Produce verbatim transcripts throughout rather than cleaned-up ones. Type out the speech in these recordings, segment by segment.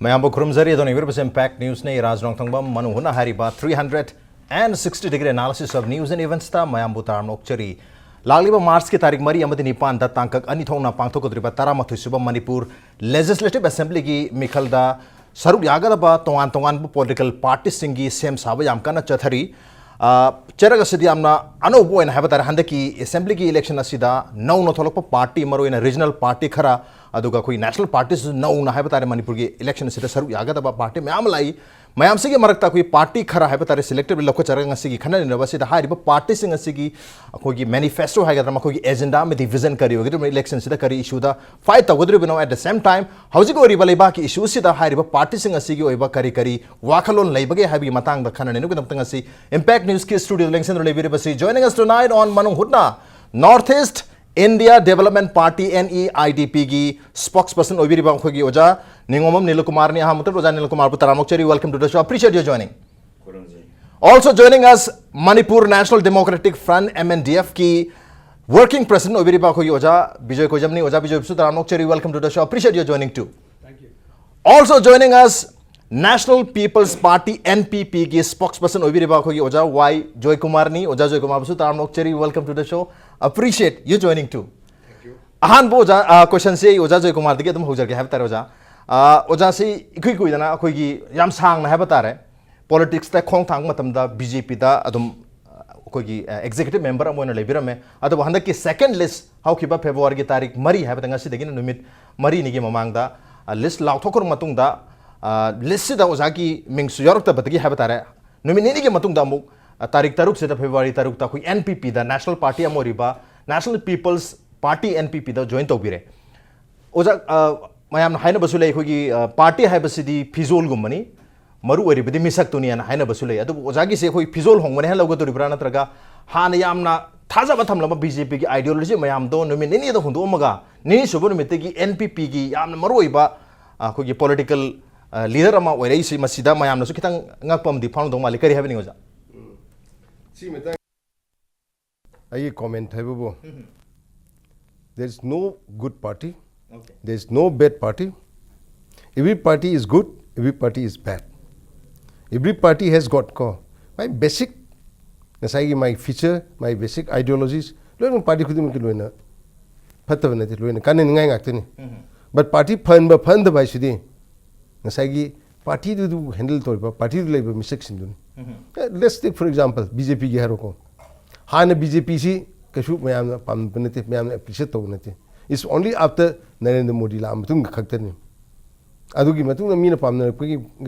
ꯃꯌꯥꯝꯕꯨ ꯈꯨꯔꯨꯝꯖꯔꯤ꯫ ꯑꯗꯣ ꯌꯦꯡꯕꯤꯔꯤꯕꯁꯤ Impact Newsꯅꯤ꯫ ꯔꯥꯖ ꯅꯣꯡꯊꯣꯡꯕꯝ ꯃꯅꯨꯡ ꯍꯨꯠꯅ ꯍꯥꯏꯔꯤꯕ three hundred and sixty degree analysis of news and eventsꯇ ꯃꯌꯥꯝꯕꯨ ꯇꯔꯥꯝꯅ ꯑꯣꯛꯆꯔꯤ꯫ ꯂꯥꯛꯂꯤꯕ Marchꯀꯤ ꯇꯥꯔꯤꯛ ꯃꯔꯤ ꯑꯃꯗꯤ ꯅꯤꯄꯥꯟꯗ ꯇꯥꯡꯀꯛ ꯑꯅꯤ ꯊꯣꯛꯅ ꯄꯥꯡꯊꯣꯛꯀꯗꯧꯔꯤꯕ ꯇꯔꯥꯃꯥꯊꯣꯏ ꯁꯨꯕ ꯃꯅꯤꯄꯨꯔ Legislative Assemblyꯒꯤ ꯃꯤꯈꯜꯗ ꯁꯔꯨꯛ ꯌꯥꯒꯗꯕ ꯇꯣꯉꯥꯟ ꯇꯣꯉꯥꯟꯕ political partyꯁꯤꯡꯒꯤ ꯁꯦꯝ ꯁꯥꯕ ꯌꯥꯝ ꯀꯟꯅ ꯆꯠꯊꯔꯤ꯫ ꯑ, ꯆꯩꯔꯛ ꯑꯁꯤꯗꯤ ꯌꯥꯝꯅ ꯑꯅꯧꯕ ꯑꯣꯏꯅ ꯍꯥꯏꯕ ꯇꯥꯔꯦ, ꯍꯟꯗꯛꯀꯤ Assemblyꯒꯤ election ꯑꯁꯤꯗ ꯅꯧꯅ ꯊꯣꯛꯂꯛꯄ party, ꯃꯔꯨꯑꯣꯏꯅ regional party ꯈꯔ, ꯑꯗꯨꯒ ꯑꯩꯈꯣꯏ national partyꯁꯨ ꯅꯧꯅ ꯍꯥꯏꯕ ꯇꯥꯔꯦ, ꯃꯅꯤꯄꯨꯔꯒꯤ election ꯑꯁꯤꯗ ꯁꯔꯨꯛ ꯌꯥꯒꯗꯕ party ꯃꯌꯥꯝ ꯑꯃ ꯂꯥꯛꯏ꯫ ꯃꯌꯥꯝꯁꯤꯒꯤ ꯃꯔꯛꯇ ꯑꯩꯈꯣꯏ party ꯈꯔ ꯍꯥꯏꯕ ꯇꯥꯔꯦ, selectively ꯂꯧꯈꯠꯆꯔꯒ ꯉꯁꯤꯒꯤ ꯈꯟꯅ ꯅꯩꯅꯕ ꯑꯁꯤꯗ ꯍꯥꯏꯔꯤꯕ partyꯁꯤꯡ ꯑꯁꯤꯒꯤ ꯑꯩꯈꯣꯏꯒꯤ manifesto ꯍꯥꯏꯒꯗ꯭ꯔꯥ, ꯃꯈꯣꯏꯒꯤ agenda ꯑꯃꯗꯤ vision ꯀꯔꯤ ꯑꯣꯏꯒꯗꯧꯔꯤꯕꯅꯣ, election ꯑꯁꯤꯗ ꯀꯔꯤ issueꯗ fight ꯇꯧꯒꯗꯧꯔꯤꯕꯅꯣ, at the same time ꯍꯧꯖꯤꯛ ꯑꯣꯏꯔꯤꯕ ꯂꯩꯕꯥꯛꯀꯤ issue ꯑꯁꯤꯗ ꯍꯥꯏꯔꯤꯕ partyꯁꯤꯡ ꯑꯁꯤꯒꯤ ꯑꯣꯏꯕ ꯀꯔꯤ ꯀꯔꯤ ꯋꯥꯈꯜꯂꯣꯟ ꯂꯩꯕꯒꯦ ꯍꯥꯏꯕꯒꯤ ꯃꯇꯥꯡꯗ ꯈꯟꯅ ꯅꯩꯅꯕꯒꯤꯗꯃꯛꯇ ꯉꯁꯤ Impact Newsꯀꯤ studioꯗ ꯂꯦꯡꯁꯤꯟꯗꯨꯅ ꯂꯩꯕꯤꯔꯤꯕꯁꯤ, joining us tonight on ꯃꯅꯨꯡ ꯍꯨꯠꯅ, North East India Development Party, NEIDPꯒꯤ spokesperson ꯑꯣꯏꯕꯤꯔꯤꯕ ꯑꯩꯈꯣꯏꯒꯤ ꯑꯣꯖꯥ ꯅꯤꯉꯣꯝꯕꯝ ꯅꯤꯂꯀꯨꯃꯥꯔꯅꯤ꯫ ꯑꯍꯥꯟꯕꯗ ꯑꯣꯖꯥ ꯅꯤꯂꯀꯨꯃꯥꯔꯕꯨ ꯇꯔꯥꯝꯅ ꯑꯣꯛꯆꯔꯤ, welcome to the show, appreciate your joining. ꯈꯨꯔꯨꯝꯖꯩ꯫ Also joining us, Manipur National Democratic Front, MNDFꯀꯤ working president ꯑꯣꯏꯕꯤꯔꯤꯕ ꯑꯩꯈꯣꯏꯒꯤ ꯑꯣꯖꯥ ꯕꯤꯖꯣꯏ ꯀꯣꯏꯖꯝꯅꯤ꯫ ꯑꯣꯖꯥ ꯕꯤꯖꯣꯏꯕꯨꯁꯨ ꯇꯔꯥꯝꯅ ꯑꯣꯛꯆꯔꯤ, welcome to the show, appreciate your joining too. Thank you. Also joining us, National People's Party, NPPꯒꯤ spokesperson ꯑꯣꯏꯕꯤꯔꯤꯕ ꯑꯩꯈꯣꯏꯒꯤ ꯑꯣꯖꯥ ꯋꯥꯏ ꯖꯣꯏꯀꯨꯃꯥꯔꯅꯤ꯫ ꯑꯣꯖꯥ ꯖꯣꯏꯀꯨꯃꯥꯔꯕꯨꯁꯨ ꯇꯔꯥꯝꯅ ꯑꯣꯛꯆꯔꯤ, welcome to the show, appreciate you joining too. Thank you. ꯑꯍꯥꯟꯕ ꯑꯣꯖꯥ, ꯑ, questionꯁꯦ ꯑꯩ ꯑꯣꯖꯥ ꯖꯣꯏꯀꯨꯃꯥꯔꯗꯒꯤ ꯑꯗꯨꯝ ꯍꯧꯖꯔꯒꯦ ꯍꯥꯏꯕ ꯇꯥꯔꯦ ꯑꯣꯖꯥ꯫ ꯑ, ꯑꯣꯖꯥꯁꯤ ꯏꯀꯨꯏ ꯀꯨꯏꯗꯅ ꯑꯩꯈꯣꯏꯒꯤ ꯌꯥꯝ ꯁꯥꯡꯅ ꯍꯥꯏꯕ ꯇꯥꯔꯦ, politicsꯇ ꯈꯣꯡ ꯊꯥꯡꯕ ꯃꯇꯝꯗ BJPꯗ ꯑꯗꯨꯝ, ꯑ, ꯑꯩꯈꯣꯏꯒꯤ, ꯑ, executive member ꯑꯃ ꯑꯣꯏꯅ ꯂꯩꯕꯤꯔꯝꯃꯦ꯫ ꯑꯗꯨꯕꯨ ꯍꯟꯗꯛꯀꯤ second list ꯍꯧꯈꯤꯕ Februaryꯒꯤ ꯇꯥꯔꯤꯛ ꯃꯔꯤ ꯍꯥꯏꯕꯗ ꯉꯁꯤꯗꯒꯤꯅ ꯅꯨꯃꯤꯠ ꯃꯔꯤꯅꯤꯒꯤ ꯃꯃꯥꯡꯗ, ꯑ, list ꯂꯥꯎꯊꯣꯛꯈ꯭ꯔꯕ ꯃꯇꯨꯡꯗ, ꯑ, listꯁꯤꯗ ꯑꯣꯖꯥꯒꯤ ꯃꯤꯡꯁꯨ ꯌꯥꯎꯔꯛꯇꯕꯗꯒꯤ ꯍꯥꯏꯕ ꯇꯥꯔꯦ, ꯅꯨꯃꯤꯠ ꯅꯤꯅꯤꯒꯤ ꯃꯇꯨꯡꯗ ꯑꯃꯨꯛ, ꯑ, ꯇꯥꯔꯤꯛ ꯇꯔꯨꯛꯁꯤꯗ, February ꯇꯔꯨꯛꯇ ꯑꯩꯈꯣꯏ NPPꯗ, national party ꯑꯃ ꯑꯣꯏꯔꯤꯕ National People's Party, NPPꯗ join ꯇꯧꯕꯤꯔꯦ꯫ ꯑꯣꯖꯥ, ꯑ, ꯃꯌꯥꯝꯅ ꯍꯥꯏꯅꯕꯁꯨ ꯂꯩ, ꯑꯩꯈꯣꯏꯒꯤ, ꯑ, party ꯍꯥꯏꯕꯁꯤꯗꯤ ꯐꯤꯖꯣꯜꯒꯨꯝꯕꯅꯤ, ꯃꯔꯨ ꯑꯣꯏꯔꯤꯕꯗꯤ ꯃꯤꯁꯛꯇꯨꯅꯤ ꯍꯥꯏꯅ ꯍꯥꯏꯅꯕꯁꯨ ꯂꯩ꯫ ꯑꯗꯨꯕꯨ ꯑꯣꯖꯥꯒꯤꯁꯦ ꯑꯩꯈꯣꯏ ꯐꯤꯖꯣꯜ ꯍꯣꯡꯕꯅꯦ ꯍꯥꯏꯅ ꯂꯧꯒꯗꯧꯔꯤꯕ꯭ꯔꯥ, ꯅꯠꯇ꯭ꯔꯒ ꯍꯥꯟꯅ ꯌꯥꯝꯅ ꯊꯥꯖꯕ ꯊꯝꯂꯝꯕ BJPꯒꯤ ideology ꯃꯌꯥꯝꯗꯣ ꯅꯨꯃꯤꯠ ꯅꯤꯅꯤꯗ ꯍꯨꯟꯗꯣꯛꯑꯝꯃꯒ, ꯅꯤꯅꯤꯁꯨꯕ ꯅꯨꯃꯤꯠꯇꯒꯤ NPPꯒꯤ ꯌꯥꯝꯅ ꯃꯔꯨ ꯑꯣꯏꯕ, ꯑ, ꯑꯩꯈꯣꯏꯒꯤ political, ꯑ, leader ꯑꯃ ꯑꯣꯏꯔꯛꯏꯁꯤ, ꯃꯁꯤꯗ ꯃꯌꯥꯝꯅꯁꯨ ꯈꯤꯇꯪ ꯉꯛꯄ ꯑꯃꯗꯤ ꯐꯥꯎꯔꯝꯗꯧ ꯃꯥꯜꯂꯤ꯫ ꯀꯔꯤ ꯍꯥꯏꯕꯤꯅꯤꯡꯉꯤ ꯑꯣꯖꯥ? ꯎꯝ꯫ ꯁꯤ ꯃꯇꯥꯡ ꯑꯩꯒꯤ comment ꯍꯥꯏꯕꯕꯨ, there is no good party, there is no bad party, Every party is good, every party is bad. Every party has got ꯀꯣ, my basic, ꯉꯁꯥꯏꯒꯤ my feature, my basic ideologies, ꯂꯣꯏꯅꯃꯛ party ꯈꯨꯗꯤꯡꯃꯛꯀꯤ ꯂꯣꯏꯅ ꯐꯠꯇꯕ ꯅꯠꯇꯦ, ꯂꯣꯏꯅ ꯀꯥꯟꯅꯅꯤꯡꯉꯥꯏ ꯉꯥꯛꯇꯅꯤ꯫ But party ꯐꯍꯟꯕ ꯐꯍꯟꯗꯕ ꯍꯥꯏꯁꯤꯗꯤ ꯉꯁꯥꯏꯒꯤ partyꯗꯨ handle ꯇꯧꯔꯤꯕ, partyꯗꯨ ꯂꯩꯕ ꯃꯤꯁꯛꯁꯤꯡꯗꯨꯅꯤ꯫ Let's take for example BJPꯒꯤ ꯍꯥꯏꯔꯣꯀꯣ꯫ ꯍꯥꯟꯅ BJPꯁꯤ ꯀꯩꯁꯨ ꯃꯌꯥꯝꯅ ꯄꯥꯝꯕ ꯅꯠꯇꯦ, ꯃꯌꯥꯝꯅ appreciate ꯇꯧꯕ ꯅꯠꯇꯦ꯫ It's only after Narendra Modi ꯂꯥꯛꯑ ꯃꯇꯨꯡꯗ ꯈꯛꯇꯅꯤ꯫ ꯑꯗꯨꯒꯤ ꯃꯇꯨꯡꯗ ꯃꯤꯅ ꯄꯥꯝꯅꯔꯛꯄꯒꯤ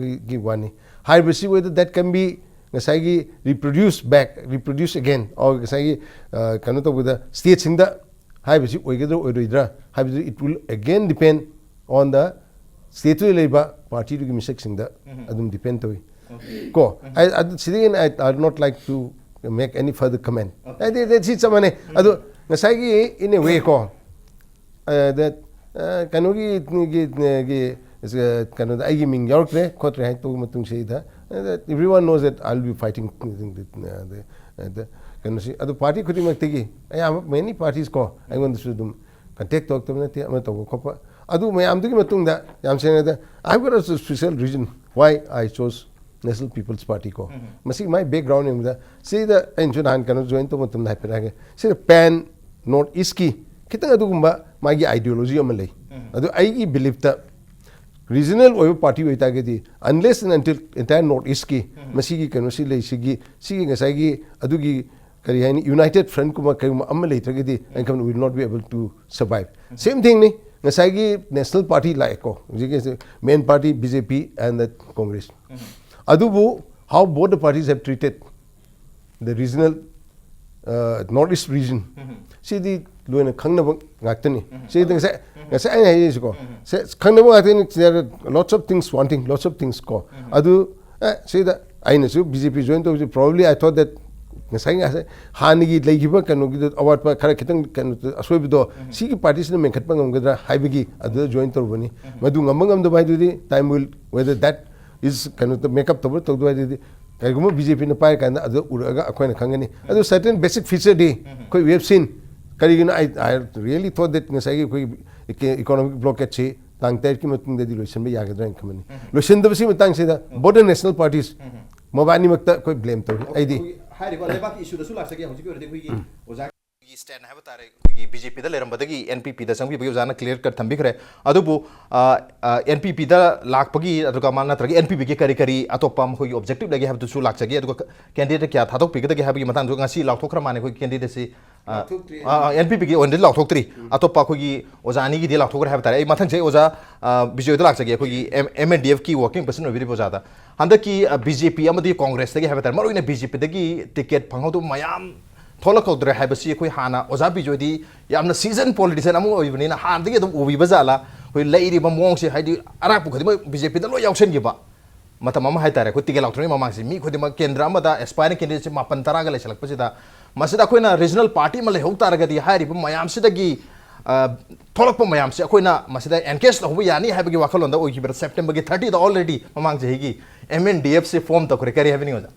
ꯒꯤ ꯋꯥꯅꯤ꯫ ꯍꯥꯏꯔꯤꯕꯁꯤ whether that can be ꯉꯁꯥꯏꯒꯤ reproduce back, reproduce again, or ꯉꯁꯥꯏꯒꯤ ꯑ, ꯀꯩꯅꯣ ꯇꯧꯕꯗ stateꯁꯤꯡꯗ ꯍꯥꯏꯕꯁꯤ ꯑꯣꯏꯒꯗ꯭ꯔꯥ ꯑꯣꯏꯔꯣꯏꯗ꯭ꯔꯥ ꯍꯥꯏꯕꯗꯨ it will again depend on the stateꯇꯨꯗ ꯂꯩꯕ partyꯗꯨꯒꯤ ꯃꯤꯁꯛꯁꯤꯡꯗ ꯑꯗꯨꯝ depend ꯇꯧꯏ꯫ ꯀꯣ, ꯑꯩ ꯑꯗꯨ ꯁꯤꯗꯒꯤ ꯍꯦꯟꯅ I, I would not like to make any further comment꯫ ꯍꯥꯏꯗꯤ ꯁꯤ ꯆꯞ ꯃꯥꯟꯅꯩ꯫ ꯑꯗꯣ ꯉꯁꯥꯏꯒꯤ in a way ꯀꯣ, ꯑ, that, ꯑ, ꯀꯩꯅꯣꯒꯤ ꯒꯤ, ꯒꯤ, ꯑ, ꯀꯩꯅꯣꯗ ꯑꯩꯒꯤ ꯃꯤꯡ ꯌꯥꯎꯔꯛꯇ꯭ꯔꯦ ꯈꯣꯠꯇ꯭ꯔꯦ ꯍꯥꯏꯅ ꯇꯧꯕ ꯃꯇꯨꯡꯁꯤꯗ, ꯑ, that everyone knows that I'll be fighting the, the, the, ꯀꯩꯅꯣꯁꯤ꯫ ꯑꯗꯨ party ꯈꯨꯗꯤꯡꯃꯛꯇꯒꯤ ꯑꯌꯥꯝꯕ many parties ꯀꯣ ꯑꯩꯉꯣꯟꯗꯁꯨ ꯑꯗꯨꯝ contact ꯇꯧꯔꯛꯇꯕ ꯅꯠꯇꯦ, ꯑꯃ ꯇꯧꯕ ꯈꯣꯠꯄ꯫ ꯑꯗꯨ ꯃꯌꯥꯝꯗꯨꯒꯤ ꯃꯇꯨꯡꯗ ꯌꯥꯝ ꯁꯦꯡꯅ ꯍꯥꯏꯔꯕꯗ, I've got a special reason why I chose National People's Party ꯀꯣ꯫ ꯃꯁꯤꯒꯤ ꯃꯥꯏ background ꯌꯦꯡꯕꯗ, ꯁꯤꯗ ꯑꯩꯅꯁꯨ ꯅꯍꯥꯟ ꯀꯩꯅꯣ join ꯇꯧꯕ ꯃꯇꯝꯗ ꯍꯥꯏꯐꯦꯠ ꯍꯥꯏꯒꯦ꯫ ꯁꯤꯗ pan North Eastꯀꯤ ꯈꯤꯇꯪ ꯑꯗꯨꯒꯨꯝꯕ ꯃꯥꯒꯤ ideology ꯑꯃ ꯂꯩ꯫ ꯑꯗꯨ ꯑꯩꯒꯤ beliefꯇ regional ꯑꯣꯏꯕ party ꯑꯣꯏꯇꯥꯔꯒꯗꯤ, unless and until entire North Eastꯀꯤ ꯃꯁꯤꯒꯤ ꯀꯩꯅꯣꯁꯤ ꯂꯩ, ꯁꯤꯒꯤ, ꯁꯤꯒꯤ ꯉꯁꯥꯏꯒꯤ ꯑꯗꯨꯒꯤ ꯀꯔꯤ ꯍꯥꯏꯅꯤ, united frontꯀꯨꯝꯕ ꯀꯔꯤꯒꯨꯝꯕ ꯑꯃ ꯂꯩꯇ꯭ꯔꯒꯗꯤ incumbent will not be able to survive꯫ Same thingꯅꯤ, ꯉꯁꯥꯏꯒꯤ national party ꯂꯥꯛꯑꯦꯀꯣ, ꯍꯧꯖꯤꯛꯀꯤ main party BJP and the Congress꯫ ꯑꯗꯨꯕꯨ how both the parties have treated the regional, uh, North East region, ꯁꯤꯗꯤ ꯂꯣꯏꯅ ꯈꯪꯅꯕ ꯉꯥꯛꯇꯅꯤ꯫ ꯁꯤꯗꯤ ꯉꯁꯥꯏ, ꯉꯁꯥꯏ ꯑꯩꯅ ꯍꯥꯏꯖꯔꯤꯁꯤꯀꯣ, ꯁꯦ, ꯈꯪꯅꯕ ꯉꯥꯛꯇꯅꯤ꯫ There are lots of things wanting, lots of things ꯀꯣ꯫ ꯑꯗꯨ, ꯑꯦ, ꯁꯤꯗ ꯑꯩꯅꯁꯨ BJP join ꯇꯧꯕꯁꯤ, probably I thought that ꯉꯁꯥꯏ, ꯉꯁꯥꯏ ꯍꯥꯟꯅꯒꯤ ꯂꯩꯈꯤꯕ ꯀꯩꯅꯣꯒꯤꯗ ꯑꯋꯥꯠꯄ ꯈꯔ ꯈꯤꯇꯪ ꯀꯩꯅꯣ ꯑꯁꯣꯏꯕꯗꯣ ꯁꯤꯒꯤ partyꯁꯤꯅ ꯃꯦꯟꯈꯠꯄ ꯉꯝꯒꯗ꯭ꯔꯥ ꯍꯥꯏꯕꯒꯤ ꯑꯗꯨꯗ join ꯇꯧꯔꯨꯕꯅꯤ꯫ ꯃꯗꯨ ꯉꯝꯕ ꯉꯝꯗꯕ ꯍꯥꯏꯗꯨꯗꯤ time will, whether that is ꯀꯩꯅꯣ make up ꯇꯧꯕ ꯇꯧꯗꯕ ꯍꯥꯏꯗꯨꯗꯤ, ꯀꯔꯤꯒꯨꯝꯕ BJPꯅ ꯄꯥꯏꯔꯀꯥꯟꯗ ꯑꯗꯨꯗ ꯎꯔꯛꯑꯒ ꯑꯩꯈꯣꯏꯅ ꯈꯪꯒꯅꯤ꯫ ꯑꯗꯨ certain basic featureꯗꯤ ꯑꯩꯈꯣꯏ we have seen꯫ ꯀꯔꯤꯒꯤꯅꯣ, I, I really thought that ꯉꯁꯥꯏꯒꯤ ꯑꯩꯈꯣꯏꯒꯤ economic blockadeꯁꯤ ꯇꯥꯡ ꯇꯔꯦꯠꯀꯤ ꯃꯇꯨꯡꯗꯗꯤ ꯂꯣꯏꯁꯤꯟꯕ ꯌꯥꯒꯗ꯭ꯔꯥ ꯍꯥꯏꯅ ꯈꯟꯕꯅꯤ꯫ ꯂꯣꯏꯁꯤꯟꯗꯕꯁꯤꯒꯤ ꯃꯇꯥꯡꯁꯤꯗ both the national parties ꯃꯕꯥꯅꯤꯃꯛꯇ ꯑꯩꯈꯣꯏ blame ꯇꯧꯏ꯫ ꯑꯩꯗꯤ ꯑꯩꯈꯣꯏꯒꯤ ꯍꯥꯏꯔꯤꯕ ꯂꯩꯕꯥꯛꯀꯤ ꯏꯁꯨꯗꯁꯨ ꯂꯥꯛꯆꯒꯦ꯫ ꯍꯧꯖꯤꯛꯀꯤ ꯑꯣꯏꯅꯗꯤ ꯑꯩꯈꯣꯏꯒꯤ ꯑꯣꯖꯥꯒꯤ stand ꯍꯥꯏꯕ ꯇꯥꯔꯦ, ꯑꯩꯈꯣꯏꯒꯤ ꯕꯤ ꯖꯦ ꯄꯤꯗ ꯂꯩꯔꯝꯕꯗꯒꯤ ꯑꯦꯟ ꯄꯤ ꯄꯤꯗ ꯆꯪꯕꯤꯕꯒꯤ ꯑꯣꯖꯥꯅ clear cut ꯊꯝꯕꯤꯈ꯭ꯔꯦ꯫ ꯑꯗꯨꯕꯨ ꯑꯦꯟ ꯄꯤ ꯄꯤꯗ ꯂꯥꯛꯄꯒꯤ, ꯑꯗꯨꯒ ꯃꯥ ꯅꯠꯇ꯭ꯔꯒ ꯑꯦꯟ ꯄꯤ ꯄꯤꯒꯤ ꯀꯔꯤ ꯀꯔꯤ ꯑꯇꯣꯞꯄ ꯃꯈꯣꯏꯒꯤ objective ꯂꯩꯒꯦ ꯍꯥꯏꯕꯗꯨꯁꯨ ꯂꯥꯛꯆꯒꯦ꯫ ꯑꯗꯨꯒ candidate ꯀꯌꯥ ꯊꯥꯗꯣꯛꯄꯤꯒꯗꯒꯦ ꯍꯥꯏꯕꯒꯤ ꯃꯇꯥꯡꯗꯁꯨ ꯉꯁꯤ ꯂꯥꯎꯊꯣꯛꯈ꯭ꯔ ꯃꯥꯜꯂꯦ ꯑꯩꯈꯣꯏꯒꯤ candidateꯁꯤ꯫ ꯂꯥꯎꯊꯣꯛꯇ꯭ꯔꯤ꯫ ꯑꯦꯟ ꯄꯤ ꯄꯤꯒꯤ ꯑꯣꯏꯅꯗꯤ ꯂꯥꯎꯊꯣꯛꯇ꯭ꯔꯤ꯫ ꯑꯇꯣꯞꯄ ꯑꯩꯈꯣꯏꯒꯤ ꯑꯣꯖꯥ ꯑꯅꯤꯒꯤꯗꯤ ꯂꯥꯎꯊꯣꯛꯈ꯭ꯔꯦ ꯍꯥꯏꯕ ꯇꯥꯔꯦ꯫ ꯑꯩ ꯃꯊꯪꯁꯦ ꯑꯩ ꯑꯣꯖꯥ ꯕꯤꯖꯣꯏꯗ ꯂꯥꯛꯆꯒꯦ, ꯑꯩꯈꯣꯏꯒꯤ ꯑꯦꯝ ꯑꯦꯟ ꯗꯤ ꯑꯦꯐꯀꯤ working president ꯑꯣꯏꯕꯤꯔꯤꯕ ꯑꯣꯖꯥꯗ꯫ ꯍꯟꯗꯛꯀꯤ ꯕꯤ ꯖꯦ ꯄꯤ ꯑꯃꯗꯤ ꯀꯣꯡꯒ꯭ꯔꯦꯁꯇꯒꯤ ꯍꯥꯏꯕ ꯇꯥꯔꯦ, ꯃꯔꯨꯑꯣꯏꯅ ꯕꯤ ꯖꯦ ꯄꯤꯗꯒꯤ ticket ꯐꯪꯍꯧꯗꯕ ꯃꯌꯥꯝ ꯊꯣꯛꯂꯛꯍꯧꯗ꯭ꯔꯦ ꯍꯥꯏꯕꯁꯤ ꯑꯩꯈꯣꯏ ꯍꯥꯟꯅ ꯑꯣꯖꯥ ꯕꯤꯖꯣꯏꯗꯤ ꯌꯥꯝꯅ seasoned politician ꯑꯃ ꯑꯣꯏꯕꯅꯤꯅ ꯍꯥꯟꯅꯗꯒꯤ ꯑꯗꯨꯝ ꯎꯕꯤꯕ ꯖꯥꯠꯂꯥ? ꯑꯩꯈꯣꯏ ꯂꯩꯔꯤꯕ ꯃꯑꯣꯡꯁꯦ, ꯍꯥꯏꯗꯤ ꯑꯔꯥꯛꯄ ꯈꯨꯗꯤꯡꯃꯛ ꯕꯤ ꯖꯦ ꯄꯤꯗ ꯂꯣꯏ ꯌꯥꯎꯁꯟꯈꯤꯕ ꯃꯇꯝ ꯑꯃ ꯍꯥꯏ ꯇꯥꯔꯦ, ꯑꯩꯈꯣꯏ ticket ꯂꯥꯎꯊꯣꯛꯇ꯭ꯔꯤꯉꯩ ꯃꯃꯥꯡꯁꯦ ꯃꯤ ꯈꯨꯗꯤꯡꯃꯛ ꯀꯦꯟꯗ꯭ꯔ ꯑꯃꯗ aspiring candidateꯁꯦ ꯃꯥꯄꯟ ꯇꯔꯥꯒ ꯂꯩꯁꯜꯂꯛꯄꯁꯤꯗ, ꯃꯁꯤꯗ ꯑꯩꯈꯣꯏꯅ regional party ꯑꯃ ꯂꯩꯍꯧ ꯇꯥꯔꯒꯗꯤ ꯍꯥꯏꯔꯤꯕ ꯃꯌꯥꯝꯁꯤꯗꯒꯤ ꯊꯣꯛꯂꯛꯄ ꯃꯌꯥꯝꯁꯦ ꯑꯩꯈꯣꯏꯅ ꯃꯁꯤꯗ engage ꯇꯧꯍꯧꯕ ꯌꯥꯅꯤ ꯍꯥꯏꯕꯒꯤ ꯋꯥꯈꯜꯂꯣꯟꯗ ꯑꯣꯏꯈꯤꯕ꯭ꯔꯥ? Septemberꯒꯤ thirtyꯗ already ꯃꯃꯥꯡ ꯆꯍꯤꯒꯤ ꯑꯦꯝ ꯑꯦꯟ ꯗꯤ ꯑꯦꯐꯁꯦ form ꯇꯧꯈ꯭ꯔꯦ꯫ ꯀꯔꯤ ꯍꯥꯏꯕꯤꯅꯤꯡꯉꯤ ꯑꯣꯖꯥ?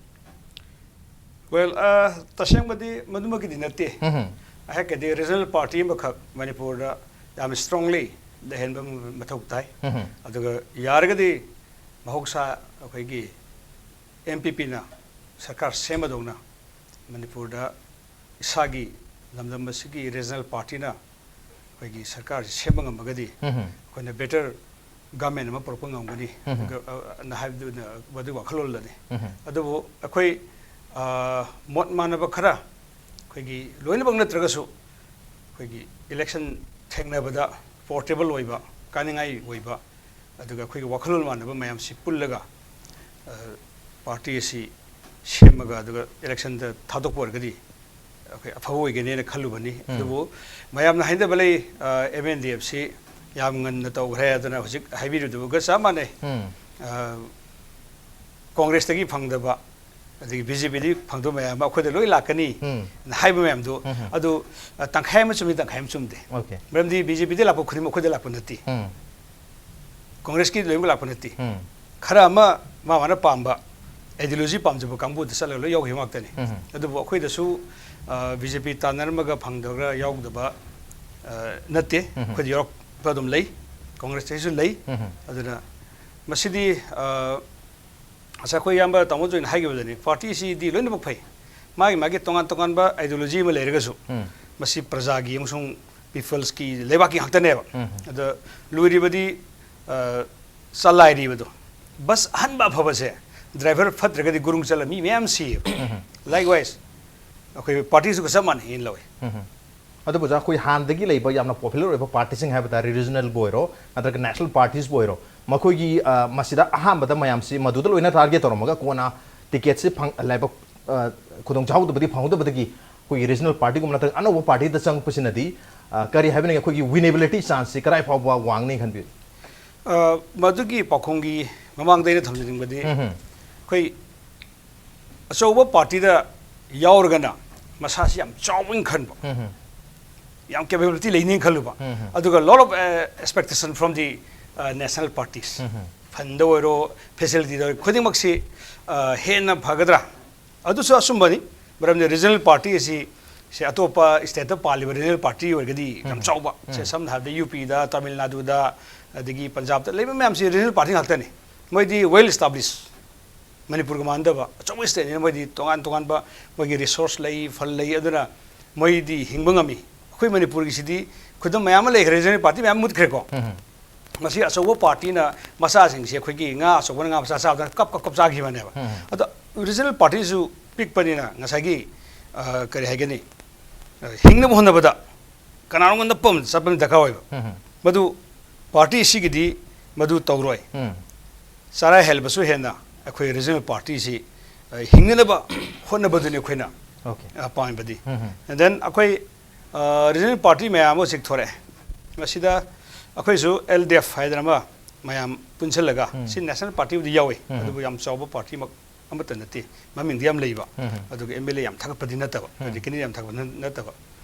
Well, ꯇꯁꯦꯡꯕꯗꯤ ꯃꯗꯨꯃꯛꯀꯤꯗꯤ ꯅꯠꯇꯦ꯫ ꯑꯩꯍꯥꯛꯀꯤꯗꯤ regional party ꯑꯃꯈꯛ ꯃꯅꯤꯄꯨꯔꯗ ꯌꯥꯝ strongly ꯂꯩꯍꯟꯕ ꯃꯊꯧ ꯇꯥꯏ꯫ ꯑꯗꯨꯒ ꯌꯥꯔꯒꯗꯤ ꯃꯍꯧꯁꯥ ꯑꯩꯈꯣꯏꯒꯤ ꯑꯦꯝ ꯄꯤ ꯄꯤꯅ ꯁꯔꯀꯥꯔ ꯁꯦꯝꯕꯗꯧꯅ ꯃꯅꯤꯄꯨꯔꯗ ꯏꯁꯥꯒꯤ ꯂꯝꯗꯝ ꯑꯁꯤꯒꯤ regional partyꯅ ꯑꯩꯈꯣꯏꯒꯤ ꯁꯔꯀꯥꯔꯁꯤ ꯁꯦꯝꯕ ꯉꯝꯃꯒꯗꯤ ꯑꯩꯈꯣꯏꯅ better government ꯑꯃ ꯄꯨꯔꯛꯄ ꯉꯝꯒꯅꯤ꯫ ꯅ ꯍꯥꯏꯕꯗꯨꯅ ꯃꯗꯨꯒꯤ ꯋꯥꯈꯜꯂꯣꯟꯗꯅꯤ꯫ ꯑꯗꯨꯕꯨ ꯑꯩꯈꯣꯏ ꯃꯣꯠ ꯃꯥꯟꯅꯕ ꯈꯔ ꯑꯩꯈꯣꯏꯒꯤ ꯂꯣꯏꯅꯃꯛ ꯅꯠꯇ꯭ꯔꯒꯁꯨ ꯑꯩꯈꯣꯏꯒꯤ election ꯊꯦꯡꯅꯕꯗ portable ꯑꯣꯏꯕ, ꯀꯥꯅꯤꯡꯉꯥꯏ ꯑꯣꯏꯕ, ꯑꯗꯨꯒ ꯑꯩꯈꯣꯏꯒꯤ ꯋꯥꯈꯜꯂꯣꯟ ꯃꯥꯟꯅꯕ ꯃꯌꯥꯝꯁꯤ ꯄꯨꯜꯂꯒ party ꯑꯁꯤ ꯁꯦꯝꯃꯒ ꯑꯗꯨꯒ electionꯗ ꯊꯥꯗꯣꯛꯄ ꯑꯣꯏꯔꯒꯗꯤ ꯑꯩꯈꯣꯏ ꯑꯐꯕ ꯑꯣꯏꯒꯅꯤꯅ ꯈꯜꯂꯨꯕꯅꯤ꯫ ꯑꯗꯨꯕꯨ ꯃꯌꯥꯝꯅ ꯍꯥꯏꯅꯕ ꯂꯩ, ꯑꯦꯝ ꯑꯦꯟ ꯗꯤ ꯑꯦꯐꯁꯤ ꯌꯥꯝ ꯉꯟꯅ ꯇꯧꯈ꯭ꯔꯦ ꯑꯗꯨꯅ ꯍꯧꯖꯤꯛ ꯍꯥꯏꯕꯤꯔꯤꯗꯨꯒ ꯆꯞ ꯃꯥꯟꯅꯩ꯫ ꯀꯣꯡꯒ꯭ꯔꯦꯁꯇꯒꯤ ꯐꯪꯗꯕ, ꯑꯗꯒꯤ ꯕꯤ ꯖꯦ ꯄꯤꯗꯒꯤ ꯐꯪꯗꯕ ꯃꯌꯥꯝ ꯑꯃ ꯑꯩꯈꯣꯏꯗ ꯂꯣꯏ ꯂꯥꯛꯀꯅꯤ ꯍꯥꯏꯕ ꯃꯌꯥꯝꯗꯣ, ꯑꯗꯨ ꯇꯪꯈꯥꯏ ꯑꯃ ꯆꯨꯝꯃꯤ, ꯇꯪꯈꯥꯏ ꯑꯃ ꯆꯨꯝꯗꯦ꯫ Okay. ꯃꯔꯝꯗꯤ ꯕꯤ ꯖꯦ ꯄꯤꯗꯒꯤ ꯂꯥꯛꯄ ꯈꯨꯗꯤꯡꯃꯛ ꯑꯩꯈꯣꯏꯗ ꯂꯥꯛꯄ ꯅꯠꯇꯦ꯫ ꯀꯣꯡꯒ꯭ꯔꯦꯁꯀꯤ ꯂꯣꯏꯅꯃꯛ ꯂꯥꯛꯄ ꯅꯠꯇꯦ꯫ ꯈꯔ ꯑꯃ ꯃꯥ ꯃꯥꯅ ꯄꯥꯝꯕ ideology ꯄꯥꯝꯖꯕ ꯀꯥꯡꯕꯨꯗ ꯆꯠꯂꯒ ꯂꯣꯏ ꯌꯥꯎꯈꯤꯕ ꯉꯥꯛꯇꯅꯤ꯫ ꯑꯗꯨꯕꯨ ꯑꯩꯈꯣꯏꯗꯁꯨ ꯕꯤ ꯖꯦ ꯄꯤ ꯇꯥꯟꯅꯔꯝꯃꯒ ꯐꯪꯗꯕ ꯌꯥꯎꯗꯕ ꯅꯠꯇꯦ꯫ ꯑꯩꯈꯣꯏꯗ ꯌꯥꯎꯔꯛꯄ ꯑꯗꯨꯝ ꯂꯩ꯫ ꯀꯣꯡꯒ꯭ꯔꯦꯁꯇꯁꯨ ꯂꯩ꯫ ꯑꯗꯨꯅ ꯃꯁꯤꯗꯤ, ꯑ, ꯉꯁꯥꯏ ꯑꯩꯈꯣꯏ ꯏꯌꯥꯝꯕ ꯇꯥꯃꯣ ꯖꯣꯏꯅ ꯍꯥꯏꯈꯤꯕꯗꯨꯅꯤ, ꯄꯥꯔꯇꯤꯁꯤꯗꯤ ꯂꯣꯏꯅꯃꯛ ꯐꯩ, ꯃꯥꯒꯤ ꯃꯥꯒꯤ ꯇꯣꯉꯥꯟ ꯇꯣꯉꯥꯟꯕ ideology ꯑꯃ ꯂꯩꯔꯒꯁꯨ, ꯃꯁꯤ ꯄ꯭ꯔꯖꯥꯒꯤ ꯑꯃꯁꯨꯡ peopleꯁꯀꯤ, ꯂꯩꯕꯥꯛꯀꯤ ꯉꯥꯛꯇꯅꯦꯕ꯫ ꯑꯗ ꯂꯣꯏꯔꯤꯕꯗꯤ, ꯑ, ꯆꯂꯥꯏꯔꯤꯕꯗꯣ, ꯕꯁ ꯑꯍꯟꯕ ꯑꯐꯕꯁꯦ driver ꯐꯠꯇ꯭ꯔꯒꯗꯤ ꯒꯨꯔꯨꯡ ꯆꯠꯂ ꯃꯤ ꯃꯌꯥꯝ ꯁꯤꯌꯦꯕ꯫ Likewise, ꯑꯩꯈꯣꯏ ꯄꯥꯔꯇꯤꯁꯨ ꯆꯞ ꯃꯥꯟꯅꯩꯅ ꯂꯧꯋꯤ꯫ ꯑꯗꯨꯕꯨ ꯑꯣꯖꯥ, ꯑꯩꯈꯣꯏ ꯍꯥꯟꯅꯗꯒꯤ ꯂꯩꯕ ꯌꯥꯝꯅ popular ꯑꯣꯏꯕ ꯄꯥꯔꯇꯤꯁꯤꯡ ꯍꯥꯏꯕ ꯇꯥꯔꯦ, ꯔꯤꯖꯅꯦꯜꯕꯨ ꯑꯣꯏꯔꯣ ꯅꯠꯇ꯭ꯔꯒ ꯅꯦꯁꯅꯦꯜ ꯄꯥꯔꯇꯤꯁꯕꯨ ꯑꯣꯏꯔꯣ, ꯃꯈꯣꯏꯒꯤ, ꯑ, ꯃꯁꯤꯗ ꯑꯍꯥꯟꯕꯗ ꯃꯌꯥꯝꯁꯤ ꯃꯗꯨꯗ ꯂꯣꯏꯅ target ꯇꯧꯔꯝꯃꯒ ꯀꯣꯟꯅ ꯇꯤꯀꯦꯠꯁꯤ ꯐꯪ-, ꯂꯥꯏꯕꯛ, ꯑ, ꯈꯨꯗꯣꯡ ꯆꯥꯍꯧꯗꯕꯗꯤ ꯐꯪꯍꯧꯗꯕꯗꯒꯤ ꯑꯩꯈꯣꯏꯒꯤ ꯔꯤꯖꯅꯦꯜ ꯄꯥꯔꯇꯤꯒꯨꯝꯕ ꯅꯠꯇ꯭ꯔꯒ ꯑꯅꯧꯕ ꯄꯥꯔꯇꯤꯗ ꯆꯪꯉꯛꯄꯁꯤꯅꯗꯤ, ꯑ, ꯀꯔꯤ ꯍꯥꯏꯕꯅꯤ, ꯑꯩꯈꯣꯏꯒꯤ winnability chanceꯁꯤ ꯀꯗꯥꯏ ꯐꯥꯎꯕ ꯋꯥꯡꯅꯤ ꯈꯟꯕꯤ? ꯑ, ꯃꯗꯨꯒꯤ ꯄꯥꯎꯈꯨꯝꯒꯤ ꯃꯃꯥꯡꯗ ꯑꯩꯅ ꯊꯝꯖꯅꯤꯡꯕꯗꯤ, ꯑꯩꯈꯣꯏ ꯑꯆꯧꯕ ꯄꯥꯔꯇꯤꯗ ꯌꯥꯎꯔꯒꯅ ꯃꯁꯥꯁꯤ ꯌꯥꯝ ꯆꯥꯎꯕꯅ ꯈꯟꯕ, ꯌꯥꯝ capability ꯂꯩꯅꯤ ꯈꯜꯂꯨꯕ, ꯑꯗꯨꯒ lot of, uh, expectation from the, uh, national parties, fundꯗ ꯑꯣꯏꯔꯣ, facilityꯗ ꯑꯣꯏꯔꯣ, ꯈꯨꯗꯤꯡꯃꯛꯁꯤ, uh, ꯍꯦꯟꯅ ꯐꯒꯗ꯭ꯔꯥ? ꯑꯗꯨꯁꯨ ꯑꯆꯨꯝꯕꯅꯤ, ꯃꯔꯝꯗꯤ regional party ꯑꯁꯤ, ꯁꯦ ꯑꯇꯣꯞꯄ stateꯇ ꯄꯥꯜꯂꯤꯕ regional party ꯑꯣꯏꯔꯒꯗꯤ ꯌꯥꯝ ꯆꯥꯎꯕ, ꯁꯦ ꯁꯝꯅ ꯍꯥꯏꯔꯕꯗ UPꯗ, ꯇꯥꯃꯤꯜ ꯅꯥꯗꯨꯗ, ꯑꯗꯒꯤ ꯄꯟꯖꯥꯕꯇ ꯂꯩꯕ ꯃꯌꯥꯝꯁꯤ regional party ꯉꯥꯛꯇꯅꯤ꯫ ꯃꯣꯏꯗꯤ well established, ꯃꯅꯤꯄꯨꯔꯒ ꯃꯥꯟꯅꯗꯕ ꯑꯆꯧꯕ stateꯅꯤꯅ ꯃꯣꯏꯗꯤ ꯇꯣꯉꯥꯟ ꯇꯣꯉꯥꯟꯕ ꯃꯣꯏꯒꯤ resource ꯂꯩ, fund ꯂꯩ, ꯑꯗꯨꯅ ꯃꯣꯏꯗꯤ ꯍꯤꯡꯕ ꯉꯝꯃꯤ꯫ ꯑꯩꯈꯣꯏ ꯃꯅꯤꯄꯨꯔꯒꯤꯁꯤꯗꯤ ꯈꯨꯗꯝ ꯃꯌꯥꯝ ꯑꯃ ꯂꯩꯈ꯭ꯔꯦ, regional party ꯃꯌꯥꯝ ꯃꯨꯠꯈ꯭ꯔꯦꯀꯣ꯫ ꯃꯁꯤ ꯑꯆꯧꯕ partyꯅ ꯃꯆꯥꯁꯤꯡꯁꯦ, ꯑꯩꯈꯣꯏꯒꯤ ꯉꯥ ꯑꯆꯧꯕꯅ ꯉꯥ ꯃꯆꯥ ꯆꯥꯕꯗ ꯀꯞ ꯀꯞ ꯀꯞ ꯆꯥꯈꯤꯕꯅꯦꯕ꯫ ꯑꯗꯣ regional partyꯁꯨ ꯄꯤꯛꯄꯅꯤꯅ ꯉꯁꯥꯏꯒꯤ, ꯑ, ꯀꯔꯤ ꯍꯥꯏꯒꯅꯤ, ꯑ, ꯍꯤꯡꯅꯕ ꯍꯣꯠꯅꯕꯗ ꯀꯅꯥꯅꯣꯝꯒ ꯅꯞꯄ ꯑꯃ ꯆꯠꯄ ꯑꯃ ꯗꯔꯀꯥꯔ ꯑꯣꯏꯕ꯫ ꯃꯗꯨ party ꯑꯁꯤꯒꯤꯗꯤ ꯃꯗꯨ ꯇꯧꯔꯣꯏ꯫ ꯆꯔꯥ ꯍꯦꯜꯕꯁꯨ ꯍꯦꯟꯅ ꯑꯩꯈꯣꯏ regional partyꯁꯤ, ꯑ, ꯍꯤꯡꯅꯅꯕ ꯍꯣꯠꯅꯕꯗꯨꯅꯤ ꯑꯩꯈꯣꯏꯅ, Okay. ꯑ, ꯄꯥꯝꯃꯤꯕꯗꯤ꯫ And then ꯑꯩꯈꯣꯏ, ꯑ, regional party ꯃꯌꯥꯝ ꯑꯃ ꯍꯧꯖꯤꯛ ꯊꯣꯔꯛꯑꯦ꯫ ꯃꯁꯤꯗ ꯑꯩꯈꯣꯏꯁꯨ LDF ꯍꯥꯏꯗꯅ ꯑꯃ ꯃꯌꯥꯝ ꯄꯨꯟꯁꯤꯜꯂꯒ, ꯁꯤ national partyꯕꯨꯗꯤ ꯌꯥꯎꯏ, ꯑꯗꯨꯕꯨ ꯌꯥꯝ ꯆꯥꯎꯕ partyꯃꯛ ꯑꯃꯠꯇ ꯅꯠꯇꯦ, ꯃꯃꯤꯡꯗꯤ ꯌꯥꯝ ꯂꯩꯕ, ꯑꯗꯨꯒ MLA ꯌꯥꯝ ꯊꯥꯒꯠꯄꯗꯤ ꯅꯠꯇꯕ, ꯎꯝ꯫ Candidate ꯌꯥꯝ ꯊꯥꯒꯠꯄ ꯅꯠ-, ꯅꯠꯇꯕ꯫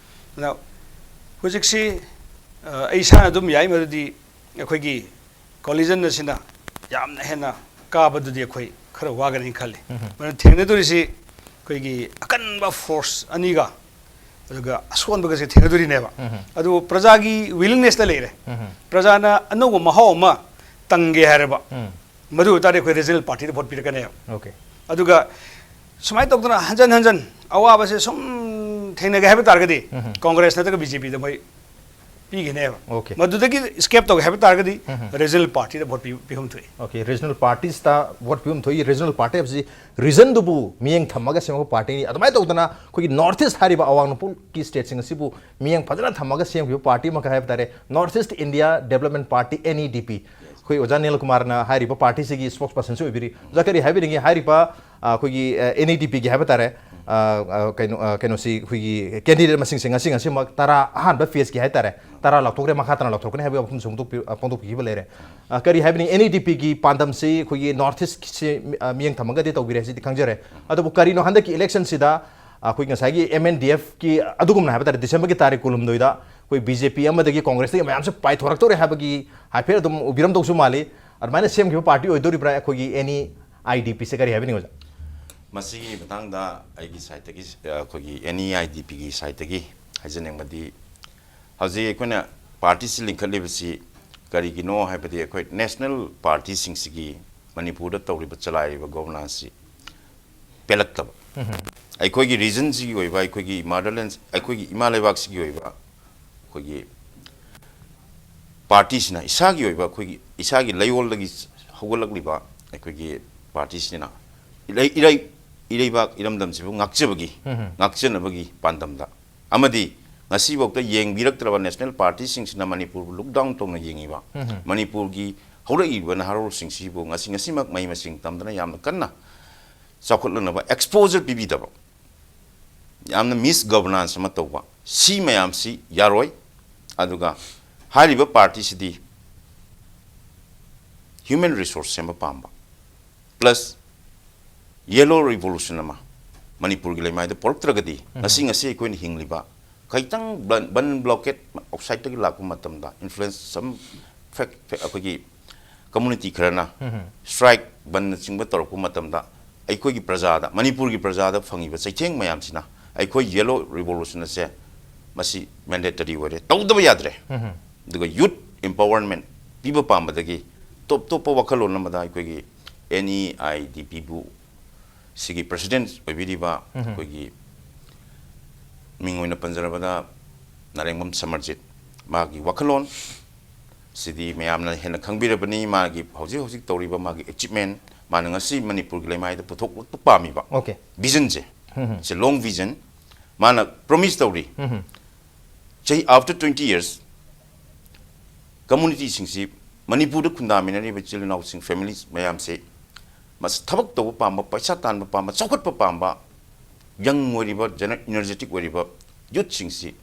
ꯑꯗꯨꯅ ꯍꯧꯖꯤꯛꯁꯤ, ꯑ, ꯑꯩ ꯏꯁꯥꯅ ꯑꯗꯨꯝ ꯌꯥꯏ, ꯃꯗꯨꯗꯤ ꯑꯩꯈꯣꯏꯒꯤ coalition ꯑꯁꯤꯅ ꯌꯥꯝꯅ ꯍꯦꯟꯅ ꯀꯥꯕꯗꯨꯗꯤ ꯑꯩꯈꯣꯏ ꯈꯔ ꯋꯥꯒꯅꯤ ꯈꯜꯂꯤ꯫ ꯃꯔꯝ ꯊꯦꯡꯅꯗꯣꯔꯤꯁꯤ ꯑꯩꯈꯣꯏꯒꯤ ꯑꯀꯟꯕ force ꯑꯅꯤꯒ ꯑꯗꯨꯒ ꯑꯁꯣꯟꯕꯒꯁꯦ ꯊꯦꯡꯅꯗꯣꯔꯤꯅꯦꯕ꯫ ꯑꯗꯨ ꯄ꯭ꯔꯖꯥꯒꯤ ꯋꯤꯂꯤꯡꯅꯦꯁꯇ ꯂꯩꯔꯦ꯫ ꯄ꯭ꯔꯖꯥꯅ ꯑꯅꯧꯕ ꯃꯍꯥꯎ ꯑꯃ ꯇꯪꯒꯦ ꯍꯥꯏꯔꯕ, ꯃꯗꯨ ꯑꯣꯏꯇꯥꯔꯗꯤ ꯑꯩꯈꯣꯏ ꯔꯤꯖꯅꯦꯜ ꯄꯥꯔꯇꯤꯗ ꯚꯣꯠ ꯄꯤꯔꯛꯀꯅꯦꯕ꯫ ꯑꯣꯀꯦ꯫ ꯑꯗꯨꯒ ꯁꯨꯃꯥꯏꯅ ꯇꯧꯗꯅ ꯍꯟꯖꯟ ꯍꯟꯖꯟ ꯑꯋꯥꯕꯁꯦ ꯁꯨꯝ ꯊꯦꯡꯅꯒꯦ ꯍꯥꯏꯕ ꯇꯥꯔꯒꯗꯤ, ꯀꯣꯡꯒ꯭ꯔꯦꯁ ꯅꯠꯇ꯭ꯔꯒ ꯕꯤ ꯖꯦ ꯄꯤꯗ ꯃꯣꯏ ꯄꯤꯒꯅꯦꯕ꯫ ꯑꯣꯀꯦ꯫ ꯃꯗꯨꯗꯒꯤ ꯏꯁꯀꯦꯞ ꯇꯧꯒꯦ ꯍꯥꯏꯕ ꯇꯥꯔꯒꯗꯤ, ꯔꯤꯖꯅꯦꯜ ꯄꯥꯔꯇꯤꯗ ꯚꯣꯠ ꯄꯤ- ꯄꯤꯐꯝ ꯊꯣꯛꯏ꯫ ꯑꯣꯀꯦ, ꯔꯤꯖꯅꯦꯜ ꯄꯥꯔꯇꯤꯁꯇ ꯚꯣꯠ ꯄꯤꯐꯝ ꯊꯣꯛꯏ꯫ ꯔꯤꯖꯅꯦꯜ ꯄꯥꯔꯇꯤ ꯍꯥꯏꯕꯁꯤ ꯔꯤꯖꯟꯗꯨꯕꯨ ꯃꯤꯠꯌꯦꯡ ꯊꯝꯃꯒ ꯁꯦꯝꯃꯛꯄ ꯄꯥꯔꯇꯤꯅꯤ꯫ ꯑꯗꯨꯃꯥꯏꯅ ꯇꯧꯗꯅ ꯑꯩꯈꯣꯏꯒꯤ ꯅꯣꯔꯠ ꯏꯁ ꯍꯥꯏꯔꯤꯕ ꯑꯋꯥꯡ ꯅꯣꯡꯄꯣꯛꯀꯤ ꯁ꯭ꯇꯦꯠꯁꯤꯡ ꯑꯁꯤꯕꯨ ꯃꯤꯠꯌꯦꯡ ꯐꯖꯅ ꯊꯝꯃꯒ ꯁꯦꯝꯈꯤꯕ ꯄꯥꯔꯇꯤ ꯑꯃꯈꯛ ꯍꯥꯏꯕ ꯇꯥꯔꯦ, north east India development party, N E D P. ꯑꯩꯈꯣꯏ ꯑꯣꯖꯥ ꯅꯤꯜ ꯀꯨꯃꯥꯔꯅ ꯍꯥꯏꯔꯤꯕ ꯄꯥꯔꯇꯤꯁꯤꯒꯤ ꯁ꯭ꯄꯣꯛꯁ ꯄꯔꯁꯟꯁꯨ ꯑꯣꯏꯕꯤꯔꯤ꯫ ꯑꯣꯖꯥ, ꯀꯔꯤ ꯍꯥꯏꯕꯤꯅꯤꯡꯉꯤ? ꯍꯥꯏꯔꯤꯕ, ꯑ, ꯑꯩꯈꯣꯏꯒꯤ, ꯑ, ꯑꯦꯟ ꯏ ꯗꯤ ꯄꯤꯒꯤ ꯍꯥꯏꯕ ꯇꯥꯔꯦ, ꯑ, ꯑ, ꯀꯩꯅꯣ, ꯑ, ꯀꯩꯅꯣꯁꯤ ꯑꯩꯈꯣꯏꯒꯤ ꯀꯦꯟꯗꯤꯗꯦꯠ ꯃꯁꯤꯡꯁꯦ ꯉꯁꯤ ꯉꯁꯤꯃꯛ ꯇꯔꯥ, ꯑꯍꯥꯟꯕ ꯐꯦꯖꯀꯤ ꯍꯥꯏ ꯇꯥꯔꯦ, ꯇꯔꯥ ꯂꯥꯎꯊꯣꯛꯈ꯭ꯔꯦ, ꯃꯈꯥ ꯇꯥꯅ ꯂꯥꯎꯊꯣꯛꯀꯅꯤ ꯍꯥꯏꯕꯒꯤ ꯋꯥꯐꯝꯁꯨ ꯐꯣꯡꯗꯣꯛꯄꯤ-, ꯑ, ꯐꯣꯡꯗꯣꯛꯄꯤꯈꯤꯕ ꯂꯩꯔꯦ꯫ ꯑ, ꯀꯔꯤ ꯍꯥꯏꯕꯅꯤ, ꯑꯦꯟ ꯏ ꯗꯤ ꯄꯤꯒꯤ ꯄꯥꯟꯗꯝꯁꯤ ꯑꯩꯈꯣꯏꯒꯤ ꯅꯣꯔꯠ ꯏꯁꯁꯤ, ꯑ, ꯃꯤꯠꯌꯦꯡ ꯊꯝꯃꯒꯗꯤ ꯇꯧꯕꯤꯔꯦ ꯍꯥꯏꯁꯤꯗꯤ ꯈꯪꯖꯔꯦ꯫ ꯑꯗꯨꯕꯨ ꯀꯔꯤꯅꯣ ꯍꯟꯗꯛꯀꯤ ꯏꯂꯦꯛꯁꯟꯁꯤꯗ ꯑꯩꯈꯣꯏ ꯉꯁꯥꯏꯒꯤ ꯑꯦꯝ ꯑꯦꯟ ꯗꯤ ꯑꯦꯐꯀꯤ ꯑꯗꯨꯒꯨꯝꯅ ꯍꯥꯏꯕ ꯇꯥꯔꯦ, ꯗꯤꯁꯦꯝꯕꯔꯒꯤ ꯇꯥꯔꯤꯛ ꯀꯨꯟꯍꯨꯝꯗꯣꯏꯗ ꯑꯩꯈꯣꯏ ꯕꯤ ꯖꯦ ꯄꯤ ꯑꯃꯗꯒꯤ ꯀꯣꯡꯒ꯭ꯔꯦꯁꯇꯒꯤ ꯃꯌꯥꯝꯁꯦ ꯄꯥꯏꯊꯣꯔꯛꯇꯧꯔꯦ ꯍꯥꯏꯕꯒꯤ ꯍꯥꯏꯐꯦꯠ ꯑꯗꯨꯝ ꯎꯕꯤꯔꯝꯗꯧꯁꯨ ꯃꯥꯜꯂꯤ꯫ ꯑꯗꯨꯃꯥꯏꯅ ꯁꯦꯝꯈꯤꯕ ꯄꯥꯔꯇꯤ ꯑꯣꯏꯗꯣꯔꯤꯕ꯭ꯔꯥ ꯑꯩꯈꯣꯏꯒꯤ ꯑꯦꯟ ꯏ ꯑꯥꯏ ꯗꯤ ꯄꯤꯁꯦ? ꯀꯔꯤ ꯍꯥꯏꯕꯤꯅꯤꯡꯉꯤ, ꯑꯣꯖꯥ? ꯃꯁꯤꯒꯤ ꯃꯇꯥꯡꯗ ꯑꯩꯒꯤ ꯁꯥꯏꯠꯇꯒꯤ, ꯑꯩꯈꯣꯏꯒꯤ ꯑꯦꯟ ꯏ ꯑꯥꯏ ꯗꯤ ꯄꯤꯒꯤ ꯁꯥꯏꯠꯇꯒꯤ ꯍꯥꯏꯖꯅꯤꯡꯕꯗꯤ, ꯍꯧꯖꯤꯛ ꯑꯩꯈꯣꯏꯅ ꯄꯥꯔꯇꯤꯁꯤ ꯂꯤꯡꯈꯠꯂꯤꯕꯁꯤ ꯀꯔꯤꯒꯤꯅꯣ ꯍꯥꯏꯕꯗꯤ, ꯑꯩꯈꯣꯏ ꯅꯦꯁꯅꯦꯜ ꯄꯥꯔꯇꯤꯁꯤꯡꯁꯤꯒꯤ ꯃꯅꯤꯄꯨꯔꯗ ꯇꯧꯔꯤꯕ, ꯆꯂꯥꯏꯔꯤꯕ ꯒꯣꯕꯔꯅꯥꯟꯁꯁꯤ ꯄꯦꯜꯂꯛꯇꯕ, ꯑꯩꯈꯣꯏꯒꯤ ꯔꯤꯖꯟꯁꯤꯒꯤ ꯑꯣꯏꯕ, ꯑꯩꯈꯣꯏꯒꯤ ꯃꯥꯗꯔꯂꯦꯟ, ꯑꯩꯈꯣꯏꯒꯤ ꯏꯃꯥ ꯂꯩꯕꯥꯛꯁꯤꯒꯤ ꯑꯣꯏꯕ ꯑꯩꯈꯣꯏꯒꯤ ꯄꯥꯔꯇꯤꯁꯤꯅ ꯏꯁꯥꯒꯤ ꯑꯣꯏꯕ, ꯑꯩꯈꯣꯏꯒꯤ ꯏꯁꯥꯒꯤ ꯂꯩꯌꯣꯜꯗꯒꯤ ꯍꯧꯒꯠꯂꯛꯂꯤꯕ ꯑꯩꯈꯣꯏꯒꯤ ꯄꯥꯔꯇꯤꯁꯤꯅ ꯏꯔꯩ-, ꯏꯔꯩ-, ꯏꯔꯩꯕꯥꯛ ꯏꯔꯝꯗꯝꯁꯤꯕꯨ ꯉꯥꯛꯆꯕꯒꯤ, ꯉꯥꯛꯆꯅꯕꯒꯤ ꯄꯥꯟꯗꯝꯗ, ꯑꯃꯗꯤ ꯉꯁꯤꯐꯥꯎꯗ ꯌꯦꯡꯕꯤꯔꯛꯇ꯭ꯔꯕ ꯅꯦꯁꯅꯦꯜ ꯄꯥꯔꯇꯤꯁꯤꯡꯁꯤꯅ ꯃꯅꯤꯄꯨꯔꯕꯨ ꯂꯨꯛ ꯗꯥꯎꯟ ꯇꯧꯅ ꯌꯦꯡꯉꯤꯕ, ꯃꯅꯤꯄꯨꯔꯒꯤ ꯍꯧꯔꯛꯏꯕ ꯅꯍꯥꯔꯣꯜꯁꯤꯡꯁꯤꯕꯨ ꯉꯁꯤ, ꯉꯁꯤꯃꯛ ꯃꯍꯩ ꯃꯁꯤꯡ ꯇꯝꯗꯅ ꯌꯥꯝꯅ ꯀꯟꯅ ꯆꯥꯎꯈꯠꯂꯛꯅꯕ ꯑꯦꯛꯁꯄꯣꯖꯔ ꯄꯤꯕꯤꯗꯕ, ꯌꯥꯝꯅ ꯃꯤꯁ ꯒꯕꯔꯅꯥꯟꯁ ꯑꯃ ꯇꯧꯕ, ꯁꯤ ꯃꯌꯥꯝꯁꯤ ꯌꯥꯔꯣꯏ꯫ ꯑꯗꯨꯒ ꯍꯥꯏꯔꯤꯕ ꯄꯥꯔꯇꯤꯁꯤꯗꯤ ꯍ꯭ꯌꯨꯃꯦꯟ ꯔꯤꯁꯣꯔꯁ ꯁꯦꯝꯕ ꯄꯥꯝꯕ, ꯄ꯭ꯂꯁ ꯌꯦꯂꯣ ꯔꯤꯚꯣꯂꯨꯁꯟ ꯑꯃ ꯃꯅꯤꯄꯨꯔꯒꯤ ꯂꯩꯃꯥꯏꯗ ꯄꯣꯔꯛꯇ꯭ꯔꯒꯗꯤ, ꯉꯁꯤ, ꯉꯁꯤ ꯑꯩꯈꯣꯏꯅ ꯍꯤꯡꯂꯤꯕ, ꯈꯤꯇꯪ ꯕꯟ, ꯕꯟ ꯕ꯭ꯂꯣꯀꯦꯠ ꯑꯥꯎꯠꯁꯥꯏꯠꯇꯒꯤ ꯂꯥꯛꯄ ꯃꯇꯝꯗ, ꯏꯟꯐ꯭ꯂꯨꯌꯦꯟꯁ, ꯁꯝ ꯐꯦꯛ-, ꯐꯦꯛ-, ꯑꯩꯈꯣꯏꯒꯤ ꯀꯝꯃꯨꯅꯤꯇꯤ ꯈꯔꯅ ꯁ꯭ꯇ꯭ꯔꯥꯏꯛ, ꯕꯟꯅꯆꯤꯡꯕ ꯇꯧꯔꯛꯄ ꯃꯇꯝꯗ, ꯑꯩꯈꯣꯏꯒꯤ ꯄ꯭ꯔꯖꯥꯗ, ꯃꯅꯤꯄꯨꯔꯒꯤ ꯄ꯭ꯔꯖꯥꯗ ꯐꯪꯉꯤꯕ ꯆꯩꯊꯦꯡ ꯃꯌꯥꯝꯁꯤꯅ ꯑꯩꯈꯣꯏ Yellow Revolution ꯑꯁꯦ ꯃꯁꯤ mandatory ꯑꯣꯏꯔꯦ, ꯇꯧꯗꯕ ꯌꯥꯗ꯭ꯔꯦ꯫ ꯑꯗꯨꯒ youth empowerment ꯄꯤꯕ ꯄꯥꯝꯕꯗꯒꯤ ꯇꯣꯞ ꯇꯣꯞꯄ ꯋꯥꯈꯜꯂꯣꯟ ꯑꯃꯗ ꯑꯩꯈꯣꯏꯒꯤ N E I D P ꯕꯨ ꯁꯤꯒꯤ president ꯑꯣꯏꯕꯤꯔꯤꯕ ꯑꯩꯈꯣꯏꯒꯤ ꯃꯤꯡ ꯑꯣꯏꯅ ꯄꯟꯖꯔꯕꯗ ꯅꯥꯔꯦꯡꯕꯝ ꯁꯃꯔꯖꯤꯠ, ꯃꯥꯒꯤ ꯋꯥꯈꯜꯂꯣꯟ ꯁꯤꯗꯤ ꯃꯌꯥꯝꯅ ꯍꯦꯟꯅ ꯈꯪꯕꯤꯔꯕꯅꯤ꯫ ꯃꯥꯒꯤ ꯍꯧꯖꯤꯛ ꯍꯧꯖꯤꯛ ꯇꯧꯔꯤꯕ ꯃꯥꯒꯤ achievement, ꯃꯥꯅ ꯉꯁꯤ ꯃꯅꯤꯄꯨꯔꯒꯤ ꯂꯩꯃꯥꯏꯗ ꯄꯨꯊꯣꯛꯂꯛꯄ ꯄꯥꯝꯃꯤꯕ Okay. vision say, it's a long vision꯫ ꯃꯥꯅ promise ꯇꯧꯔꯤ, ꯆꯍꯤ after twenty years community ꯁꯤꯡꯁꯤ, ꯃꯅꯤꯄꯨꯔꯗ ꯈꯨꯟꯗꯥꯃꯤꯟꯅꯔꯤꯕ ꯏꯆꯤꯜ ꯏꯅꯥꯎꯁꯤꯡ, families ꯃꯌꯥꯝꯁꯦ, ꯃꯁ-, ꯊꯕꯛ ꯇꯧꯕ ꯄꯥꯝꯕ, ꯄꯩꯁꯥ ꯇꯥꯟꯕ ꯄꯥꯝꯕ, ꯆꯥꯎꯈꯠꯄ ꯄꯥꯝꯕ, young ꯑꯣꯏꯔꯤꯕ, ꯖꯦꯅ-, energetic ꯑꯣꯏꯔꯤꯕ youth ꯁꯤꯡꯁꯤ,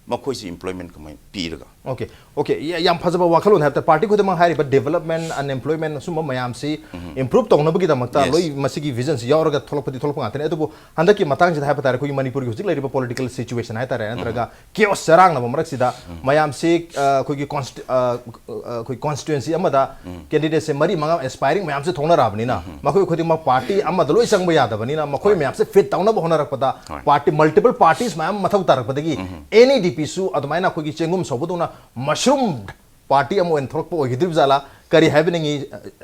ꯃꯈꯣꯏꯁꯤ employment ꯀꯃꯥꯏꯅ ꯄꯤꯔꯒ Okay, okay, ꯌꯥ-, ꯌꯥꯝ ꯐꯖꯕ ꯋꯥꯈꯜꯂꯣꯟ ꯍꯥꯏꯕ ꯇꯥꯔꯦ꯫ Party ꯈꯨꯗꯤꯡꯃꯛ ꯍꯥꯏꯔꯤꯕ development, unemployment, ꯑꯁꯨꯝꯕ ꯃꯌꯥꯝꯁꯤ improve ꯇꯧꯅꯕꯒꯤꯗꯃꯛꯇ Yes. ꯂꯣꯏ ꯃꯁꯤꯒꯤ vision ꯁꯤ ꯌꯥꯎꯔꯒ ꯊꯣꯛꯂꯛꯄꯗꯤ ꯊꯣꯛꯂꯛꯄ ꯉꯥꯛꯇꯅꯤ꯫ ꯑꯗꯨꯕꯨ ꯍꯟꯗꯛꯀꯤ ꯃꯇꯥꯡꯁꯤꯗ ꯍꯥꯏꯕ ꯇꯥꯔꯦ, ꯑꯩꯈꯣꯏꯒꯤ ꯃꯅꯤꯄꯨꯔꯒꯤ ꯍꯧꯖꯤꯛ ꯂꯩꯔꯤꯕ political situation ꯍꯥꯏ ꯇꯥꯔꯦ, ꯅꯠꯇ꯭ꯔꯒ chaos ꯆꯔꯥꯡꯅꯕ ꯃꯔꯛꯁꯤꯗ ꯃꯌꯥꯝꯁꯤ, ꯑ, ꯑꯩꯈꯣꯏꯒꯤ consti-, ꯑ, ꯑ, ꯑꯩꯈꯣꯏ constituency ꯑꯃꯗ candidate ꯁꯦ ꯃꯔꯤ ꯃꯉꯥ aspiring ꯃꯌꯥꯝꯁꯦ ꯊꯣꯛꯅꯔꯛꯑꯕꯅꯤꯅ, ꯃꯈꯣꯏ ꯈꯨꯗꯤꯡꯃꯛ party ꯑꯃꯗ ꯂꯣꯏ ꯆꯪꯕ ꯌꯥꯗꯕꯅꯤꯅ, ꯃꯈꯣꯏ ꯃꯌꯥꯝꯁꯦ fit ꯇꯧꯅꯕ ꯍꯣꯠꯅꯔꯛꯄꯗ ꯍꯣꯏ. party, multiple parties ꯃꯌꯥꯝ ꯃꯊꯧ ꯇꯥꯔꯛꯄꯗꯒꯤ N E D P ꯁꯨ ꯑꯗꯨꯃꯥꯏꯅ ꯑꯩꯈꯣꯏꯒꯤ ꯆꯦꯡꯒꯨꯝ ꯁꯧꯕꯗꯧꯅ mushroom party ꯑꯃ ꯑꯣꯏꯅ ꯊꯣꯛꯂꯛꯄ ꯑꯣꯏꯒꯗꯧꯔꯤꯕ ꯖꯥꯠꯂꯥ? ꯀꯔꯤ ꯍꯥꯏꯕꯅꯤꯡꯉꯤ?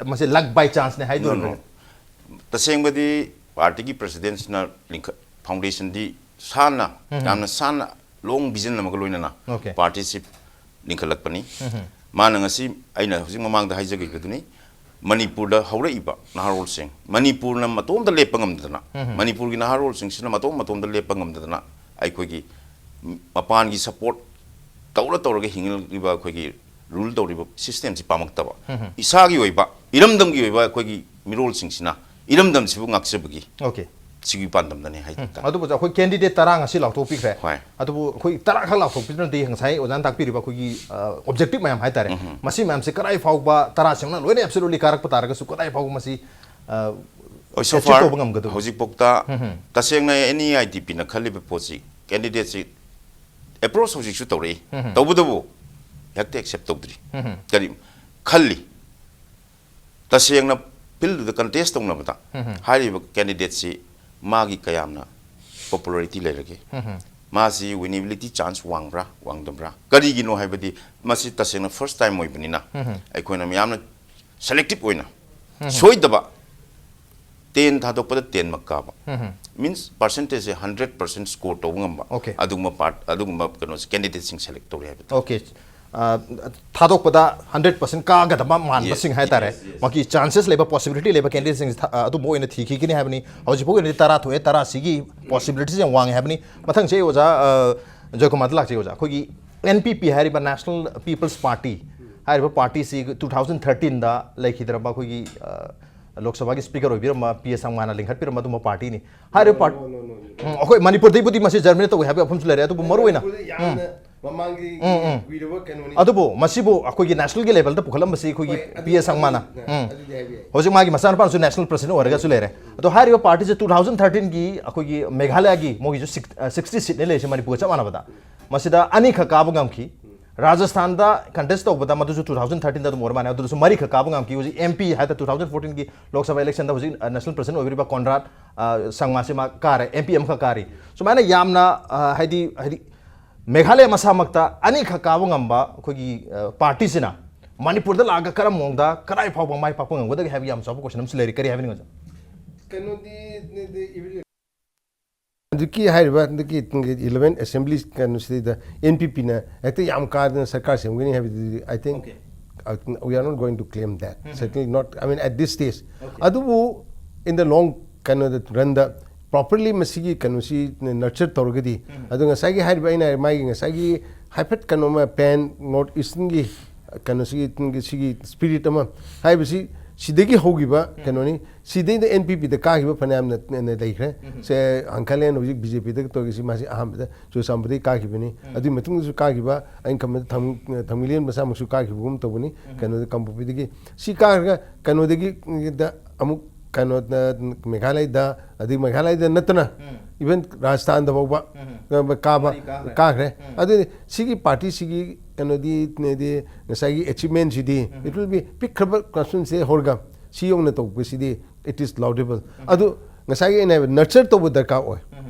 ꯃꯁꯤ luck by chance ꯅꯦ ꯍꯥꯏꯗꯣꯔꯤꯕ꯭ꯔꯥ? No, no. ꯇꯁꯦꯡꯕꯗꯤ party ꯒꯤ president ꯅ ꯂꯤꯡꯈꯠ-, foundation ꯗꯤ ꯁꯥꯟꯅ, ꯌꯥꯝꯅ ꯁꯥꯟꯅ long vision ꯑꯃꯒ ꯂꯣꯏꯅꯅ Okay. party ꯁꯤ ꯂꯤꯡꯈꯠꯂꯛꯄꯅꯤ꯫ ꯃꯥꯅ ꯉꯁꯤ ꯑꯩꯅ ꯍꯧꯖꯤꯛ ꯃꯃꯥꯡꯗ ꯍꯥꯏꯖꯈꯤꯕꯗꯨꯅꯤ, ꯃꯅꯤꯄꯨꯔꯗ ꯍꯧꯔꯛꯏꯕ ꯅꯍꯥꯔꯣꯜꯁꯤꯡ, ꯃꯅꯤꯄꯨꯔꯅ ꯃꯇꯣꯝꯇ ꯂꯦꯞꯄ ꯉꯝꯗꯗꯅ, ꯃꯅꯤꯄꯨꯔꯒꯤ ꯅꯍꯥꯔꯣꯜꯁꯤꯡꯁꯤꯅ ꯃꯇꯣꯝ ꯃꯇꯣꯝꯇ ꯂꯦꯞꯄ ꯉꯝꯗꯗꯅ, ꯑꯩꯈꯣꯏꯒꯤ ꯃꯄꯥꯟꯒꯤ support ꯇꯧꯔ ꯇꯧꯔꯒ ꯍꯤꯡꯂꯤꯕ ꯑꯩꯈꯣꯏꯒꯤ rule ꯇꯧꯔꯤꯕ system ꯁꯤ ꯄꯥꯝꯃꯛꯇꯕ, ꯏꯁꯥꯒꯤ ꯑꯣꯏꯕ, ꯏꯔꯝꯗꯝꯒꯤ ꯑꯣꯏꯕ ꯑꯩꯈꯣꯏꯒꯤ ꯃꯤꯔꯣꯜꯁꯤꯡꯁꯤꯅ ꯏꯔꯝꯗꯝꯁꯤꯕꯨ ꯉꯥꯛꯆꯕꯒꯤ Okay. ꯁꯤꯒꯤ ꯄꯥꯟꯗꯝꯗꯅꯤ ꯍꯥꯏ ꯇꯥꯔꯦ꯫ ꯑꯗꯨꯕꯨ ꯑꯩꯈꯣꯏ candidate ꯇꯔꯥ ꯉꯁꯤ ꯂꯥꯎꯊꯣꯛꯄꯤꯈ꯭ꯔꯦ꯫ ꯍꯣꯏ. ꯑꯗꯨꯕꯨ ꯑꯩꯈꯣꯏ ꯇꯔꯥ ꯈꯛ ꯂꯥꯎꯊꯣꯛꯄꯤꯗꯨꯅꯗꯤ ꯉꯁꯥꯏ ꯑꯣꯖꯥꯅ ꯇꯥꯛꯄꯤꯔꯤꯕ ꯑꯩꯈꯣꯏꯒꯤ, ꯑ, objective ꯃꯌꯥꯝ ꯍꯥꯏ ꯇꯥꯔꯦ, ꯃꯁꯤ ꯃꯌꯥꯝꯁꯦ ꯀꯗꯥꯏ ꯐꯥꯎꯕ, ꯇꯔꯥꯁꯤꯃꯅ ꯂꯣꯏꯅ absolutely ꯀꯥꯔꯛꯄ ꯇꯥꯔꯒꯁꯨ, ꯀꯗꯥꯏ ꯐꯥꯎꯕ ꯃꯁꯤ, ꯑ, ꯍꯣꯏ, so achieve far ꯇꯧꯕ ꯉꯝꯒꯗꯕ? ꯍꯧꯖꯤꯛꯐꯥꯎꯗ ꯇꯁꯦꯡꯅ N E I D P ꯅ ꯈꯜꯂꯤꯕ ꯄꯣꯠꯁꯤ, candidate ꯁꯤ approach ꯍꯧꯖꯤꯛꯁꯨ ꯇꯧꯔꯛꯏ꯫ ꯇꯧꯕꯇꯕꯨ ꯍꯦꯛꯇ accept ꯇꯧꯗ꯭ꯔꯤ꯫ ꯀꯔꯤ ꯈꯜꯂꯤ? ꯇꯁꯦꯡꯅ field ꯗ contest ꯇꯧꯅꯕꯗ ꯍꯥꯏꯔꯤꯕ candidate ꯁꯤ ꯃꯥꯒꯤ ꯀꯌꯥꯝꯅ ꯄꯣꯄꯨꯂꯔꯤꯇꯤ ꯂꯩꯔꯒꯦ? ꯃꯥꯁꯤ ꯋꯤꯅꯦꯕꯤꯂꯤꯇꯤ ꯆꯥꯟꯁ ꯋꯥꯡꯕ꯭ꯔꯥ ꯋꯥꯡꯗꯕ꯭ꯔꯥ? ꯀꯔꯤꯒꯤꯅꯣ ꯍꯥꯏꯕꯗꯤ ꯃꯁꯤ ꯇꯁꯦꯡꯅ ꯐꯥꯔꯁ ꯇꯥꯏꯝ ꯑꯣꯏꯕꯅꯤꯅ ꯑꯩꯈꯣꯏꯅ ꯌꯥꯝꯅ ꯁꯦꯂꯦꯛꯇꯤꯞ ꯑꯣꯏꯅ ꯁꯣꯏꯗꯕ ꯇꯦꯟ ꯊꯥꯗꯣꯛꯄꯗ ꯇꯦꯟꯃꯛ ꯀꯥꯕ, ꯃꯤꯟꯁ ꯄꯥꯔꯁꯦꯟꯇꯦꯖꯁꯦ ꯍꯟꯗ꯭ꯔꯦꯠ ꯄꯥꯔꯁꯦꯟ ꯁ꯭ꯀꯣꯔ ꯇꯧꯕ ꯉꯝꯕ, Okay. ꯑꯗꯨꯒꯨꯝꯕ ꯄꯥꯔꯠ ꯑꯗꯨꯒꯨꯝꯕ ꯀꯩꯅꯣꯁꯦ ꯀꯦꯟꯗꯤꯗꯦꯠꯁꯤꯡ ꯁꯦꯂꯦꯛ ꯇꯧꯔꯦ ꯍꯥꯏꯕ ꯇꯥꯔꯦ꯫ ꯑꯣꯀꯦ꯫ ꯑ, ꯊꯥꯗꯣꯛꯄꯗ ꯍꯟꯗ꯭ꯔꯦꯠ ꯄꯥꯔꯁꯦꯟ ꯀꯥꯒꯗꯕ ꯃꯥꯟꯕꯁꯤꯡ Yes, ꯍꯥꯏꯇꯥꯔꯦ꯫ yes, yes. ꯃꯥꯒꯤ ꯆꯥꯟꯁꯦꯁ ꯂꯩꯕ, ꯄꯣꯁꯤꯕꯤꯂꯤꯇꯤ ꯂꯩꯕ ꯀꯦꯟꯗꯤꯗꯦꯠꯁꯤꯡ ꯑꯗꯨꯝꯕ ꯑꯣꯏꯅ ꯊꯤꯈꯤꯒꯅꯤ ꯍꯥꯏꯕꯅꯤ꯫ ꯍꯧꯖꯤꯛ ꯐꯥꯎꯒꯤ ꯑꯣꯏꯅꯗꯤ ꯇꯔꯥ ꯊꯣꯛꯑꯦ, ꯇꯔꯥꯁꯤꯒꯤ ꯄꯣꯁꯤꯕꯤꯂꯤꯇꯤꯁꯦ ꯌꯥꯝ ꯋꯥꯡꯉꯦ ꯍꯥꯏꯕꯅꯤ꯫ ꯃꯊꯪꯁꯦ ꯑꯣꯖꯥ, ꯑ, ꯖꯣꯏꯀꯨꯃꯥꯔꯗ ꯂꯥꯛꯆꯩ ꯑꯣꯖꯥ꯫ ꯑꯩꯈꯣꯏꯒꯤ ꯑꯦꯟ ꯄꯤ ꯄꯤ ꯍꯥꯏꯔꯤꯕ ꯅꯦꯁꯅꯦꯜ ꯄꯤꯄꯜꯁ ꯄꯥꯔꯇꯤ ꯍꯥꯏꯔꯤꯕ ꯄꯥꯔꯇꯤꯁꯤ ꯇꯨ ꯊꯥꯎꯖꯟ ꯊꯥꯔꯇꯤꯟꯗ ꯂꯩꯈꯤꯗ꯭ꯔꯕ ꯑꯩꯈꯣꯏꯒꯤ, ꯑ, ꯂꯣꯛ ꯁꯚꯥꯒꯤ ꯁ꯭ꯄꯤꯀꯔ ꯑꯣꯏꯕꯤꯔꯝꯕ ꯄꯤ ꯑꯦ ꯁꯪꯃꯥꯅ ꯂꯤꯡꯈꯠꯄꯤꯔꯝꯕ ꯑꯗꯨꯝꯕ ꯄꯥꯔꯇꯤꯅꯤ꯫ ꯍꯥꯏꯔꯤꯕ ꯄꯥꯔ-, No, no, no, no. ꯎꯝ, ꯑꯩꯈꯣꯏ ꯃꯅꯤꯄꯨꯔꯗꯩꯕꯨꯗꯤ ꯃꯁꯤ ꯖꯔꯃꯤꯅꯦꯠ ꯇꯧꯏ ꯍꯥꯏꯕ ꯋꯥꯐꯝꯁꯨ ꯂꯩꯔꯦ, ꯑꯗꯨꯕꯨ ꯃꯔꯨ ꯑꯣꯏꯅ ꯃꯅꯤꯄꯨꯔꯗ ꯌꯥꯝꯅ ꯃꯃꯥꯡꯒꯤ ꯎꯝ, ꯎꯝ. ꯀꯨꯏꯔꯕ ꯀꯩꯅꯣꯅꯤ꯫ ꯑꯗꯨꯕꯨ ꯃꯁꯤꯕꯨ ꯑꯩꯈꯣꯏꯒꯤ ꯅꯦꯁꯅꯦꯜꯒꯤ ꯂꯦꯚꯦꯜꯗ ꯄꯨꯈꯠꯂꯝꯕꯁꯤ ꯑꯩꯈꯣꯏꯒꯤ ꯍꯣꯏ, ꯑꯗꯨ- ꯄꯤ ꯑꯦ ꯁꯪꯃꯥꯅ꯫ ꯑꯗꯨꯗꯤ- ꯎꯝ꯫ ꯑꯗꯨꯗꯤ ꯍꯥꯏꯕ ꯌꯥꯏ꯫ ꯍꯧꯖꯤꯛ ꯃꯥꯒꯤ ꯃꯆꯥꯅꯨꯄꯥꯁꯨ ꯅꯦꯁꯅꯦꯜ ꯄ꯭ꯔꯁꯤꯗꯦꯟ ꯑꯣꯏꯔꯒꯁꯨ ꯂꯩꯔꯦ꯫ ꯑꯗꯣ ꯍꯥꯏꯔꯤꯕ ꯄꯥꯔꯇꯤꯁꯦ ꯇꯨ ꯊꯥꯎꯖꯟ ꯊꯥꯔꯇꯤꯟꯒꯤ ꯑꯩꯈꯣꯏꯒꯤ ꯃꯦꯘꯥꯂꯌꯥꯒꯤ ꯃꯣꯏꯒꯤꯁꯨ ꯁꯤꯛꯁꯇꯤ ꯁꯤꯠꯅꯦ ꯂꯩꯔꯤꯁꯦ ꯃꯅꯤꯄꯨꯔꯒ ꯆꯞ ꯃꯥꯟꯅꯕꯗ꯫ ꯃꯁꯤꯗ ꯑꯅꯤꯈꯛ ꯀꯥꯕ ꯉꯝꯈꯤ꯫ ꯔꯥꯖꯁꯊꯥꯟꯗ ꯀꯟꯇꯦꯁ ꯇꯧꯕꯗ ꯃꯗꯨꯁꯨ ꯇꯨ ꯊꯥꯎꯖꯟ ꯊꯥꯔꯇꯤꯟꯗ ꯑꯗꯨꯝ ꯑꯣꯏꯔ ꯃꯥꯜꯂꯦ꯫ ꯑꯗꯨꯗꯁꯨ ꯃꯔꯤꯈꯛ ꯀꯥꯕ ꯉꯝꯈꯤ꯫ ꯍꯧꯖꯤꯛ ꯑꯦꯝ ꯄꯤ ꯍꯥꯏꯗ ꯇꯨ ꯊꯥꯎꯖꯟ ꯐꯣꯔꯇꯤꯟꯒꯤ ꯂꯣꯛ ꯁꯚꯥ ꯏꯂꯦꯛꯁꯟꯗ ꯍꯧꯖꯤꯛ, ꯑ, ꯅꯦꯁꯅꯦꯜ ꯄ꯭ꯔꯁꯤꯗꯦꯟ ꯑꯣꯏꯕꯤꯔꯤꯕ ꯀꯣꯟꯔꯥꯗ, ꯑ, ꯁꯪꯃꯥꯁꯤ ꯃꯥ ꯀꯥꯔꯦ, ꯑꯦꯝ ꯄꯤ ꯑꯃꯈꯛ ꯀꯥꯔꯤ꯫ ꯁꯨꯃꯥꯏꯅ ꯌꯥꯝꯅ, ꯑ, ꯍꯥꯏꯗꯤ, ꯍꯥꯏꯗꯤ ꯃꯦꯘꯥꯂꯌꯥ ꯃꯁꯥꯃꯛꯇ ꯑꯅꯤꯈꯛ ꯀꯥꯕ ꯉꯝꯕ ꯑꯩꯈꯣꯏꯒꯤ, ꯑ, ꯄꯥꯔꯇꯤꯁꯤꯅ ꯃꯅꯤꯄꯨꯔꯗ ꯂꯥꯛꯑꯒ ꯀꯔꯝꯕ ꯃꯑꯣꯡꯗ ꯀꯗꯥꯏ ꯐꯥꯎꯕ ꯃꯥꯏ ꯄꯥꯛꯄ ꯉꯝꯒꯗꯒꯦ ꯍꯥꯏꯕꯒꯤ ꯌꯥꯝ ꯆꯥꯎꯕ ꯀꯣꯏꯁꯟ ꯑꯃꯁꯨ ꯂꯩꯔꯤ꯫ ꯀꯔꯤ ꯍꯥꯏꯕꯅꯤ ꯑꯣꯖꯥ? ꯀꯩꯅꯣꯗꯤ, ꯅꯦ-, ꯅꯦ-, even ꯍꯧꯖꯤꯛꯀꯤ ꯍꯥꯏꯔꯤꯕ ꯍꯟꯗꯛꯀꯤ ꯏꯂꯦꯚꯦꯟ ꯑꯦꯁꯦꯝꯕ꯭ꯂꯤ ꯀꯩꯅꯣꯁꯤꯗꯩꯗ ꯑꯦꯟ ꯄꯤ ꯄꯤꯅ ꯍꯦꯛꯇ ꯌꯥꯝ ꯀꯥꯗꯅ ꯁꯔꯀꯥꯔ ꯁꯦꯝꯒꯅꯤ ꯍꯥꯏꯕꯗꯨꯗꯤ, I think, Okay. uh, we are not going to claim that. Certainly not, I mean, at this stage. Okay. ꯑꯗꯨꯕꯨ in the long ꯀꯩꯅꯣꯗ ꯔꯟꯗ ꯄ꯭ꯔꯣꯄꯔꯂꯤ ꯃꯁꯤꯒꯤ ꯀꯩꯅꯣꯁꯤ ꯅꯔꯆꯔ ꯇꯧꯔꯒꯗꯤ, ꯑꯗꯣ ꯉꯁꯥꯏꯒꯤ ꯍꯥꯏꯔꯤꯕ ꯑꯩꯅ ꯍꯥꯏ-, ꯃꯥꯒꯤ ꯉꯁꯥꯏꯒꯤ ꯍꯥꯏꯐꯦꯠ ꯀꯩꯅꯣ ꯑꯃ ꯄꯦꯟ ꯅꯣꯔꯠ ꯏꯁꯇꯔꯟꯒꯤ ꯀꯩꯅꯣꯁꯤꯒꯤ ꯁꯤꯒꯤ ꯁ꯭ꯄꯤꯔꯤꯠ ꯑꯃ ꯍꯥꯏꯕꯁꯤ ꯁꯤꯗꯒꯤ ꯍꯧꯈꯤꯕ ꯀꯩꯅꯣꯅꯤ꯫ ꯁꯤꯗꯩꯗ ꯑꯦꯟ ꯄꯤ ꯄꯤꯗ ꯀꯥꯈꯤꯕ ꯐꯅꯌꯥꯝꯅ ꯂꯩꯈ꯭ꯔꯦ꯫ ꯁꯦ, ꯍꯪꯈꯥꯂꯦꯟ ꯍꯧꯖꯤꯛ ꯕꯤ ꯖꯦ ꯄꯤꯗ ꯇꯧꯔꯤꯁꯤ, ꯃꯥꯁꯤ ꯑꯍꯥꯟꯕꯗ ꯆꯨꯔꯆꯥꯟꯄꯨꯔꯗꯒꯤ ꯀꯥꯈꯤꯕꯅꯤ꯫ ꯑꯗꯨꯒꯤ ꯃꯇꯨꯡꯗꯁꯨ ꯀꯥꯈꯤꯕ, ꯑꯩꯅ ꯈꯟꯕꯗ ꯊꯥꯡ-, ꯊꯥꯡꯃꯩꯕꯟ ꯃꯆꯥꯃꯛꯁꯨ ꯀꯥꯈꯤꯕꯒꯨꯝ ꯇꯧꯕꯅꯤ꯫ ꯀꯩꯅꯣꯗ ꯀꯥꯡꯄꯣꯛꯄꯤꯗꯒꯤ꯫ ꯁꯤ ꯀꯥꯈ꯭ꯔꯒ ꯀꯩꯅꯣꯗꯒꯤ ꯗ ꯑꯃꯨꯛ ꯀꯩꯅꯣꯗ ꯃꯦꯘꯥꯂꯌꯗ, ꯑꯗꯩ ꯃꯦꯘꯥꯂꯌꯗ ꯅꯠꯇꯅ even ꯔꯥꯖꯁꯊꯥꯟꯗ ꯐꯥꯎꯕ ꯀꯥꯕ ꯀꯥꯈ꯭ꯔꯦ꯫ ꯑꯗꯨꯗꯤ ꯁꯤꯒꯤ ꯄꯥꯔꯇꯤꯁꯤꯒꯤ ꯀꯩꯅꯣꯗꯤ, ꯅꯦꯗꯤ, ꯉꯁꯥꯏꯒꯤ ꯑꯦꯆꯤꯞꯃꯦꯟꯁꯤꯗꯤ, it will be, ꯄꯤꯛꯈ꯭ꯔꯕ ꯀꯟꯁꯇꯤꯇ꯭ꯋꯦꯟꯁꯤ ꯍꯧꯔꯒ ꯁꯤ ꯌꯧꯅ ꯇꯧꯕꯁꯤꯗꯤ, it is laudable꯫ ꯑꯗꯨ ꯉꯁꯥꯏꯒꯤ ꯑꯩꯅ ꯍꯥꯏꯕ ꯅꯔꯆꯔ ꯇꯧꯕ ꯗꯔꯀꯥꯔ ꯑꯣꯏ꯫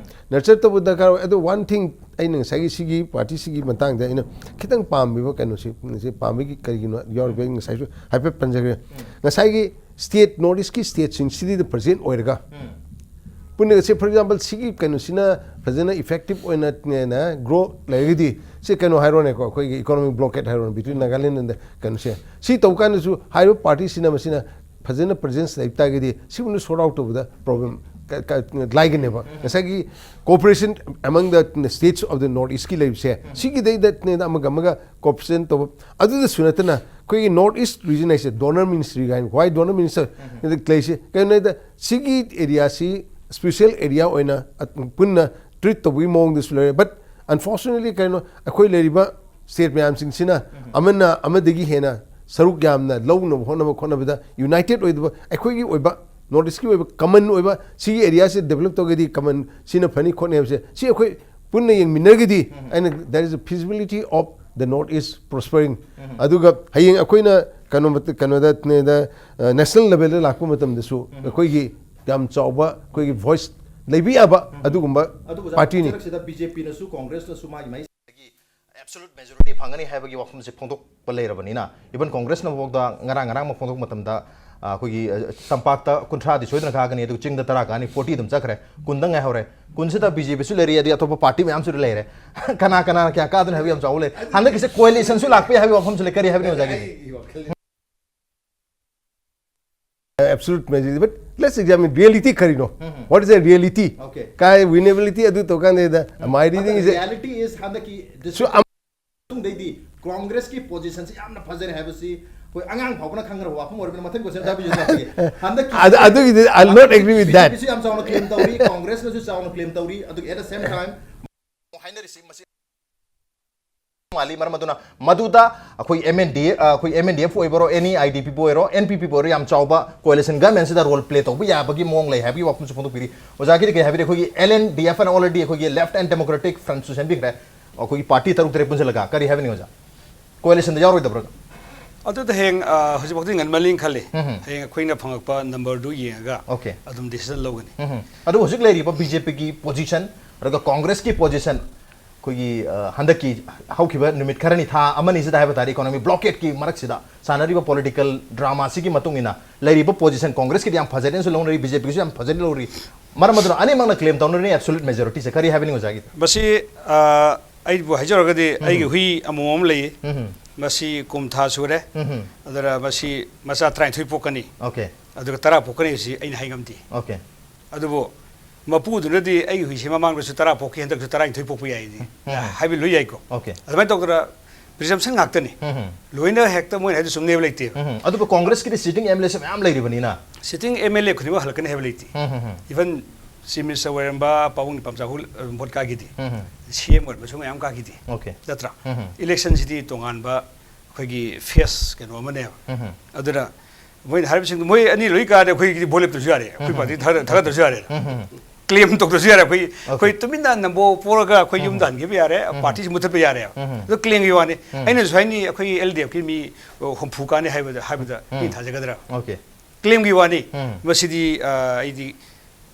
ꯅꯔꯆꯔ ꯇꯧꯕ ꯗꯔꯀꯥꯔ ꯑꯣꯏ꯫ ꯑꯗꯣ ꯋꯥꯟ ꯊꯤꯡ, ꯑꯩꯅ ꯉꯁꯥꯏꯒꯤ ꯁꯤꯒꯤ ꯄꯥꯔꯇꯤꯁꯤꯒꯤ ꯃꯇꯥꯡꯗ ꯑꯩꯅ ꯈꯤꯇꯪ ꯄꯥꯝꯃꯤꯕ ꯀꯩꯅꯣꯁꯤ, ꯁꯤ ꯄꯥꯝꯕꯒꯤ ꯀꯔꯤꯒꯤꯅꯣ ꯌꯥꯎꯔꯤꯕ, ꯑꯩ ꯉꯁꯥꯏꯁꯨ ꯍꯥꯏꯐꯦꯠ ꯄꯟꯖꯈ꯭ꯔꯦ꯫ ꯉꯁꯥꯏꯒꯤ ꯁ꯭ꯇꯦꯠ, ꯅꯣꯔꯠ ꯏꯁꯀꯤ ꯁ꯭ꯇꯦꯠꯁꯤꯡꯁꯤꯗ ꯄ꯭ꯔꯖꯦꯟ ꯑꯣꯏꯔꯒ ꯄꯨꯟꯅꯒꯁꯦ, ꯐꯣꯔ ꯑꯦꯛꯖꯥꯝꯄꯜ, ꯁꯤꯒꯤ ꯀꯩꯅꯣꯁꯤꯅ ꯐꯖꯅ ꯏꯐꯦꯛꯇꯤꯞ ꯑꯣꯏꯅ ꯒ꯭ꯔꯣ ꯂꯩꯔꯒꯗꯤ, ꯁꯤ ꯀꯩꯅꯣ ꯍꯥꯏꯔꯣꯅꯦꯀꯣ, ꯑꯩꯈꯣꯏꯒꯤ ꯏꯀꯣꯅꯣꯃꯤꯛ ꯕ꯭ꯂꯣꯀꯦꯠ ꯍꯥꯏꯔꯣꯅꯦ, ꯕꯤꯇ꯭ꯋꯤꯟ ꯅꯥꯒꯥꯂꯦꯟ ꯑꯦꯟ ꯀꯩꯅꯣꯁꯦ, ꯁꯤ ꯇꯧꯕ ꯀꯥꯟꯗꯁꯨ ꯍꯥꯏꯔꯤꯕ ꯄꯥꯔꯇꯤꯁꯤꯅ ꯃꯁꯤꯅ ꯐꯖꯅ ꯄ꯭ꯔꯖꯦꯟꯁ ꯂꯩꯕ ꯇꯥꯔꯒꯗꯤ, ꯁꯤꯒꯨꯝꯕ ꯁꯣꯔꯠ ꯑꯥꯎꯠ ꯇꯧꯕꯗ ꯄ꯭ꯔꯣꯕ꯭ꯂꯦꯝ ꯂꯥꯏꯒꯅꯦꯕ꯫ ꯉꯁꯥꯏꯒꯤ cooperation among the states of the North East ꯀꯤ ꯂꯩꯕꯁꯦ, ꯁꯤꯒꯤꯗꯩꯗꯅꯦ ꯑꯃꯒ ꯑꯃꯒ ꯀꯣꯑꯣꯄꯔꯦꯁꯟ ꯇꯧꯕ꯫ ꯑꯗꯨꯗꯁꯨ ꯅꯠꯇꯅ, ꯑꯩꯈꯣꯏꯒꯤ ꯅꯣꯔꯠ ꯏꯁ ꯔꯤꯖꯟ ꯍꯥꯏꯁꯦ, ꯗꯣꯅꯔ ꯃꯤꯅꯤꯁꯇ꯭ꯔꯤ ꯀꯥꯏꯅ, ꯋꯥꯏ ꯗꯣꯅꯔ ꯃꯤꯅꯤꯁꯇꯔ ꯂꯩꯁꯦ ꯀꯩꯅꯣ ꯍꯥꯏꯗ, ꯁꯤꯒꯤ ꯑꯦꯔꯤꯌꯥꯁꯤ ꯁ꯭ꯄꯦꯁꯦꯜ ꯑꯦꯔꯤꯌꯥ ꯑꯣꯏꯅ ꯄꯨꯟꯅ ꯇ꯭ꯔꯤꯠ ꯇꯧꯕꯒꯤ ꯃꯑꯣꯡꯗꯁꯨ ꯂꯩꯔꯦ꯫ But unfortunately, ꯀꯩꯅꯣ, ꯑꯩꯈꯣꯏ ꯂꯩꯔꯤꯕ ꯁ꯭ꯇꯦꯠ ꯃꯌꯥꯝꯁꯤꯡꯁꯤꯅ ꯑꯃꯅ ꯑꯃꯗꯒꯤ ꯍꯦꯟꯅ ꯁꯔꯨꯛ ꯌꯥꯝꯅ ꯂꯧꯅꯕ ꯍꯣꯠꯅꯕ ꯈꯣꯠꯅꯕꯗ ꯌꯨꯅꯥꯏꯇꯦꯠ ꯑꯣꯏꯗꯕ, ꯑꯩꯈꯣꯏꯒꯤ ꯑꯣꯏꯕ, ꯅꯣꯔꯠ ꯏꯁꯀꯤ ꯑꯣꯏꯕ ꯀꯃꯟ ꯑꯣꯏꯕ, ꯁꯤꯒꯤ ꯑꯦꯔꯤꯌꯥꯁꯤ ꯗꯦꯕꯂꯞ ꯇꯧꯔꯒꯗꯤ ꯀꯃꯟ ꯁꯤꯅ ꯐꯅꯤ ꯈꯣꯠꯅꯤ ꯍꯥꯏꯕꯁꯦ, ꯁꯤ ꯑꯩꯈꯣꯏ ꯄꯨꯟꯅ ꯌꯦꯡꯃꯤꯟꯅꯔꯒꯗꯤ, ꯑꯩꯅ, there is a feasibility of the North East prospering. ꯑꯗꯨꯒ ꯍꯌꯦꯡ ꯑꯩꯈꯣꯏꯅ ꯀꯩꯅꯣ, ꯀꯩꯅꯣꯗ, ꯅꯦꯁꯅꯦꯜ ꯂꯦꯚꯦꯜꯗ ꯂꯥꯛꯄ ꯃꯇꯝꯗꯁꯨ ꯑꯩꯈꯣꯏꯒꯤ ꯌꯥꯝ ꯆꯥꯎꯕ ꯑꯩꯈꯣꯏꯒꯤ ꯚꯣꯏꯁ ꯂꯩꯕ ꯌꯥꯕ ꯑꯗꯨꯒꯨꯝꯕ ꯑꯣꯖꯥ, ꯄꯥꯔꯇꯤꯅꯤ꯫ ꯆꯔꯛꯁꯤꯗ ꯕꯤ ꯖꯦ ꯄꯤꯅꯁꯨ ꯀꯣꯡꯒ꯭ꯔꯦꯁꯅꯁꯨ ꯃꯥꯒꯤ ꯃꯥꯒꯤ ꯑꯦꯕꯁꯣꯂꯨꯠ ꯃꯦꯖꯣꯔꯤꯇꯤ ꯐꯪꯒꯅꯤ ꯍꯥꯏꯕꯒꯤ ꯋꯥꯐꯝꯁꯦ ꯐꯣꯡꯗꯣꯛꯄ ꯂꯩꯔꯕꯅꯤꯅ, ꯏꯚꯟ ꯀꯣꯡꯒ꯭ꯔꯦꯁꯅ ꯐꯥꯎꯗ ꯉꯔꯥꯡ ꯉꯔꯥꯡꯃꯛ ꯐꯣꯡꯗꯣꯛꯄ ꯃꯇꯝꯗ, ꯑ, ꯑꯩꯈꯣꯏꯒꯤ, ꯑ, ꯇꯝꯄꯥꯛꯇ ꯀꯨꯟꯊ꯭ꯔꯥꯗꯤ ꯁꯣꯏꯗꯅ ꯀꯥꯒꯅꯤ, ꯑꯗꯨꯒ ꯆꯤꯡꯗ ꯇꯔꯥ ꯀꯥꯅꯤ, ꯐꯣꯔꯇꯤ ꯑꯗꯨꯝ ꯆꯠꯈ꯭ꯔꯦ, ꯀꯨꯟꯗ ꯉꯥꯏꯍꯧꯔꯦ꯫ ꯀꯨꯟꯁꯤꯗ ꯕꯤ ꯖꯦ ꯄꯤꯁꯨ ꯂꯩꯔꯤ, ꯑꯗꯩ ꯑꯇꯣꯞꯄ ꯄꯥꯔꯇꯤ ꯃꯌꯥꯝꯁꯨ ꯂꯩꯔꯦ꯫ ꯀꯅꯥ ꯀꯅꯥꯅ ꯀꯌꯥ ꯀꯥꯗꯣꯏꯅꯣ ꯍꯥꯏꯕ ꯌꯥꯝ ꯆꯥꯎꯕ ꯂꯩ꯫ ꯍꯟꯗꯛꯀꯤꯁꯦ ꯀꯣꯑꯦꯂꯤꯁꯟꯁꯨ ꯂꯥꯛꯄ ꯌꯥꯏ ꯍꯥꯏꯕꯒꯤ ꯋꯥꯐꯝꯁꯨ ꯂꯩ꯫ ꯀꯔꯤ ꯍꯥꯏꯕꯅꯣ ꯑꯣꯖꯥꯒꯤꯗꯤ? ꯑꯩꯒꯤ ꯋꯥꯈꯜ absolute majority, but let's examine reality ꯀꯔꯤꯅꯣ? What is the reality? Okay. ꯀꯥꯏ winnability ꯑꯗꯨ ꯇꯧꯀꯥꯟꯗ, my reading is that reality is ꯍꯟꯗꯛꯀꯤ ꯁꯨ ꯑꯝ- ꯃꯇꯨꯡꯗꯩꯗꯤ ꯀꯣꯡꯒ꯭ꯔꯦꯁꯀꯤ ꯄꯣꯖꯤꯁꯟꯁꯤ ꯌꯥꯝꯅ ꯐꯖꯔꯦ ꯍꯥꯏꯕꯁꯤ ꯑꯩꯈꯣꯏ ꯑꯉꯥꯡ ꯐꯥꯎꯕꯅ ꯈꯪꯈ꯭ꯔꯕ ꯋꯥꯐꯝ ꯑꯣꯏꯔꯕꯅꯤꯅ, ꯃꯊꯪ ꯀꯣꯏꯁꯟ ꯇꯥꯕꯤꯌꯨ꯫ ꯍꯟꯗꯛꯀꯤ ꯑꯗꯨ, ꯑꯗꯨꯒꯤꯗꯤ I will not agree with that. B J ꯄꯤꯁꯨ ꯌꯥꯝ ꯆꯥꯎꯅ ꯀ꯭ꯂꯦꯝ ꯇꯧꯔꯤ, ꯀꯣꯡꯒ꯭ꯔꯦꯁꯅꯁꯨ ꯆꯥꯎꯅ ꯀ꯭ꯂꯦꯝ ꯇꯧꯔꯤ, ꯑꯗꯨꯒ at the same time ꯍꯥꯏꯅꯔꯤꯁꯤ ꯃꯁꯤ ꯃꯥꯜꯂꯤ꯫ ꯃꯔꯝ ꯑꯗꯨꯅ ꯃꯗꯨꯗ ꯑꯩꯈꯣꯏ ꯑꯦꯝ ꯑꯦꯟ ꯗꯤ, ꯑꯩꯈꯣꯏ ꯑꯦꯝ ꯑꯦꯟ ꯗꯤ ꯑꯦꯐ ꯑꯣꯏꯕꯔꯣ, N I D P P ꯑꯣꯏꯔꯣ, ꯑꯦꯟ ꯄꯤ ꯄꯤ ꯄꯤ ꯑꯣꯏꯔꯣ, ꯌꯥꯝ ꯆꯥꯎꯕ ꯀꯣꯑꯦꯂꯤꯁꯟ ꯒꯚꯔꯟꯃꯦꯟꯁꯤꯗ ꯔꯣꯜ ꯄ꯭ꯂꯦ ꯇꯧꯕ ꯌꯥꯕꯒꯤ ꯃꯑꯣꯡ ꯂꯩ ꯍꯥꯏꯕꯒꯤ ꯋꯥꯐꯝꯁꯨ ꯐꯣꯡꯗꯣꯛꯄꯤꯔꯤ꯫ ꯑꯣꯖꯥꯒꯤꯗꯤ ꯀꯩ ꯍꯥꯏꯕꯤꯔꯤ? ꯑꯩꯈꯣꯏꯒꯤ ꯑꯦꯜ ꯑꯦꯟ ꯗꯤ ꯑꯦꯐ ꯑꯅ already ꯑꯩꯈꯣꯏꯒꯤ ꯂꯦꯐ ꯑꯦꯟ ꯗꯦꯃꯣꯀ꯭ꯔꯦꯇꯤꯛ ꯐ꯭ꯔꯟꯠꯁꯨ ꯁꯦꯝꯕꯤꯈ꯭ꯔꯦ꯫ ꯑꯩꯈꯣꯏꯒꯤ ꯄꯥꯔꯇꯤ ꯇꯔꯨꯛ ꯇꯔꯦꯠ ꯄꯨꯟꯁꯤꯜꯂꯒ ꯀꯔꯤ ꯍꯥꯏꯕꯅꯤ ꯑꯣꯖꯥ? ꯀꯣꯑꯦꯂꯤꯁꯟꯗ ꯌꯥꯎꯔꯣꯏꯗꯕ꯭ꯔꯣ? ꯑꯗꯨꯗ ꯍꯌꯦꯡ ꯑ, ꯍꯧꯖꯤꯛꯐꯥꯎꯗꯤ ꯉꯟꯃꯜꯂꯤ ꯈꯜꯂꯤ꯫ ꯎꯝ꯫ ꯍꯌꯦꯡ ꯑꯩꯈꯣꯏꯅ ꯐꯪꯉꯛꯄ ꯅꯝꯕꯔꯗꯨ ꯌꯦꯡꯉꯒ Okay. ꯑꯗꯨꯝ decision ꯂꯧꯒꯅꯤ꯫ ꯎꯝ꯫ ꯑꯗꯨ ꯍꯧꯖꯤꯛ ꯂꯩꯔꯤꯕ ꯕꯤ ꯖꯦ ꯄꯤꯒꯤ position ꯑꯗꯨꯒ ꯀꯣꯡꯒ꯭ꯔꯦꯁꯀꯤ position, ꯑꯩꯈꯣꯏꯒꯤ ꯑ, ꯍꯟꯗꯛꯀꯤ ꯍꯧꯈꯤꯕ ꯅꯨꯃꯤꯠ ꯈꯔꯅꯤ, ꯊꯥ ꯑꯃꯅꯤꯁꯤꯗ ꯍꯥꯏꯕ ꯇꯥꯔꯦ, economy blockade ꯀꯤ ꯃꯔꯛꯁꯤꯗ ꯁꯥꯟꯅꯔꯤꯕ political drama ꯁꯤꯒꯤ ꯃꯇꯨꯡ ꯏꯟꯅ ꯂꯩꯔꯤꯕ position, ꯀꯣꯡꯒ꯭ꯔꯦꯁꯀꯤꯗꯤ ꯌꯥꯝ ꯐꯖꯔꯦꯅꯁꯨ ꯂꯧꯅꯔꯤ, ꯕꯤ ꯖꯦ ꯄꯤꯒꯤꯁꯨ ꯌꯥꯝ ꯐꯖꯔꯦ ꯂꯧꯔꯤ꯫ ꯃꯔꯝ ꯑꯗꯨꯅ ꯑꯅꯤꯃꯛꯅ claim ꯇꯧꯅꯔꯤ absolute majority ꯁꯦ꯫ ꯀꯔꯤ ꯍꯥꯏꯕꯅꯤ ꯑꯣꯖꯥꯒꯤ? ꯃꯁꯤ ꯑ, ꯑꯩꯕꯨ ꯍꯥꯏꯖꯔꯒꯗꯤ ꯑꯩꯒꯤ ꯍꯨꯏ ꯑꯃꯣꯝ ꯑꯃ ꯂꯩꯌꯦ꯫ ꯎꯝ꯫ ꯃꯁꯤ ꯀꯨꯝ ꯊꯥ ꯁꯨꯔꯦ꯫ ꯎꯝ꯫ ꯑꯗꯨꯅ ꯃꯁꯤ ꯃꯆꯥ ꯇꯔꯥꯅꯤꯊꯣꯏ ꯄꯣꯛꯀꯅꯤ꯫ Okay. ꯑꯗꯨꯒ ꯇꯔꯥ ꯄꯣꯛꯀꯅꯤ ꯍꯥꯏꯕꯁꯤ ꯑꯩꯅ ꯍꯥꯏ ꯉꯝꯗꯦ꯫ Okay. ꯑꯗꯨꯕꯨ ꯃꯄꯨꯗꯨꯅꯗꯤ ꯑꯩꯒꯤ ꯍꯨꯏꯁꯤ ꯃꯃꯥꯡꯗꯁꯨ ꯇꯔꯥ ꯄꯣꯛꯈꯤ, ꯍꯟꯗꯛꯁꯨ ꯇꯔꯥꯅꯤꯊꯣꯏ ꯄꯣꯛꯄ ꯌꯥꯏꯗꯤ ꯎꯝ꯫ ꯍꯥꯏꯕ ꯂꯣꯏ ꯌꯥꯏꯀꯣ꯫ Okay. ꯑꯗꯨꯃꯥꯏꯅ ꯇꯧꯗꯅ presumption ꯉꯥꯛꯇꯅꯤ꯫ ꯎꯝ꯫ ꯂꯣꯏꯅ ꯍꯦꯛꯇ ꯃꯣꯏꯅ ꯍꯥꯏꯗꯨ ꯆꯨꯝꯅꯦꯕ ꯂꯩꯇꯦꯕ꯫ ꯎꯝ꯫ ꯑꯗꯨꯕꯨ ꯀꯣꯡꯒ꯭ꯔꯦꯁꯀꯤꯗꯤ sitting M L A ꯁꯦ ꯃꯌꯥꯝ ꯂꯩꯔꯤꯕꯅꯤꯅ꯫ Sitting M L A ꯈꯨꯗꯤꯡꯃꯛ ꯍꯜꯂꯛꯀꯅꯤ ꯍꯥꯏꯕ ꯂꯩꯇꯦ꯫ ꯎꯝ꯫ Even Chief Minister ꯑꯣꯏꯔꯝꯕ ꯄꯥꯕꯨꯡ ꯅꯤꯄꯥꯝꯆꯥ ꯍꯣꯏ ꯑꯗꯨꯝ vote ꯀꯥꯈꯤꯗꯦ꯫ ꯎꯝ꯫ C M ꯑꯣꯏꯔꯝꯕꯁꯨ ꯃꯌꯥꯝ ꯀꯥꯈꯤꯗꯦ꯫ Okay. ꯅꯠꯇ꯭ꯔꯥ? ꯎꯝ꯫ Election ꯁꯤꯗꯤ ꯇꯣꯉꯥꯟꯕ ꯑꯩꯈꯣꯏꯒꯤ phase ꯀꯩꯅꯣ ꯑꯃꯅꯦꯕ꯫ ꯎꯝ꯫ ꯑꯗꯨꯅ ꯃꯣꯏꯅ ꯍꯥꯏꯔꯤꯕꯁꯤꯡꯗꯣ ꯃꯣꯏ ꯑꯅꯤ ꯂꯣꯏ ꯀꯥꯔꯗꯤ ꯑꯩꯈꯣꯏꯒꯤꯗꯤ vote ꯂꯦꯞꯇ꯭ꯔꯁꯨ ꯌꯥꯔꯦ, ꯑꯩꯈꯣꯏ ꯎꯝ꯫ Party ꯊꯥꯒꯠ-, ꯊꯥꯒꯠꯇ꯭ꯔꯁꯨ ꯌꯥꯔꯦ꯫ ꯎꯝ꯫ Claim ꯇꯧꯗ꯭ꯔꯁꯨ ꯌꯥꯔꯦ꯫ ꯑꯩꯈꯣꯏ, Okay. ꯑꯩꯈꯣꯏ ꯇꯨꯃꯤꯟꯅ ꯅꯝꯕꯣ ꯄꯣꯔꯒ ꯑꯩꯈꯣꯏ ꯎꯝ꯫ ꯌꯨꯝꯗ ꯍꯟꯈꯤꯕ ꯌꯥꯔꯦ, ꯎꯝ꯫ Party ꯁꯤ ꯃꯨꯠꯊꯠꯄ ꯌꯥꯔꯦ꯫ ꯎꯝ꯫ ꯑꯗꯣ claim ꯒꯤ ꯋꯥꯅꯤ꯫ ꯎꯝ꯫ ꯑꯩꯅꯁꯨ ꯍꯥꯏꯅꯤ, ꯑꯩꯈꯣꯏꯒꯤ L D F ꯀꯤ ꯃꯤ, ꯑ, ꯍꯨꯝꯐꯨ ꯀꯥꯅꯤ ꯍꯥꯏꯕꯗ, ꯍꯥꯏꯕꯗ ꯃꯤ ꯎꯝ꯫ ꯊꯥꯖꯒꯗ꯭ꯔꯥ? Okay. Claim ꯒꯤ ꯋꯥꯅꯤ꯫ ꯎꯝ꯫ ꯃꯁꯤꯗꯤ, ꯑ, ꯑꯩꯗꯤ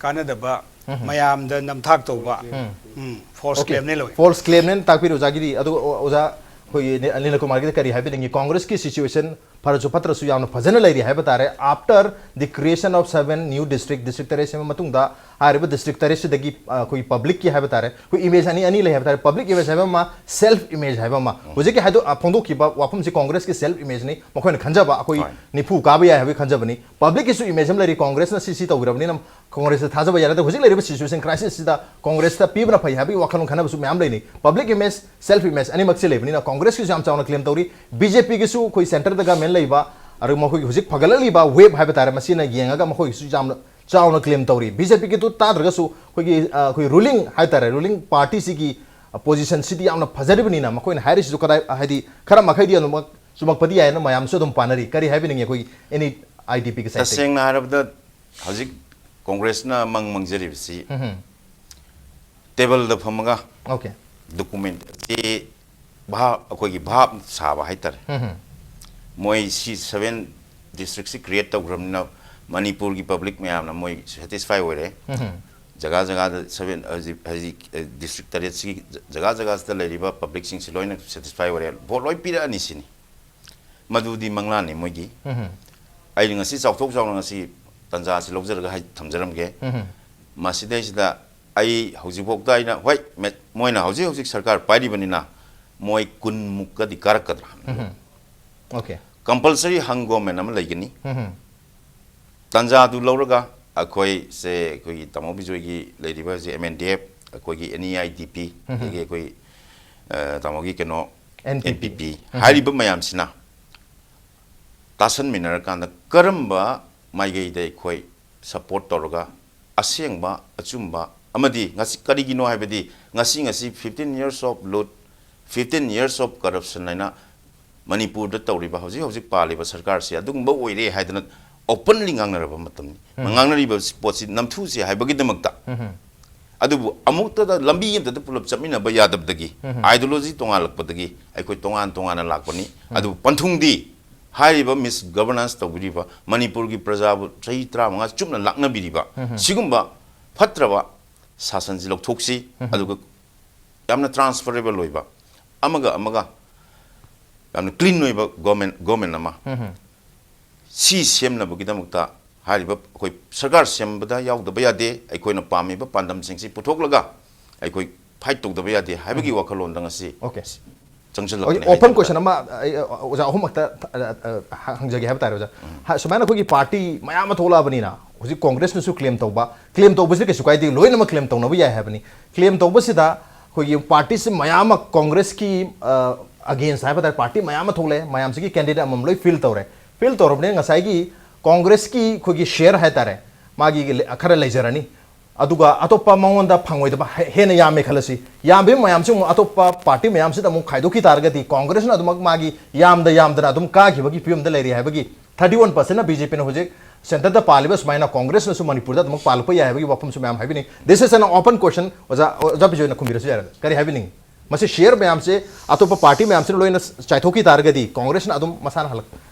ꯀꯥꯟꯅꯗꯕ, ꯎꯝ꯫ ꯃꯌꯥꯝꯗ ꯅꯝꯊꯥꯛ ꯇꯧꯕ, ꯎꯝ꯫ ꯎꯝ, false Okay. Claim ꯅꯦ ꯂꯧꯏ꯫ False claim ꯅꯦꯅ ꯇꯥꯛꯄꯤꯔꯣ ꯑꯣꯖꯥꯒꯤꯗꯤ꯫ ꯑꯗꯨꯒ ꯑꯣ-, ꯑꯣꯖꯥ ꯑꯩꯈꯣꯏꯒꯤ ꯅꯤ-, ꯅꯤꯂꯀꯨꯃꯥꯔꯒꯤꯗ ꯀꯔꯤ ꯍꯥꯏꯕꯤꯅꯤꯡꯉꯤ? ꯀꯣꯡꯒ꯭ꯔꯦꯁꯀꯤ situation ꯐꯔꯁꯨ ꯐꯠꯇ꯭ꯔꯁꯨ ꯌꯥꯝꯅ ꯐꯖꯅ ꯂꯩꯔꯤ ꯍꯥꯏꯕ ꯇꯥꯔꯦ꯫ After the creation of seven new district, district ꯇꯔꯦꯠ ꯁꯦꯝꯕ ꯃꯇꯨꯡꯗ ꯍꯥꯏꯔꯤꯕ district ꯇꯔꯦꯠꯁꯤꯗꯒꯤ, ꯑ, ꯑꯩꯈꯣꯏꯒꯤ public ꯀꯤ ꯍꯥꯏꯕ ꯇꯥꯔꯦ, ꯑꯩꯈꯣꯏ image ꯑꯅꯤ, ꯑꯅꯤ ꯂꯩ ꯍꯥꯏꯕ ꯇꯥꯔꯦ꯫ Public image ꯍꯥꯏꯕ ꯑꯃ, self image ꯍꯥꯏꯕ ꯑꯃ꯫ ꯎꯝ꯫ ꯍꯧꯖꯤꯛꯀꯤ ꯍꯥꯏꯗꯣ-, ꯑ, ꯐꯣꯡꯗꯣꯛꯈꯤꯕ ꯋꯥꯐꯝꯁꯤ ꯀꯣꯡꯒ꯭ꯔꯦꯁꯀꯤ self image ꯅꯤ꯫ ꯃꯈꯣꯏꯅ ꯈꯟꯖꯕ ꯑꯩꯈꯣꯏ ꯍꯣꯏ꯫ ꯅꯤꯐꯨ ꯀꯥꯕ ꯌꯥꯏ ꯍꯥꯏꯕꯒꯤ ꯈꯟꯖꯕꯅꯤ꯫ Public ꯀꯤꯁꯨ image ꯑꯃ ꯂꯩꯔꯤ, ꯀꯣꯡꯒ꯭ꯔꯦꯁꯅ ꯁꯤ, ꯁꯤ ꯇꯧꯈ꯭ꯔꯕꯅꯤꯅ ꯀꯣꯡꯒ꯭ꯔꯦꯁꯇ ꯊꯥꯖꯕ ꯌꯥꯏ꯫ ꯅꯠꯇ꯭ꯔꯒ ꯍꯧꯖꯤꯛ ꯂꯩꯔꯤꯕ situation crisis ꯁꯤꯗ ꯀꯣꯡꯒ꯭ꯔꯦꯁꯇ ꯄꯤꯕꯅ ꯐꯩ ꯍꯥꯏꯕꯒꯤ ꯋꯥꯈꯜꯂꯣꯟ ꯈꯟꯅꯕꯁꯨ ꯃꯌꯥꯝ ꯂꯩꯅꯩ꯫ Public image, self image ꯑꯅꯤꯃꯛꯁꯦ ꯂꯩꯕꯅꯤꯅ ꯀꯣꯡꯒ꯭ꯔꯦꯁꯀꯤꯁꯨ ꯌꯥꯝ ꯆꯥꯎꯅ claim ꯇꯧꯔꯤ, ꯕꯤ ꯖꯦ ꯄꯤꯒꯤꯁꯨ ꯑꯩꯈꯣꯏ centre ꯗ government ꯂꯩꯕ, ꯑꯗꯨꯒ ꯃꯈꯣꯏꯒꯤ ꯍꯧꯖꯤꯛ ꯐꯒꯠꯂꯛꯂꯤꯕ wave ꯍꯥꯏꯕ ꯇꯥꯔꯦ, ꯃꯁꯤꯅ ꯌꯦꯡꯉꯒ ꯃꯈꯣꯏꯒꯤꯁꯨ ꯌꯥꯝꯅ ꯆꯥꯎꯅ claim ꯇꯧꯔꯤ꯫ ꯕꯤ ꯖꯦ ꯄꯤꯒꯤꯗꯨ ꯇꯥꯗ꯭ꯔꯒꯁꯨ ꯑꯩꯈꯣꯏꯒꯤ, ꯑ, ꯑꯩꯈꯣꯏ ruling ꯍꯥꯏ ꯇꯥꯔꯦ, ruling party ꯁꯤꯒꯤ, ꯑ, position ꯁꯤꯗꯤ ꯌꯥꯝꯅ ꯐꯖꯔꯤꯕꯅꯤꯅ ꯃꯈꯣꯏꯅ ꯍꯥꯏꯔꯤꯁꯤꯁꯨ ꯀꯗꯥꯏ, ꯍꯥꯏꯗꯤ ꯈꯔ ꯃꯈꯩꯗꯤ ꯑꯗꯨꯃꯛ ꯆꯨꯝꯃꯛꯄꯗꯤ ꯌꯥꯏꯅ ꯃꯌꯥꯝꯁꯨ ꯑꯗꯨꯝ ꯄꯥꯅꯔꯤ꯫ ꯀꯔꯤ ꯍꯥꯏꯕꯤꯅꯤꯡꯉꯤ ꯑꯩꯈꯣꯏ N E I D P ꯒꯤ side ꯇꯒꯤ? ꯇꯁꯦꯡꯅ ꯍꯥꯏꯔꯕꯗ ꯍꯧꯖꯤꯛ ꯀꯣꯡꯒ꯭ꯔꯦꯁꯅ ꯃꯪ ꯃꯪꯖꯔꯤꯕꯁꯤ ꯎꯝ꯫ Table ꯗ ꯐꯝꯃꯒ Okay. Document ꯆꯦ ꯚꯥꯞ, ꯑꯩꯈꯣꯏꯒꯤ ꯚꯥꯞ ꯁꯥꯕ ꯍꯥꯏꯇꯥꯔꯦ꯫ ꯎꯝ꯫ ꯃꯣꯏ ꯁꯤ seven districtꯁꯤ create ꯇꯧꯈ꯭ꯔꯕꯅꯤꯅ ꯃꯅꯤꯄꯨꯔꯒꯤ public ꯃꯌꯥꯝꯅ ꯃꯣꯏ satisfy ꯑꯣꯏꯔꯦ꯫ ꯖꯒꯥ ꯖꯒꯥꯗ seven, ꯍꯧꯖꯤꯛ, ꯍꯧꯖꯤꯛ, ꯑ, district ꯇꯔꯦꯠꯁꯤꯒꯤ ꯖ-, ꯖꯒꯥ ꯖꯒꯥꯁꯤꯗ ꯂꯩꯔꯤꯕ publicꯁꯤꯡꯁꯤ ꯂꯣꯏꯅ satisfy ꯑꯣꯏꯔꯦ, vote ꯂꯣꯏ ꯄꯤꯔꯛꯑꯅꯤ ꯁꯤꯅꯤ꯫ ꯃꯗꯨꯗꯤ ꯃꯪꯂꯥꯟꯅꯤ ꯃꯣꯏꯒꯤ꯫ ꯑꯩꯅ ꯉꯁꯤ ꯆꯥꯎꯊꯣꯛ ꯆꯥꯎꯅ ꯉꯁꯤ ꯇꯥꯟꯖꯥꯁꯤ ꯂꯧꯖꯔꯒ ꯍꯥꯏ ꯊꯝꯖꯔꯝꯒꯦ꯫ ꯃꯁꯤꯗꯩꯁꯤꯗ ꯑꯩ ꯍꯧꯖꯤꯛꯐꯥꯎꯗ ꯑꯩꯅ, ꯍꯣꯏ, ꯃꯦ-, ꯃꯣꯏꯅ ꯍꯧꯖꯤꯛ ꯍꯧꯖꯤꯛ ꯁꯔꯀꯥꯔ ꯄꯥꯏꯔꯤꯕꯅꯤꯅ ꯃꯣꯏ ꯀꯨꯟꯃꯨꯛꯀꯗꯤ ꯀꯥꯔꯛꯀꯗ꯭ꯔꯥ꯫ Okay. Compulsory hung government ꯑꯃ ꯂꯩꯒꯅꯤ꯫ ꯇꯥꯟꯖꯥꯗꯨ ꯂꯧꯔꯒ ꯑꯩꯈꯣꯏꯁꯦ, ꯑꯩꯈꯣꯏꯒꯤ ꯇꯥꯃꯣ ꯕꯤꯖꯣꯏꯒꯤ ꯂꯩꯔꯤꯕ ꯍꯧꯖꯤꯛ M N D F, ꯑꯩꯈꯣꯏꯒꯤ N E I D P, ꯑꯗꯒꯤ ꯑꯩꯈꯣꯏ, ꯑ, ꯇꯥꯃꯣꯒꯤ ꯀꯩꯅꯣ, N P P. N P P, ꯍꯥꯏꯔꯤꯕ ꯃꯌꯥꯝꯁꯤꯅ ꯇꯥꯁꯟꯃꯤꯟꯅꯔꯀꯥꯟꯗ ꯀꯔꯝꯕ ꯃꯥꯏꯀꯩꯗ ꯑꯩꯈꯣꯏ support ꯇꯧꯔꯒ ꯑꯁꯦꯡꯕ, ꯑꯆꯨꯝꯕ ꯑꯃꯗꯤ ꯉꯁꯤ ꯀꯔꯤꯒꯤꯅꯣ ꯍꯥꯏꯕꯗꯤ ꯉꯁꯤ, ꯉꯁꯤ fifteen years of loot, fifteen years of corruption ꯍꯥꯏꯅ ꯃꯅꯤꯄꯨꯔꯗ ꯇꯧꯔꯤꯕ, ꯍꯧꯖꯤꯛ ꯍꯧꯖꯤꯛ ꯄꯥꯜꯂꯤꯕ ꯁꯔꯀꯥꯔꯁꯤ ꯑꯗꯨꯒꯨꯝꯕ ꯑꯣꯏꯔꯦ ꯍꯥꯏꯗꯅ openly ꯉꯥꯡꯅꯔꯕ ꯃꯇꯝꯅꯤ꯫ ꯉꯥꯡꯅꯔꯤꯕ ꯄꯣꯠꯁꯤ ꯅꯝꯊꯨꯁꯤ ꯍꯥꯏꯕꯒꯤꯗꯃꯛꯇ꯫ ꯑꯗꯨꯕꯨ ꯑꯃꯨꯛꯇꯗ ꯂꯝꯕꯤ ꯑꯃꯗ ꯄꯨꯂꯞ ꯆꯠꯃꯤꯟꯅꯕ ꯌꯥꯗꯕꯗꯒꯤ, ideology ꯇꯣꯉꯥꯜꯂꯛꯄꯗꯒꯤ ꯑꯩꯈꯣꯏ ꯇꯣꯉꯥꯟ ꯇꯣꯉꯥꯟꯅ ꯂꯥꯛꯄꯅꯤ꯫ ꯑꯗꯨꯕꯨ ꯄꯟꯊꯨꯡꯗꯤ ꯍꯥꯏꯔꯤꯕ misgovernance ꯇꯧꯕꯤꯔꯤꯕ, ꯃꯅꯤꯄꯨꯔꯒꯤ ꯄ꯭ꯔꯖꯥꯕꯨ ꯆꯍꯤ ꯇꯔꯥꯃꯉꯥ ꯆꯨꯞꯅ ꯂꯥꯛꯅꯕꯤꯔꯤꯕ ꯁꯤꯒꯨꯝꯕ ꯐꯠꯇ꯭ꯔꯕ ꯁꯥꯁꯟꯁꯤ ꯂꯧꯊꯣꯛꯁꯤ꯫ ꯑꯗꯨꯒ ꯌꯥꯝꯅ transferable ꯑꯣꯏꯕ, ꯑꯃꯒ ꯑꯃꯒ ꯌꯥꯝꯅ clean ꯑꯣꯏꯕ government, government ꯑꯃ ꯁꯤ ꯁꯦꯝꯅꯕꯒꯤꯗꯃꯛꯇ ꯍꯥꯏꯔꯤꯕ ꯑꯩꯈꯣꯏ ꯁꯔꯀꯥꯔ ꯁꯦꯝꯕꯗ ꯌꯥꯎꯗꯕ ꯌꯥꯗꯦ꯫ ꯑꯩꯈꯣꯏꯅ ꯄꯥꯝꯃꯤꯕ ꯄꯥꯟꯗꯝꯁꯤꯡꯁꯤ ꯄꯨꯊꯣꯛꯂꯒ ꯑꯩꯈꯣꯏ fight ꯇꯧꯗꯕ ꯌꯥꯗꯦ ꯍꯥꯏꯕꯒꯤ ꯋꯥꯈꯜꯂꯣꯟꯗ ꯉꯁꯤ Okay. ꯆꯪꯁꯤꯜꯂꯛꯄꯅꯤ Okay, open ꯍꯥꯏꯖꯕ question ꯇꯥꯔꯦ꯫ ꯑꯃ ꯑꯩ, ꯑ, ꯑꯣꯖꯥ ꯑꯍꯨꯝꯃꯛꯇ, ꯑ, ꯑ, ꯍ-, ꯍꯪꯖꯒꯦ ꯍꯥꯏꯕ ꯇꯥꯔꯦ, ꯑꯣꯖꯥ꯫ ꯍ-, ꯁꯨꯃꯥꯏꯅ ꯑꯩꯈꯣꯏꯒꯤ party ꯃꯌꯥꯝ ꯑꯃ ꯊꯣꯛꯂꯛꯑꯕꯅꯤꯅ, ꯍꯧꯖꯤꯛ Congressꯅꯁꯨ claim ꯇꯧꯕ, claim ꯇꯧꯕꯁꯤꯗ ꯀꯩꯁꯨ ꯀꯥꯏꯗꯦ, ꯂꯣꯏꯅꯃꯛ claim ꯇꯧꯅꯕ ꯌꯥꯏ ꯍꯥꯏꯕꯅꯤ꯫ Claim ꯇꯧꯕꯁꯤꯗ ꯑꯩꯈꯣꯏꯒꯤ partyꯁꯤ ꯃꯌꯥꯝ ꯑꯃ Congressꯀꯤ, ꯑ, against ꯍꯥꯏꯕ ꯇꯥꯔꯦ, party ꯃꯌꯥꯝ ꯑꯃ ꯊꯣꯛꯂꯛꯑꯦ, ꯃꯌꯥꯝꯁꯤꯒꯤ candidate ꯑꯃꯃꯝ ꯂꯣꯏ fill ꯇꯧꯔꯦ꯫ Fill ꯇꯧꯔꯕꯅꯤꯅ ꯉꯁꯥꯏꯒꯤ Congressꯀꯤ ꯑꯩꯈꯣꯏꯒꯤ share ꯍꯥꯏ ꯇꯥꯔꯦ, ꯃꯥꯒꯤ ꯂꯦ-, ꯈꯔ ꯂꯩꯖꯔꯅꯤ꯫ ꯑꯗꯨꯒ ꯑꯇꯣꯞꯄ ꯃꯉꯣꯟꯗ ꯐꯪꯉꯣꯏꯗꯕ ꯍꯦ-, ꯍꯦꯟꯅ ꯌꯥꯝꯃꯦ ꯈꯜꯂꯁꯤ꯫ ꯌꯥꯝꯕꯒꯤ ꯃꯌꯥꯝꯁꯤ ꯑꯃꯨꯛ ꯑꯇꯣꯞꯄ party ꯃꯌꯥꯝꯁꯤꯗ ꯑꯃꯨꯛ ꯈꯥꯏꯗꯣꯛꯈꯤ ꯇꯥꯔꯒꯗꯤ Congressꯅ ꯑꯗꯨꯃꯛ ꯃꯥꯒꯤ ꯌꯥꯝꯗ ꯌꯥꯝꯗꯅ ꯑꯗꯨꯝ ꯀꯥꯈꯤꯕꯒꯤ ꯐꯤꯕꯝꯗ ꯂꯩꯔꯤ ꯍꯥꯏꯕꯒꯤ thirty one percentꯅ BJPꯅ ꯍꯧꯖꯤꯛ centreꯗ ꯄꯥꯜꯂꯤꯕ ꯁꯨꯃꯥꯏꯅ Congressꯅꯁꯨ ꯃꯅꯤꯄꯨꯔꯗ ꯑꯗꯨꯃꯛ ꯄꯥꯜꯂꯛꯄ ꯌꯥꯏ ꯍꯥꯏꯕꯒꯤ ꯋꯥꯐꯝꯁꯨ ꯃꯌꯥꯝ ꯍꯥꯏꯕꯤꯅꯤꯡꯉꯤ꯫ This is an open question, ꯑꯣꯖꯥ, ꯑꯣꯖꯥ ꯕꯤꯖꯣꯏꯅ ꯈꯨꯝꯕꯤꯔꯁꯨ ꯌꯥꯔꯦ꯫ ꯀꯔꯤ ꯍꯥꯏꯕꯤꯅꯤꯡꯉꯤ? ꯃꯁꯤ ꯁꯤꯌꯔ ꯃꯌꯥꯝꯁꯦ ꯑꯇꯣꯞꯄ ꯄꯥꯔꯇꯤ ꯃꯌꯥꯝꯁꯤꯅ ꯂꯣꯏꯅ ꯆꯥꯏꯊꯣꯛꯈꯤ ꯇꯥꯔꯒꯗꯤ ꯀꯣꯡꯒ꯭ꯔꯦꯁꯅ ꯑꯗꯨꯝ ꯃꯁꯥꯅ ꯍꯜꯂꯛ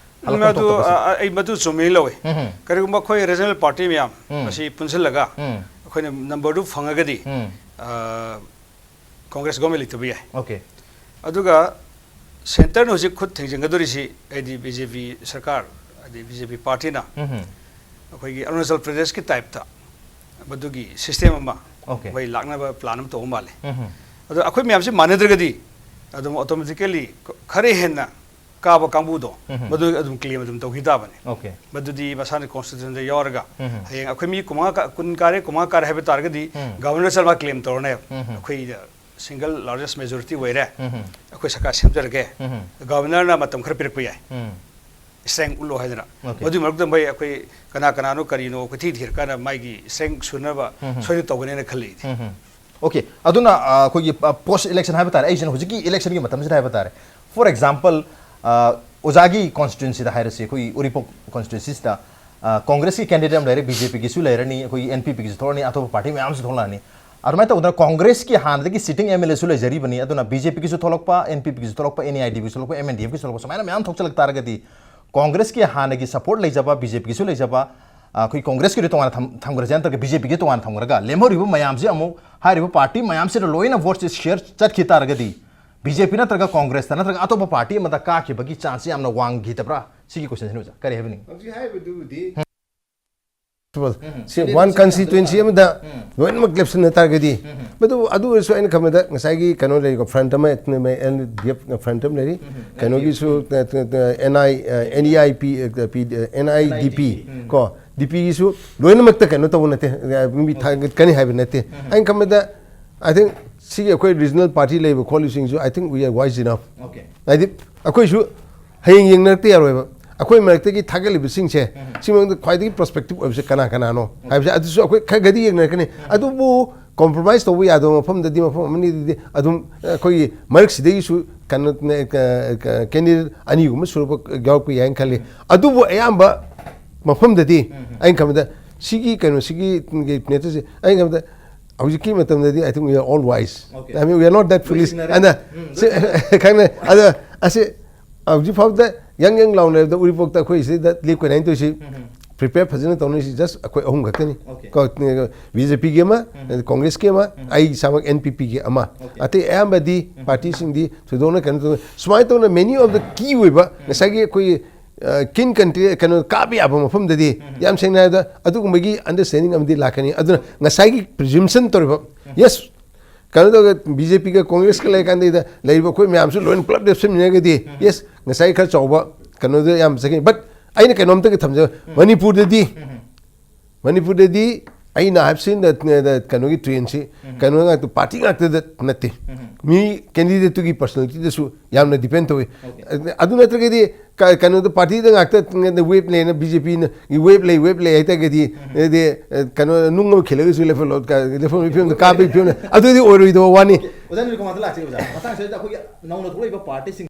ꯍꯜꯂꯛꯐꯝ ꯃꯗꯨ ꯊꯣꯛꯇꯕꯁꯦ꯫ ꯑ, ꯑ, ꯑꯩ ꯃꯗꯨ ꯆꯨꯝꯃꯤ ꯂꯧꯏ꯫ ꯎꯝ꯫ ꯀꯔꯤꯒꯨꯝꯕ ꯑꯩꯈꯣꯏ ꯔꯤꯖꯅꯦꯜ ꯄꯥꯔꯇꯤ ꯃꯌꯥꯝ ꯎꯝ꯫ ꯃꯁꯤ ꯄꯨꯟꯁꯤꯜꯂꯒ ꯎꯝ꯫ ꯑꯩꯈꯣꯏꯅ ꯅꯝꯕꯔꯗꯨ ꯐꯪꯉꯒꯗꯤ ꯎꯝ꯫ ꯑ, ꯀꯣꯡꯒ꯭ꯔꯦꯁ ꯒꯣꯔꯃꯦꯟ ꯂꯩꯇꯕ ꯌꯥꯏ꯫ ꯑꯣꯀꯦ꯫ ꯑꯗꯨꯒ ꯁꯦꯟꯇꯔꯅ ꯍꯧꯖꯤꯛ ꯈꯨꯠ ꯊꯤꯡꯖꯤꯟꯒꯗꯧꯔꯤꯁꯤ ꯑꯩꯗꯤ ꯕꯤ ꯖꯦ ꯄꯤ ꯁꯔꯀꯥꯔ, ꯍꯥꯏꯗꯤ ꯕꯤ ꯖꯦ ꯄꯤ ꯄꯥꯔꯇꯤꯅ ꯎꯝ꯫ ꯑꯩꯈꯣꯏꯒꯤ ꯑꯔꯨꯅꯥꯆꯜ ꯄ꯭ꯔꯗꯦꯁꯀꯤ ꯇꯥꯏꯞꯇ ꯃꯗꯨꯒꯤ ꯁꯤꯁꯇꯦꯝ ꯑꯃ ꯑꯣꯀꯦ꯫ ꯑꯩꯈꯣꯏ ꯂꯥꯛꯅꯕ ꯄ꯭ꯂꯥꯟ ꯑꯃ ꯇꯧꯕ ꯃꯥꯜꯂꯦ꯫ ꯎꯝ꯫ ꯑꯗꯣ ꯑꯩꯈꯣꯏ ꯃꯌꯥꯝꯁꯤ ꯃꯥꯟꯅꯗ꯭ꯔꯒꯗꯤ ꯑꯗꯨꯝ ꯑꯣꯇꯣꯃꯦꯇꯤꯀꯦꯂꯤ ꯈꯔ ꯍꯦꯟꯅ ꯀꯥꯕ ꯀꯥꯡꯕꯨꯗꯣ ꯎꯝ꯫ ꯃꯗꯨ ꯑꯗꯨꯝ ꯀ꯭ꯂꯦꯝ ꯑꯗꯨꯝ ꯇꯧꯈꯤ ꯇꯥꯕꯅꯤ꯫ ꯑꯣꯀꯦ꯫ ꯃꯗꯨꯗꯤ ꯃꯁꯥꯅ ꯀꯣꯟꯁꯇꯤꯇ꯭ꯌꯨꯁꯟꯗ ꯌꯥꯎꯔꯒ ꯎꯝ꯫ ꯍꯌꯦꯡ ꯑꯩꯈꯣꯏ ꯃꯤ ꯀꯨꯟꯃꯉꯥ ꯀꯥ-, ꯀꯨꯟ ꯀꯥꯔꯦ, ꯀꯨꯟꯃꯉꯥ ꯀꯥꯔꯦ ꯍꯥꯏꯕ ꯇꯥꯔꯒꯗꯤ ꯎꯝ꯫ ꯒꯚꯔꯅꯔ ꯆꯠꯂꯒ ꯀ꯭ꯂꯦꯝ ꯇꯧꯔꯅꯦꯕ꯫ ꯎꯝ꯫ ꯑꯩꯈꯣꯏꯗ ꯁꯤꯡꯒꯜ ꯂꯥꯔꯖꯦꯁ ꯃꯦꯖꯣꯔꯤꯇꯤ ꯑꯣꯏꯔꯦ, ꯎꯝ꯫ ꯑꯩꯈꯣꯏ ꯁꯔꯀꯥꯔ ꯁꯦꯝꯖꯔꯒꯦ, ꯎꯝ꯫ ꯒꯚꯔꯅꯔꯅ ꯃꯇꯝ ꯈꯔ ꯄꯤꯔꯛꯄ ꯌꯥꯏ꯫ ꯎꯝ꯫ ꯏꯁꯇ꯭ꯔꯦꯡ ꯎꯠꯂꯣ ꯍꯥꯏꯗꯅ꯫ ꯑꯣꯀꯦ꯫ ꯃꯗꯨꯒꯤ ꯃꯔꯛꯇ ꯃꯣꯏ ꯑꯩꯈꯣꯏ ꯀꯅꯥ ꯀꯅꯥꯅꯣ ꯀꯔꯤꯅꯣ ꯑꯩꯈꯣꯏ ꯊꯤ ꯊꯤꯔꯀꯥꯟꯗ ꯃꯥꯒꯤ ꯏꯁꯇ꯭ꯔꯦꯡ ꯁꯨꯅꯕ ꯎꯝ꯫ ꯁꯣꯏꯗꯅ ꯇꯧꯒꯅꯦꯅ ꯈꯜꯂꯤ ꯑꯩꯗꯤ꯫ ꯎꯝ꯫ ꯑꯣꯀꯦ꯫ ꯑꯗꯨꯅ, ꯑ, ꯑꯩꯈꯣꯏꯒꯤ, ꯑ, ꯄꯣꯁ ꯏꯂꯦꯛꯁꯟ ꯍꯥꯏꯕ ꯇꯥꯔꯦ, ꯑꯩꯁꯤꯅ ꯍꯧꯖꯤꯛꯀꯤ ꯏꯂꯦꯛꯁꯟꯒꯤ ꯃꯇꯝꯁꯤꯗ ꯍꯥꯏꯕ ꯇꯥꯔꯦ꯫ ꯐꯣꯔ ꯑꯦꯛꯖꯥꯝꯄꯜ, ꯑ, ꯑꯣꯖꯥꯒꯤ ꯀꯣꯟꯁꯇꯤꯇ꯭ꯋꯦꯟꯁꯤꯗ ꯍꯥꯏꯔꯁꯤ, ꯑꯩꯈꯣꯏꯒꯤ ꯎꯔꯤꯄꯣꯛ ꯀꯣꯟꯁꯇꯤꯇ꯭ꯋꯦꯟꯁꯤꯁꯤꯗ, ꯑ, ꯀꯣꯡꯒ꯭ꯔꯦꯁꯀꯤ ꯀꯦꯟꯗꯤꯗꯦꯠ ꯑꯃ ꯂꯩꯔꯦ, ꯕꯤ ꯖꯦ ꯄꯤꯒꯤꯁꯨ ꯂꯩꯔꯅꯤ, ꯑꯩꯈꯣꯏꯒꯤ ꯑꯦꯟ ꯄꯤ ꯄꯤꯒꯤꯁꯨ ꯊꯣꯛꯂꯛꯑꯅꯤ, ꯑꯇꯣꯞꯄ ꯄꯥꯔꯇꯤ ꯃꯌꯥꯝꯁꯨ ꯊꯣꯛꯂꯛꯑꯅꯤ꯫ ꯑꯗꯨꯃꯥꯏꯅ ꯇꯧꯗꯅ ꯀꯣꯡꯒ꯭ꯔꯦꯁꯀꯤ ꯍꯥꯟꯅꯗꯒꯤ ꯁꯤꯇꯤꯡ ꯑꯦꯝ ꯑꯦꯜ ꯑꯦꯁꯨ ꯂꯩꯖꯔꯤꯕꯅꯤ, ꯑꯗꯨꯅ ꯕꯤ ꯖꯦ ꯄꯤꯒꯤꯁꯨ ꯊꯣꯛꯂꯛꯄ, ꯑꯦꯟ ꯄꯤ ꯄꯤꯒꯤꯁꯨ ꯊꯣꯛꯂꯛꯄ, ꯑꯦꯟ ꯑꯦ ꯑꯥꯏ ꯗꯤ ꯄꯤꯒꯤꯁꯨ ꯊꯣꯛꯂꯛꯄ, ꯑꯦꯝ ꯑꯦꯟ ꯗꯤ ꯑꯦꯐꯀꯤꯁꯨ ꯊꯣꯛꯂꯛꯄ, ꯁꯨꯃꯥꯏꯅ ꯃꯌꯥꯝ ꯊꯣꯛꯆꯜꯂꯛ ꯇꯥꯔꯒꯗꯤ ꯀꯣꯡꯒ꯭ꯔꯦꯁꯀꯤ ꯍꯥꯟꯅꯒꯤ ꯁꯄꯣꯔꯠ ꯂꯩꯖꯕ, ꯕꯤ ꯖꯦ ꯄꯤꯒꯤꯁꯨ ꯂꯩꯖꯕ, ꯑ, ꯑꯩꯈꯣꯏ ꯀꯣꯡꯒ꯭ꯔꯦꯁꯀꯤꯗꯤ ꯇꯣꯉꯥꯟꯅ ꯊꯝ-, ꯊꯝꯈ꯭ꯔꯁꯦ, ꯅꯠꯇ꯭ꯔꯒ ꯕꯤ ꯖꯦ ꯄꯤꯒꯤ ꯇꯣꯉꯥꯟꯅ ꯊꯝꯈ꯭ꯔꯒ, ꯂꯦꯝꯍꯧꯔꯤꯕ ꯃꯌꯥꯝꯁꯤ ꯑꯃꯨꯛ ꯍꯥꯏꯔꯤꯕ ꯄꯥꯔꯇꯤ ꯃꯌꯥꯝꯁꯤꯗ ꯂꯣꯏꯅ ꯚꯣꯠꯁꯦ ꯁꯤꯌꯔ ꯆꯠꯈꯤ ꯇꯥꯔꯒꯗꯤ, ꯕꯤ ꯖꯦ ꯄꯤ ꯅꯠꯇ꯭ꯔꯒ ꯀꯣꯡꯒ꯭ꯔꯦꯁꯇ ꯅꯠꯇ꯭ꯔꯒ ꯑꯇꯣꯞꯄ ꯄꯥꯔꯇꯤ ꯑꯃꯗ ꯀꯥꯈꯤꯕꯒꯤ ꯆꯥꯟꯁꯁꯤ ꯌꯥꯝꯅ ꯋꯥꯡꯈꯤꯗꯕ꯭ꯔꯥ? ꯁꯤꯒꯤ ꯀꯣꯏꯁꯟꯁꯤꯅ ꯑꯣꯖꯥ ꯀꯔꯤ ꯍꯥꯏꯕꯤꯅꯤꯡꯉꯤ? ꯍꯧꯖꯤꯛ ꯍꯥꯏꯔꯤꯕꯗꯨꯕꯨꯗꯤ ꯎꯝ꯫ ꯁꯤ ꯑꯗꯨꯗꯤ ꯋꯥꯟ ꯁꯤ ꯀꯟꯁꯇꯤꯇ꯭ꯋꯦꯟꯁꯤ ꯑꯃꯗ ꯎꯝ꯫ ꯂꯣꯏꯅꯃꯛ ꯂꯦꯞꯁꯤꯟꯅ ꯇꯥꯔꯒꯗꯤ, ꯎꯝ꯫ ꯃꯗꯨ ꯑꯗꯨ ꯑꯣꯏꯔꯁꯨ ꯑꯩꯅ ꯈꯟꯕꯗ ꯉꯁꯥꯏꯒꯤ ꯀꯩꯅꯣ ꯂꯩꯔꯤꯀꯣ, ꯐ꯭ꯔꯟꯠ ꯑꯃ, ꯑꯦꯟ ꯗꯤ ꯑꯦꯐ ꯐ꯭ꯔꯟꯠ ꯑꯃ ꯂꯩꯔꯤ, ꯎꯝ꯫ ꯀꯩꯅꯣꯒꯤꯁꯨ N I N E I P, N I D P um. ꯀꯣ, ꯗꯤ ꯄꯤꯒꯤꯁꯨ ꯂꯣꯏꯅꯃꯛꯇ ꯀꯩꯅꯣ ꯇꯧꯕ ꯅꯠꯇꯦ, ꯃꯤ ꯊꯥꯒꯠꯀꯅꯤ ꯍꯥꯏꯕ ꯅꯠꯇꯦ꯫ ꯎꯝ꯫ ꯑꯩꯅ ꯈꯟꯕꯗ, ꯑꯥꯏ ꯊꯤꯡ ꯁꯤꯒꯤ ꯑꯩꯈꯣꯏ ꯔꯤꯖꯅꯦꯜ ꯄꯥꯔꯇꯤ ꯂꯩꯕ ꯈꯣꯠꯂꯤꯕꯁꯤꯡꯁꯨ, I think we are wise enough꯫ Okay. ꯍꯥꯏꯗꯤ ꯑꯩꯈꯣꯏꯁꯨ ꯍꯌꯦꯡ ꯌꯦꯡꯅꯔꯛꯇ ꯌꯥꯔꯣꯏꯕ꯫ ꯑꯩꯈꯣꯏ ꯃꯔꯛꯇꯒꯤ ꯊꯥꯒꯠꯂꯤꯕꯁꯤꯡꯁꯦ, ꯎꯝ꯫ ꯁꯤ ꯃꯅꯨꯡꯗ ꯈ꯭ꯋꯥꯏꯗꯒꯤ ꯄ꯭ꯔꯣꯁꯄꯦꯛꯇꯤꯞ ꯑꯣꯏꯕꯁꯦ ꯀꯅꯥ ꯀꯅꯥꯅꯣ ꯍꯥꯏꯕꯁꯦ, ꯑꯗꯨꯁꯨ ꯑꯩꯈꯣꯏ ꯈꯔꯒꯗꯤ ꯌꯦꯡꯅꯔꯛꯀꯅꯤ꯫ ꯑꯗꯨꯕꯨ ꯀꯣꯝꯄ꯭ꯔꯣꯃꯥꯏꯁ ꯇꯧꯕ ꯌꯥꯗꯕ ꯃꯐꯝꯗꯗꯤ, ꯃꯐꯝ ꯑꯃꯅꯤꯗꯗꯤ ꯑꯗꯨꯝ ꯑꯩꯈꯣꯏꯒꯤ ꯃꯔꯛꯁꯤꯗꯒꯤꯁꯨ ꯀꯩꯅꯣ, ꯀꯦꯟꯗꯤꯗꯦꯠ ꯑꯅꯤꯒꯨꯝꯕ ꯁꯨꯔꯛꯄ ꯌꯥꯎꯔꯛꯄ ꯌꯥꯏꯅ ꯈꯜꯂꯤ꯫ ꯑꯗꯨꯕꯨ ꯑꯌꯥꯝꯕ ꯃꯐꯝꯗꯗꯤ, ꯎꯝ꯫ ꯑꯩꯅ ꯈꯟꯕꯗ ꯁꯤꯒꯤ ꯀꯩꯅꯣꯁꯤꯒꯤ ꯃꯦꯇꯔꯁꯦ, ꯑꯩꯅ ꯈꯟꯕꯗ ꯍꯧꯖꯤꯛꯀꯤ ꯃꯇꯝꯗꯗꯤ I think we are all wise. Okay. I mean, we are not that foolish. ꯂꯣꯏꯁꯤꯟꯅꯔꯦ꯫ ꯑꯗ ꯁꯤ ꯈꯪꯅ ꯑꯗ ꯑꯁꯤ ꯍꯧꯖꯤꯛ ꯐꯥꯎꯗ ꯌꯪ ꯌꯪ ꯂꯥꯎꯅꯔꯕꯗ ꯎꯔꯤꯄꯣꯛꯇ ꯑꯩꯈꯣꯏ ꯁꯤꯗ ꯂꯦꯞꯀꯅꯤ ꯍꯥꯏꯅ ꯇꯧꯔꯤꯁꯤ, ꯄ꯭ꯔꯤꯄꯦꯌꯔ ꯐꯖꯅ ꯇꯧꯅꯔꯤꯁꯤ ꯖꯁ ꯑꯩꯈꯣꯏ ꯑꯍꯨꯝ ꯈꯛꯇꯅꯤ꯫ Okay. ꯀꯣ, ꯕꯤ ꯖꯦ ꯄꯤꯒꯤ ꯑꯃ, ꯀꯣꯡꯒ꯭ꯔꯦꯁꯀꯤ ꯑꯃ, ꯑꯩ ꯏꯁꯥꯃꯛ ꯑꯦꯟ ꯄꯤ ꯄꯤꯒꯤ ꯑꯃ꯫ Okay. ꯑꯇꯩ ꯑꯌꯥꯝꯕꯗꯤ ꯄꯥꯔꯇꯤꯁꯤꯡꯗꯤ ꯊꯣꯏꯗꯣꯛꯅ ꯀꯩꯅꯣ ꯇꯧ, ꯁꯨꯃꯥꯏꯅ ꯇꯧꯅ many of the key ꯑꯣꯏꯕ ꯉꯁꯥꯏꯒꯤ ꯑꯩꯈꯣꯏꯒꯤ ꯀꯤꯟ ꯀꯟꯇ꯭ꯔꯤ ꯀꯩꯅꯣ ꯀꯥꯕ ꯌꯥꯕ ꯃꯐꯝꯗꯗꯤ ꯌꯥꯝ ꯁꯦꯡꯅ ꯍꯥꯏꯔꯕꯗ ꯑꯗꯨꯒꯨꯝꯕꯒꯤ ꯑꯟꯗꯔꯁ꯭ꯇꯦꯟꯗꯤꯡ ꯑꯃꯗꯤ ꯂꯥꯛꯀꯅꯤ꯫ ꯑꯗꯨꯅ ꯉꯁꯥꯏꯒꯤ ꯄ꯭ꯔꯤꯖꯨꯝꯁꯟ ꯇꯧꯔꯤꯕ, ꯌꯦꯁ, ꯀꯩꯅꯣ ꯇꯧꯔꯒ ꯕꯤ ꯖꯦ ꯄꯤꯒ ꯀꯣꯡꯒ꯭ꯔꯦꯁꯀ ꯂꯩꯔꯀꯥꯟꯗꯩꯗ ꯂꯩꯔꯤꯕ ꯑꯩꯈꯣꯏ ꯃꯌꯥꯝꯁꯨ ꯂꯣꯏꯅ ꯄꯨꯂꯞ ꯂꯦꯞꯁꯤꯟꯃꯤꯟꯅꯔꯒꯗꯤ, ꯌꯦꯁ, ꯉꯁꯥꯏ ꯈꯔ ꯆꯥꯎꯕ ꯀꯩꯅꯣꯗꯣ ꯌꯥꯝ ꯆꯠꯈꯤꯅꯤ꯫ ꯕꯠ ꯑꯩꯅ ꯀꯩꯅꯣꯝꯇꯒ ꯊꯝꯖ, ꯃꯅꯤꯄꯨꯔꯗꯗꯤ, ꯃꯅꯤꯄꯨꯔꯗꯗꯤ ꯑꯩꯅ ꯍꯥꯏꯕꯁꯤ ꯀꯩꯅꯣꯒꯤ ꯇ꯭ꯔꯦꯟꯁꯤ ꯀꯩꯅꯣ ꯉꯥꯛꯇ, ꯄꯥꯔꯇꯤ ꯉꯥꯛꯇꯗ ꯅꯠꯇꯦ, ꯃꯤ ꯀꯦꯟꯗꯤꯗꯦꯠꯇꯨꯒꯤ ꯄꯔꯁꯣꯅꯦꯂꯤꯇꯤꯗꯁꯨ ꯌꯥꯝꯅ ꯗꯤꯄꯦꯟ ꯇꯧꯏ꯫ ꯑꯗꯨ ꯅꯠꯇ꯭ꯔꯒꯗꯤ ꯀꯩꯅꯣꯗ ꯄꯥꯔꯇꯤꯗ ꯉꯥꯛꯇ ꯋꯦꯞ ꯂꯩꯅ, ꯕꯤ ꯖꯦ ꯄꯤꯅ ꯋꯦꯞ ꯂꯩ, ꯋꯦꯞ ꯂꯩ ꯍꯥꯏꯇꯥꯔꯒꯗꯤ, ꯑꯗꯩꯗꯤ ꯀꯩꯅꯣ ꯅꯨꯡ ꯑꯃ ꯈꯤꯜꯂꯒꯁꯨ ꯂꯦꯞꯐꯝ ꯂꯦꯞꯐꯝ ꯐꯤꯕꯝꯗ ꯀꯥꯕꯒꯤ ꯐꯤꯕꯝꯗ ꯑꯗꯨꯗꯤ ꯑꯣꯏꯔꯣꯏꯗꯕ ꯋꯥꯅꯤ꯫ ꯑꯣꯖꯥ ꯅꯤꯔꯨꯄꯃꯥꯗ ꯂꯥꯛꯆꯒꯦ ꯑꯣꯖꯥ꯫ ꯃꯇꯥꯡꯁꯤꯗ ꯑꯩꯈꯣꯏꯒꯤ ꯅꯧꯅ ꯊꯣꯛꯂꯛꯏꯕ ꯄꯥꯔꯇꯤꯁꯤꯡ,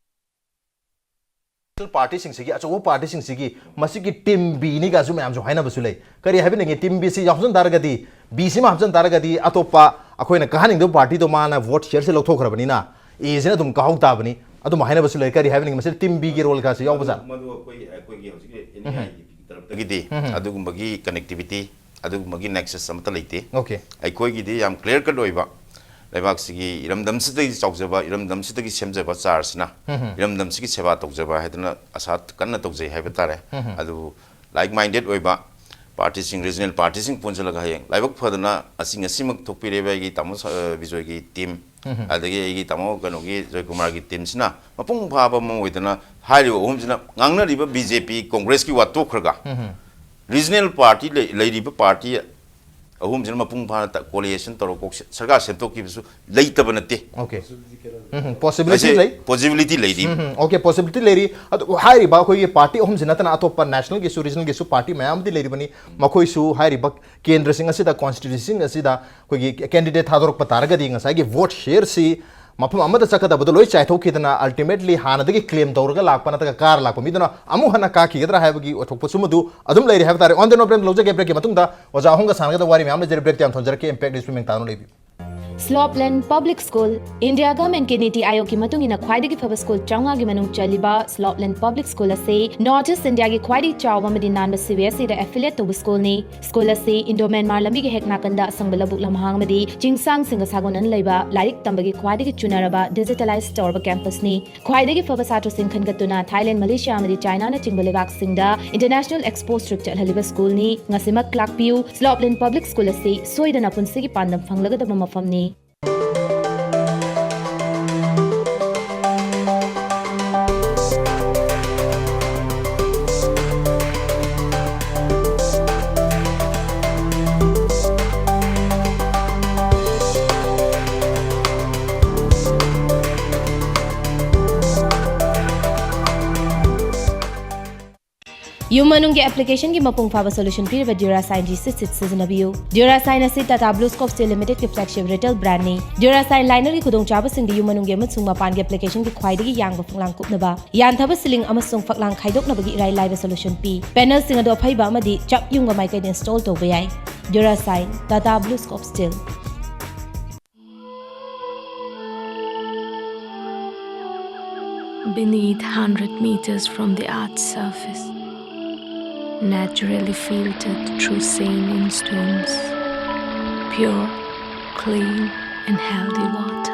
ꯄꯥꯔꯇꯤꯁꯤꯡꯁꯤꯒꯤ, ꯑꯆꯧꯕ ꯄꯥꯔꯇꯤꯁꯤꯡꯁꯤꯒꯤ ꯃꯁꯤꯒꯤ ꯇꯤꯝ ꯕꯤꯅꯤꯒꯁꯨ ꯃꯌꯥꯝꯁꯨ ꯍꯥꯏꯅꯕꯁꯨ ꯂꯩ꯫ ꯀꯔꯤ ꯍꯥꯏꯕꯤꯅꯤꯡꯉꯤ? ꯇꯤꯝ ꯕꯤꯁꯤ ꯌꯥꯎꯁꯟ ꯇꯥꯔꯒꯗꯤ, ꯕꯤꯁꯤꯃ ꯍꯥꯞꯆꯟ ꯇꯥꯔꯒꯗꯤ ꯑꯇꯣꯞꯄ ꯑꯩꯈꯣꯏꯅ ꯀꯥꯍꯟꯅꯤꯡꯗꯕ ꯄꯥꯔꯇꯤꯗꯣ ꯃꯥꯅ ꯚꯣꯠ ꯁꯤꯌꯔꯁꯦ ꯂꯧꯊꯣꯛꯈ꯭ꯔꯕꯅꯤꯅ ꯑꯦꯁꯤꯅ ꯑꯗꯨꯝ ꯀꯥꯍꯧ ꯇꯥꯕꯅꯤ꯫ ꯑꯗꯨꯝ ꯍꯥꯏꯅꯕꯁꯨ ꯂꯩ꯫ ꯀꯔꯤ ꯍꯥꯏꯕꯤꯅꯤꯡꯉꯤ? ꯃꯁꯤꯗ ꯇꯤꯝ ꯕꯤꯒꯤ ꯔꯣꯜꯒꯁꯨ ꯌꯥꯎꯕꯖꯥꯠ? ꯃꯗꯨ ꯑꯩꯈꯣꯏ, ꯑꯩꯈꯣꯏꯒꯤ ꯍꯧꯖꯤꯛꯀꯤ ꯑꯦꯟ ꯏ ꯑꯥꯏ ꯗꯤ ꯄꯤꯒꯤ ꯇꯔꯞꯇꯒꯤꯗꯤ ꯑꯗꯨꯒꯨꯝꯕꯒꯤ ꯀꯅꯦꯛꯇꯤꯚꯤꯇꯤ, ꯑꯗꯨꯒꯨꯝꯕꯒꯤ ꯅꯦꯛꯁꯁ ꯑꯃꯠꯇ ꯂꯩꯇꯦ꯫ ꯑꯣꯀꯦ꯫ ꯑꯩꯈꯣꯏꯒꯤꯗꯤ ꯌꯥꯝ ꯀ꯭ꯂꯤꯌꯥꯔ ꯀꯠ ꯑꯣꯏꯕ, ꯂꯩꯕꯥꯛꯁꯤꯒꯤ ꯏꯔꯝꯗꯝꯁꯤꯗꯒꯤ ꯆꯥꯎꯖꯕ, ꯏꯔꯝꯗꯝꯁꯤꯗꯒꯤ ꯁꯦꯝꯖꯕ ꯆꯥꯔꯁꯤꯅ ꯏꯔꯝꯗꯝꯁꯤꯒꯤ ꯁꯦꯕꯥ ꯇꯧꯖꯕ ꯍꯥꯏꯗꯅ ꯑꯁꯥ ꯀꯟꯅ ꯇꯧꯖꯩ ꯍꯥꯏꯕ ꯇꯥꯔꯦ꯫ ꯑꯗꯨꯕꯨ ꯂꯥꯏꯛ ꯃꯥꯏꯟꯗꯦꯠ ꯑꯣꯏꯕ ꯄꯥꯔꯇꯤꯁꯤꯡ, ꯔꯤꯖꯅꯦꯜ ꯄꯥꯔꯇꯤꯁꯤꯡ ꯄꯨꯟꯁꯤꯜꯂꯒ ꯍꯌꯦꯡ ꯂꯥꯏꯕꯛ ꯐꯗꯅ ꯑꯁꯤ ꯉꯁꯤꯃꯛ ꯊꯣꯛꯄꯤꯔꯤꯕ ꯑꯩꯒꯤ ꯇꯥꯃꯣ ꯁ-, ꯑ, ꯕꯤꯖꯣꯏꯒꯤ ꯇꯤꯝ, ꯑꯗꯒꯤ ꯑꯩꯒꯤ ꯇꯥꯃꯣ ꯀꯩꯅꯣꯒꯤ ꯖꯣꯏꯀꯨꯃꯥꯔꯒꯤ ꯇꯤꯝꯁꯤꯅ ꯃꯄꯨꯡ ꯐꯥꯕ ꯑꯃ ꯑꯣꯏꯗꯅ ꯍꯥꯏꯔꯤꯕ ꯑꯍꯨꯝꯁꯤꯅ ꯉꯥꯡꯅꯔꯤꯕ ꯕꯤ ꯖꯦ ꯄꯤ, ꯀꯣꯡꯒ꯭ꯔꯦꯁꯀꯤ ꯋꯥ ꯇꯣꯛꯈ꯭ꯔꯒ ꯔꯤꯖꯅꯦꯜ ꯄꯥꯔꯇꯤ ꯂꯩ-, ꯂꯩꯔꯤꯕ ꯄꯥꯔꯇꯤ ꯑꯍꯨꯝꯁꯤꯅ ꯃꯄꯨꯡ ꯐꯥꯅ ꯇ-, ꯀꯣꯂꯤꯌꯦꯁꯟ ꯇꯧꯔꯒ ꯀꯣꯛ ꯁ-, ꯁꯔꯀꯥꯔ ꯁꯦꯝꯗꯣꯛꯈꯤꯕꯁꯨ ꯂꯩꯇꯕ ꯅꯠꯇꯦ꯫ ꯑꯣꯀꯦ꯫ ꯎꯝ, ꯄꯣꯁꯤꯕꯤꯂꯤꯇꯤ ꯂꯩ꯫ ꯄꯣꯁꯤꯕꯤꯂꯤꯇꯤ ꯂꯩꯔꯤ꯫ ꯎꯝ, ꯑꯣꯀꯦ, ꯄꯣꯁꯤꯕꯤꯂꯤꯇꯤ ꯂꯩꯔꯤ꯫ ꯑꯗꯨ ꯍꯥꯏꯔꯤꯕ ꯑꯩꯈꯣꯏꯒꯤ ꯄꯥꯔꯇꯤ ꯑꯍꯨꯝꯁꯤ ꯅꯠꯇꯅ ꯑꯇꯣꯞꯄ ꯅꯦꯁꯅꯦꯜꯒꯤꯁꯨ, ꯔꯤꯖꯅꯦꯜꯒꯤꯁꯨ ꯄꯥꯔꯇꯤ ꯃꯌꯥꯝ ꯑꯃꯗꯤ ꯂꯩꯔꯤꯕꯅꯤ꯫ ꯃꯈꯣꯏꯁꯨ ꯍꯥꯏꯔꯤꯕ ꯀꯦꯟꯗ꯭ꯔꯁꯤꯡ ꯑꯁꯤꯗ, ꯀꯣꯟꯁꯇꯤꯇ꯭ꯌꯨꯟꯁꯤꯁꯤꯡ ꯑꯁꯤꯗ ꯑꯩꯈꯣꯏꯒꯤ ꯀꯦꯟꯗꯤꯗꯦꯠ ꯊꯥꯗꯣꯔꯛꯄ ꯇꯥꯔꯒꯗꯤ ꯉꯁꯥꯏꯒꯤ ꯚꯣꯠ ꯁꯤꯌꯔꯁꯤ ꯃꯐꯝ ꯑꯃꯗ ꯆꯠꯀꯗꯕꯗꯣ ꯂꯣꯏ ꯆꯥꯏꯊꯣꯛꯈꯤꯗꯅ, ultimately ꯍꯥꯟꯅꯗꯒꯤ claim ꯇꯧꯔꯒ ꯂꯥꯛꯄ ꯅꯠꯇ꯭ꯔꯒ ꯀꯥꯔ ꯂꯥꯛꯄ ꯃꯤꯗꯨꯅ ꯑꯃꯨꯛ ꯍꯟꯅ ꯀꯥꯈꯤꯒꯗ꯭ꯔꯥ ꯍꯥꯏꯕꯒꯤ ꯑꯣꯏꯊꯣꯛꯄꯁꯨ ꯃꯗꯨ ꯑꯗꯨꯝ ꯂꯩꯔꯤ ꯍꯥꯏꯕ ꯇꯥꯔꯦ꯫ On the note, ꯕ꯭ꯔꯦꯛ ꯂꯧꯖꯒꯦ꯫ ꯕ꯭ꯔꯦꯛꯀꯤ ꯃꯇꯨꯡꯗ ꯑꯣꯖꯥ ꯑꯍꯨꯝꯒ ꯁꯥꯟꯅꯒꯗꯕ ꯋꯥꯔꯤ ꯃꯌꯥꯝ ꯂꯩꯖꯔꯤ꯫ ꯕ꯭ꯔꯦꯛꯇꯤ ꯌꯥꯝ ꯊꯝꯖꯔꯛꯀꯦ꯫ Impact News ꯃꯤꯡ ꯇꯥꯅ ꯂꯩꯕꯤꯌꯨ꯫ Slope Land Public School, India ꯒꯚꯔꯟꯃꯦꯟꯠꯀꯤ ꯅꯤꯇꯤ ꯑꯥꯌꯣꯒꯀꯤ ꯃꯇꯨꯡ ꯏꯟꯅ ꯈ꯭ꯋꯥꯏꯗꯒꯤ ꯐꯕ ꯁ꯭ꯀꯨꯜ ꯆꯥꯝꯃꯉꯥꯒꯤ ꯃꯅꯨꯡ ꯆꯜꯂꯤꯕ Slope Land Public School ꯑꯁꯤ North East ꯏꯟꯗꯤꯌꯥꯒꯤ ꯈ꯭ꯋꯥꯏꯗꯒꯤ ꯆꯥꯎꯕ ꯑꯃꯗꯤ ꯅꯥꯟꯕ CBSEꯗ affiliate ꯇꯧꯕ ꯁ꯭ꯀꯨꯜꯅꯤ꯫ ꯁ꯭ꯀꯨꯜ ꯑꯁꯤ ꯏꯟꯗꯣ ꯃ꯭ꯌꯥꯟꯃꯥꯔ ꯂꯝꯕꯤꯒꯤ ꯍꯦꯛ ꯅꯥꯀꯟꯗ ꯑꯁꯪꯕ ꯂꯧꯕꯨꯛ ꯂꯝꯍꯥꯡ ꯑꯃꯗꯤ ꯆꯤꯡꯁꯥꯡꯁꯤꯡꯒ ꯁꯥꯒꯣꯟꯅꯅ ꯂꯩꯕ ꯂꯥꯏꯔꯤꯛ ꯇꯝꯕꯒꯤ ꯈ꯭ꯋꯥꯏꯗꯒꯤ ꯆꯨꯅꯔꯕ digitalize ꯇꯧꯔꯕ campusꯅꯤ꯫ ꯈ꯭ꯋꯥꯏꯗꯒꯤ ꯐꯕ ꯁꯥꯇ꯭ꯔꯁꯤꯡ ꯈꯟꯒꯠꯇꯨꯅ ꯊꯥꯏꯂꯦꯟ, ꯃꯂꯦꯁꯤꯌꯥ ꯑꯃꯗꯤ ꯆꯥꯏꯅꯥꯅꯆꯤꯡꯕ ꯂꯩꯕꯥꯛꯁꯤꯡꯗ international exposure trip ꯆꯠꯍꯜꯂꯤꯕ ꯁ꯭ꯀꯨꯜꯅꯤ꯫ ꯉꯁꯤꯃꯛ ꯂꯥꯛꯄꯤꯌꯨ꯫ Slope Land Public School ꯑꯁꯤ ꯁꯣꯏꯗꯅ ꯄꯨꯟꯁꯤꯒꯤ ꯄꯥꯟꯗꯝ ꯐꯪꯂꯒꯗꯕ ꯃꯐꯝꯅꯤ꯫ ꯌꯨꯝ ꯃꯅꯨꯡꯒꯤ applicationꯒꯤ ꯃꯄꯨꯡ ꯐꯥꯕ solution ꯄꯤꯔꯤꯕ Durasine G C Sheet ꯁꯤꯖꯤꯟꯅꯕꯤꯌꯨ꯫ Durasine ꯑꯁꯤ Tata BlueScope Steel Limitedꯀꯤ flagship retail brandꯅꯤ꯫ Durasine linerꯒꯤ ꯈꯨꯗꯣꯡꯆꯥꯕꯁꯤꯡꯗꯤ ꯌꯨꯝ ꯃꯅꯨꯡꯒꯤ ꯑꯃꯁꯨꯡ ꯃꯄꯥꯟꯒꯤ applicationꯒꯤ ꯈ꯭ꯋꯥꯏꯗꯒꯤ ꯌꯥꯡꯕ ꯐꯛꯂꯥꯡ ꯀꯨꯞꯅꯕ, ꯌꯥꯟꯊꯕ ceiling ꯑꯃꯁꯨꯡ ꯐꯛꯂꯥꯡ ꯈꯥꯏꯗꯣꯛꯅꯕꯒꯤ ꯏꯔꯥꯏ ꯂꯥꯏꯕ solution ꯄꯤ꯫ Panelꯁꯤꯡ ꯑꯗꯨ ꯑꯐꯩꯕ ꯑꯃꯗꯤ ꯆꯞ ꯌꯨꯡꯕ ꯃꯥꯏꯀꯩꯗ install ꯇꯧꯕ ꯌꯥꯏ꯫ Durasine, Tata BlueScope Steel꯫ Beneath, hundred meters from the earth's surface, naturally filtered through saline stones, pure, clean, and healthy water.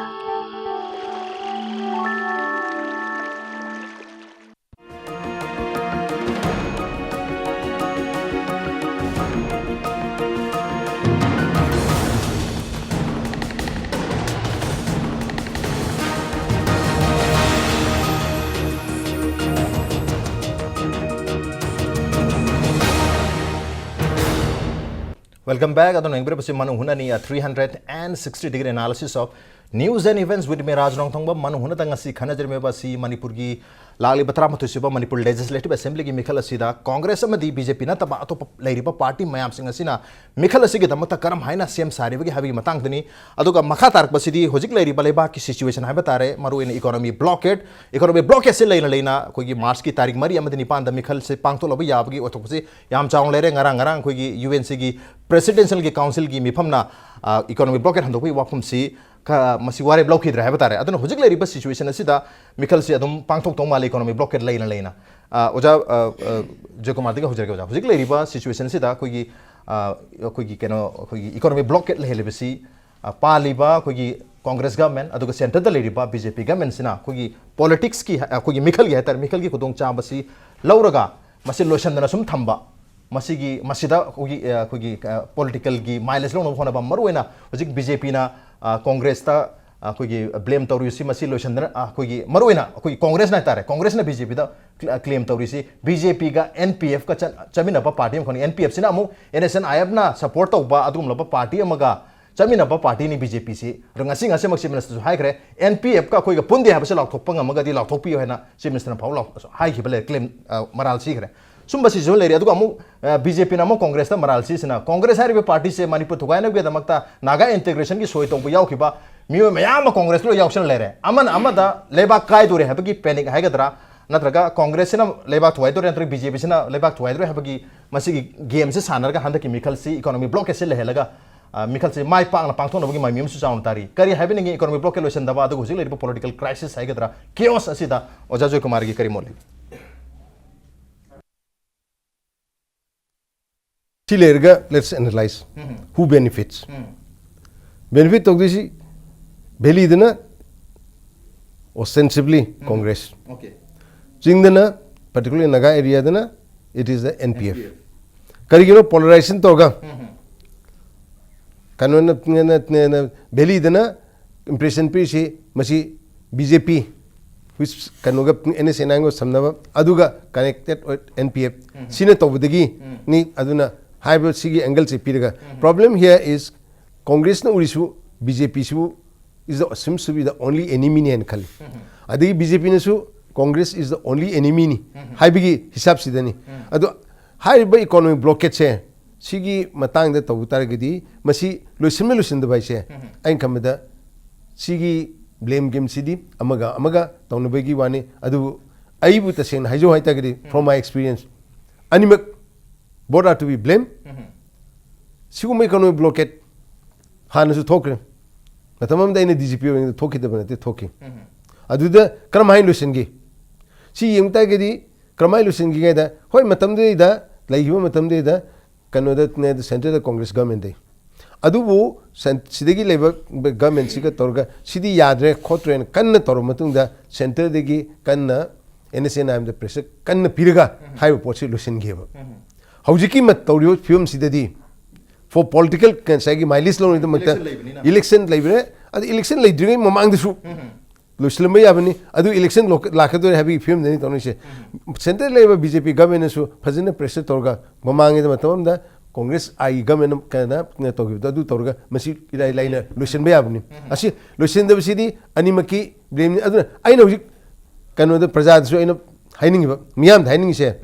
Welcome back. ꯑꯗꯣꯝꯅ ꯌꯦꯡꯕꯤꯔꯤꯕꯁꯤ ꯃꯅꯨꯡ ꯍꯨꯠꯅꯅꯤ, a three hundred and sixty degree analysis of News and Events with me, ꯔꯥꯖ ꯅꯣꯡꯊꯣꯡꯕ꯫ ꯃꯅꯨꯡ ꯍꯨꯠꯅꯗ ꯉꯁꯤ ꯈꯟꯅꯖꯔꯝꯃꯤꯕ ꯑꯁꯤ ꯃꯅꯤꯄꯨꯔꯒꯤ ꯂꯥꯛꯂꯤꯕ ꯇꯔꯥꯃꯥꯊꯣꯏ ꯁꯨꯕ Manipur Legislative Assemblyꯒꯤ ꯃꯤꯈꯜ ꯑꯁꯤꯗ ꯀꯣꯡꯒ꯭ꯔꯦꯁ ꯑꯃꯗꯤ BJP ꯅꯠꯇꯕ ꯑꯇꯣꯞꯄ ꯂꯩꯔꯤꯕ ꯄꯥꯔꯇꯤ ꯃꯌꯥꯝꯁꯤꯡ ꯑꯁꯤꯅ ꯃꯤꯈꯜ ꯑꯁꯤꯒꯤꯗꯃꯛꯇ ꯀꯔꯝ ꯍꯥꯏꯅ ꯁꯦꯝ ꯁꯥꯔꯤꯕꯒꯦ ꯍꯥꯏꯕꯒꯤ ꯃꯇꯥꯡꯗꯅꯤ꯫ ꯑꯗꯨꯒ ꯃꯈꯥ ꯇꯥꯔꯛꯄꯁꯤꯗꯤ ꯍꯧꯖꯤꯛ ꯂꯩꯔꯤꯕ ꯂꯩꯕꯥꯛꯀꯤ situation ꯍꯥꯏꯕ ꯇꯥꯔꯦ, ꯃꯔꯨꯑꯣꯏꯅ economy blockade, economy blockadeꯁꯤ ꯂꯩꯅ ꯂꯩꯅ ꯑꯩꯈꯣꯏꯒꯤ Marchꯀꯤ ꯇꯥꯔꯤꯛ ꯃꯔꯤ ꯑꯃꯗꯤ ꯅꯤꯄꯥꯟꯗ ꯃꯤꯈꯜꯁꯦ ꯄꯥꯡꯊꯣꯛꯂꯕ ꯌꯥꯕꯒꯤ ꯑꯣꯏꯊꯣꯛꯄꯁꯤ ꯌꯥꯝ ꯆꯥꯎꯅ ꯂꯩꯔꯦ꯫ ꯉꯔꯥꯡ ꯉꯔꯥꯡ ꯑꯩꯈꯣꯏꯒꯤ UNCꯒꯤ Presidentialꯒꯤ Councilꯒꯤ ꯃꯤꯐꯝꯅ, ꯑ, economy blockade ꯍꯟꯗꯣꯛꯄꯒꯤ ꯋꯥꯐꯝꯁꯤ ꯈ-, ꯃꯁꯤ ꯋꯥꯔꯦꯞ ꯂꯧꯈꯤꯗ꯭ꯔꯦ ꯍꯥꯏꯕ ꯇꯥꯔꯦ꯫ ꯑꯗꯨꯅ ꯍꯧꯖꯤꯛ ꯂꯩꯔꯤꯕ situation ꯑꯁꯤꯗ ꯃꯤꯈꯜꯁꯤ ꯑꯗꯨꯝ ꯄꯥꯡꯊꯣꯛꯇꯧ ꯃꯥꯜꯂꯤ, economy blockade ꯂꯩꯅ ꯂꯩꯅ꯫ ꯑ, ꯑꯣꯖꯥ, ꯑ, ꯑ, ꯖꯣꯏꯀꯨꯃꯥꯔꯗꯒꯤ ꯍꯧꯖꯔꯒꯦ ꯑꯣꯖꯥ꯫ ꯍꯧꯖꯤꯛ ꯂꯩꯔꯤꯕ situation ꯑꯁꯤꯗ ꯑꯩꯈꯣꯏꯒꯤ, ꯑ, ꯑꯩꯈꯣꯏꯒꯤ ꯀꯩꯅꯣ, ꯑꯩꯈꯣꯏꯒꯤ economy blockade ꯂꯩꯍꯜꯂꯤꯕꯁꯤ, ꯑ, ꯄꯥꯜꯂꯤꯕ ꯑꯩꯈꯣꯏꯒꯤ Congress government ꯑꯗꯨꯒ centreꯗ ꯂꯩꯔꯤꯕ BJP governmentꯁꯤꯅ ꯑꯩꯈꯣꯏꯒꯤ politicsꯀꯤ, ꯑꯩꯈꯣꯏꯒꯤ ꯃꯤꯈꯜꯒꯤ ꯍꯥꯏ ꯇꯥꯔꯦ, ꯃꯤꯈꯜꯒꯤ ꯈꯨꯗꯣꯡꯆꯥꯕꯁꯤ ꯂꯧꯔꯒ ꯃꯁꯤ ꯂꯣꯏꯁꯤꯟꯗꯅ ꯁꯨꯝ ꯊꯝꯕ, ꯃꯁꯤꯒꯤ, ꯃꯁꯤꯗ ꯑꯩꯈꯣꯏꯒꯤ, ꯑ, ꯑꯩꯈꯣꯏꯒꯤ, ꯑ, politicalꯒꯤ mileage ꯂꯧꯅꯕ ꯍꯣꯠꯅꯕ, ꯃꯔꯨꯑꯣꯏꯅ ꯍꯧꯖꯤꯛ BJPꯅ, ꯑ, Congressꯇ, ꯑ, ꯑꯩꯈꯣꯏꯒꯤ blame ꯇꯧꯔꯤꯕꯁꯤ, ꯃꯁꯤ ꯂꯣꯏꯁꯤꯟꯗꯅ, ꯑ, ꯑꯩꯈꯣꯏꯒꯤ ꯃꯔꯨꯑꯣꯏꯅ ꯑꯩꯈꯣꯏꯒꯤ Congressꯅ ꯍꯥꯏ ꯇꯥꯔꯦ, Congressꯅ BJPꯗ cl-, claim ꯇꯧꯔꯤꯁꯤ, BJPꯒ NPFꯀ ꯆꯠ-, ꯆꯠꯃꯤꯟꯅꯕ party ꯑꯃꯈꯛꯅꯤ꯫ NPFꯁꯤꯅ ꯑꯃꯨꯛ NSCN-IFꯅ support ꯇꯧꯕ ꯑꯗꯨꯒꯨꯝꯂꯕ party ꯑꯃꯒ ꯆꯠꯃꯤꯟꯅꯕ partyꯅꯤ BJPꯁꯤ꯫ ꯑꯗꯣ ꯉꯁꯤ, ꯉꯁꯤꯃꯛ Chief Ministerꯁꯨ ꯍꯥꯏꯈ꯭ꯔꯦ, NPFꯀ ꯑꯩꯈꯣꯏꯒ ꯄꯨꯟꯗꯦ ꯍꯥꯏꯕꯁꯤ ꯂꯥꯎꯊꯣꯛꯄ ꯉꯝꯃꯒꯗꯤ ꯂꯥꯎꯊꯣꯛꯄꯤꯌꯨ ꯍꯥꯏꯅ Chief Ministerꯅ ꯐꯥꯎ ꯂꯥꯎ-, ꯍꯥꯏꯈꯤꯕ ꯂꯩꯔꯦ, claim, ꯑ, ꯃꯔꯥꯜ ꯁꯤꯈ꯭ꯔꯦ꯫ ꯁꯨꯝꯕꯁꯤꯁꯨ ꯂꯩꯔꯤ꯫ ꯑꯗꯨꯒ ꯑꯃꯨꯛ, ꯑ, BJPꯅ ꯑꯃꯨꯛ Congressꯇ ꯃꯔꯥꯜ ꯁꯤꯁꯤꯅ, Congress ꯍꯥꯏꯔꯤꯕ partyꯁꯦ ꯃꯅꯤꯄꯨꯔ ꯊꯨꯒꯥꯏꯅꯕꯒꯤꯗꯃꯛꯇ ꯅꯥꯒꯥ integrationꯒꯤ ꯁꯣꯏ ꯇꯧꯕ ꯌꯥꯎꯈꯤꯕ ꯃꯤꯑꯣꯏ ꯃꯌꯥꯝ ꯑꯃ Congressꯇ ꯂꯣꯏ ꯌꯥꯎꯁꯜꯂ ꯂꯩꯔꯦ꯫ ꯑꯃꯅ ꯑꯃꯗ ꯂꯩꯕꯥꯛ ꯀꯥꯏꯗꯣꯔꯦ ꯍꯥꯏꯕꯒꯤ panic ꯍꯥꯏꯒꯗ꯭ꯔꯥ, ꯅꯠꯇ꯭ꯔꯒ Congressꯁꯤꯅ ꯂꯩꯕꯥꯛ ꯊꯨꯒꯥꯏꯗꯣꯔꯦ, ꯅꯠꯇ꯭ꯔꯒ BJPꯁꯤꯅ ꯂꯩꯕꯥꯛ ꯊꯨꯒꯥꯏꯗꯣꯔꯦ ꯍꯥꯏꯕꯒꯤ ꯃꯁꯤꯒꯤ gameꯁꯦ ꯁꯥꯟꯅꯔꯒ ꯍꯟꯗꯛꯀꯤ ꯃꯤꯈꯜꯁꯤ economy blockadeꯁꯦ ꯂꯩꯍꯜꯂꯒ, ꯑ, ꯃꯤꯈꯜꯁꯦ ꯃꯥꯏ ꯄꯥꯛꯅ ꯄꯥꯡꯊꯣꯛꯅꯕꯒꯤ ꯃꯥꯏꯃꯤ ꯑꯃꯁꯨ ꯆꯥꯎꯅ ꯇꯥꯔꯤ꯫ ꯀꯔꯤ ꯍꯥꯏꯕꯤꯅꯤꯡꯉꯤ? Economy blockade ꯂꯣꯏꯁꯤꯟꯗꯕ, ꯑꯗꯨꯒ ꯍꯧꯖꯤꯛ ꯂꯩꯔꯤꯕ political crisis ꯍꯥꯏꯒꯗ꯭ꯔꯥ, chaos ꯑꯁꯤꯗ ꯑꯣꯖꯥ ꯖꯣꯏꯀꯨꯃꯥꯔꯒꯤ ꯀꯔꯤ ꯃꯣꯠ ꯂꯩ? ꯁꯤ ꯂꯩꯔꯒ let's analyze who benefits꯫ Benefit ꯇꯧꯗꯣꯏꯁꯤ Valleyꯗꯅ ostensibly Congress, okay, ꯆꯤꯡꯗꯅ, particularly Naga areaꯗꯅ, it is the NPF꯫ ꯀꯔꯤꯒꯤꯅꯣ polarization ꯇꯧꯔꯒ ꯀꯩꯅꯣꯅ, ꯅ-, ꯅ-, ꯅ-, Valleyꯗꯅ impression ꯄꯤꯔꯤꯁꯤ ꯃꯁꯤ BJP, which ꯀꯩꯅꯣꯒ, NSCN-IMꯒ ꯁꯝꯅꯕ, ꯑꯗꯨꯒ connected with NPF, ꯁꯤꯅ ꯇꯧꯕꯗꯒꯤ ꯅꯤ꯫ ꯑꯗꯨꯅ ꯍꯥꯏꯕ ꯁꯤꯒꯤ angleꯁꯦ ꯄꯤꯔꯒ, problem here is Congressꯅ ꯎꯔꯤꯁꯨ, BJPꯁꯨ is the, seems to be the only enemy ꯅꯦꯅ ꯈꯜꯂꯤ꯫ ꯑꯗꯒꯤ ꯕꯤ ꯖꯦ ꯄꯤꯅꯁꯨ Congress is the only enemy ꯅꯤ ꯍꯥꯏꯕꯒꯤ ꯍꯤꯁꯥꯞꯁꯤꯗꯅꯤ꯫ ꯑꯗꯣ ꯍꯥꯏꯔꯤꯕ economic blockade ꯁꯦ ꯁꯤꯒꯤ ꯃꯇꯥꯡꯗ ꯇꯧꯕ ꯇꯥꯔꯒꯗꯤ ꯃꯁꯤ ꯂꯣꯏꯁꯤꯟꯕ ꯂꯣꯏꯁꯤꯟꯗꯕ ꯍꯥꯏꯁꯦ ꯑꯩꯅ ꯈꯟꯕꯗ ꯁꯤꯒꯤ blame game ꯁꯤꯗꯤ ꯑꯃꯒ ꯑꯃꯒ ꯇꯧꯅꯕꯒꯤ ꯋꯥꯅꯤ꯫ ꯑꯗꯨꯕꯨ ꯑꯩꯕꯨ ꯇꯁꯦꯡꯅ ꯍꯥꯏꯖꯧ ꯍꯥꯏꯇꯥꯔꯒꯗꯤ, from my experience, ꯑꯅꯤꯃꯛ, both are to be blame꯫ ꯁꯤꯒꯨꯝꯕ economic blockade ꯍꯥꯟꯅꯁꯨ ꯊꯣꯛꯈ꯭ꯔꯦ꯫ ꯃꯇꯝ ꯑꯃꯗ ꯑꯩꯅ ꯗꯤ ꯖꯤ ꯄꯤ ꯑꯣꯏꯔꯤꯉꯩꯗ ꯊꯣꯛꯈꯤꯗꯕ ꯅꯠꯇꯦ, ꯊꯣꯛꯈꯤ꯫ ꯑꯗꯨꯗ ꯀꯔꯝꯍꯥꯏꯅ ꯂꯣꯏꯁꯤꯟꯈꯤ? ꯁꯤ ꯌꯦꯡꯕ ꯇꯥꯔꯒꯗꯤ ꯀꯔꯝꯍꯥꯏꯅ ꯂꯣꯏꯁꯤꯟꯈꯤꯒꯦ ꯍꯥꯏꯗ, ꯍꯣꯏ, ꯃꯇꯝꯗꯨꯗꯩꯗ, ꯂꯩꯈꯤꯕ ꯃꯇꯝꯗꯨꯗꯩꯗ ꯀꯩꯅꯣꯗ, centre ꯗ Congress government ꯗꯩ꯫ ꯑꯗꯨꯕꯨ ꯁꯦꯟ-, ꯁꯤꯗꯒꯤ ꯂꯩꯕ government ꯁꯤꯒ ꯇꯧꯔꯒ ꯁꯤꯗꯤ ꯌꯥꯗ꯭ꯔꯦ ꯈꯣꯠꯇ꯭ꯔꯦꯅ ꯀꯟꯅ ꯇꯧꯔꯕ ꯃꯇꯨꯡꯗ centre ꯗꯒꯤ ꯀꯟꯅ N S N I M the pressure ꯀꯟꯅ ꯄꯤꯔꯒ ꯍꯥꯏꯔꯤꯕ ꯄꯣꯠꯁꯤ ꯂꯣꯏꯁꯤꯟꯈꯤꯑꯕ꯫ ꯍꯧꯖꯤꯛꯀꯤ ꯃꯠ-, ꯇꯧꯔꯤꯕ ꯐꯤꯕꯝꯁꯤꯗꯗꯤ for political, ꯉꯁꯥꯏꯒꯤ mileage ꯂꯧꯅꯕꯒꯤꯗꯃꯛꯇ election ꯂꯩꯕꯅꯤꯅ꯫ Election ꯂꯩꯕꯅꯦ꯫ ꯑꯗꯨ election ꯂꯩꯗ꯭ꯔꯤꯉꯩ ꯃꯃꯥꯡꯗꯁꯨ ꯂꯣꯏꯁꯤꯜꯂꯝꯕ ꯌꯥꯕꯅꯤ꯫ ꯑꯗꯨ election ꯂꯣꯛ-, ꯂꯥꯛꯀꯗꯣꯏꯔꯦ ꯍꯥꯏꯕꯒꯤ ꯐꯤꯕꯝꯗꯅꯤ ꯇꯧꯅꯔꯤꯁꯦ꯫ Centre ꯗ ꯂꯩꯔꯤꯕ B J P government ꯅꯁꯨ ꯐꯖꯅ pressure ꯇꯧꯔꯒ ꯃꯃꯥꯡꯉꯩꯗ ꯃꯇꯝ ꯑꯃꯗ Congress I government ꯀꯩꯅꯣ ꯇꯧꯈꯤꯕꯗꯣ ꯑꯗꯨ ꯇꯧꯔꯒ ꯃꯁꯤ ꯏꯔꯥꯏ ꯂꯥꯏꯅ ꯂꯣꯏꯁꯤꯟꯕ ꯌꯥꯕꯅꯤ꯫ ꯑꯁꯤ ꯂꯣꯏꯁꯤꯟꯗꯕꯁꯤꯗꯤ ꯑꯅꯤꯃꯛꯀꯤ blame ꯅꯤ꯫ ꯑꯗꯨꯅ ꯑꯩꯅ ꯍꯧꯖꯤꯛ ꯀꯩꯅꯣꯗ ꯄ꯭ꯔꯖꯥꯗꯁꯨ ꯑꯩꯅ ꯍꯥꯏꯅꯤꯡꯉꯤꯕ, ꯃꯤꯌꯥꯝꯗ ꯍꯥꯏꯅꯤꯡꯉꯤꯁꯦ,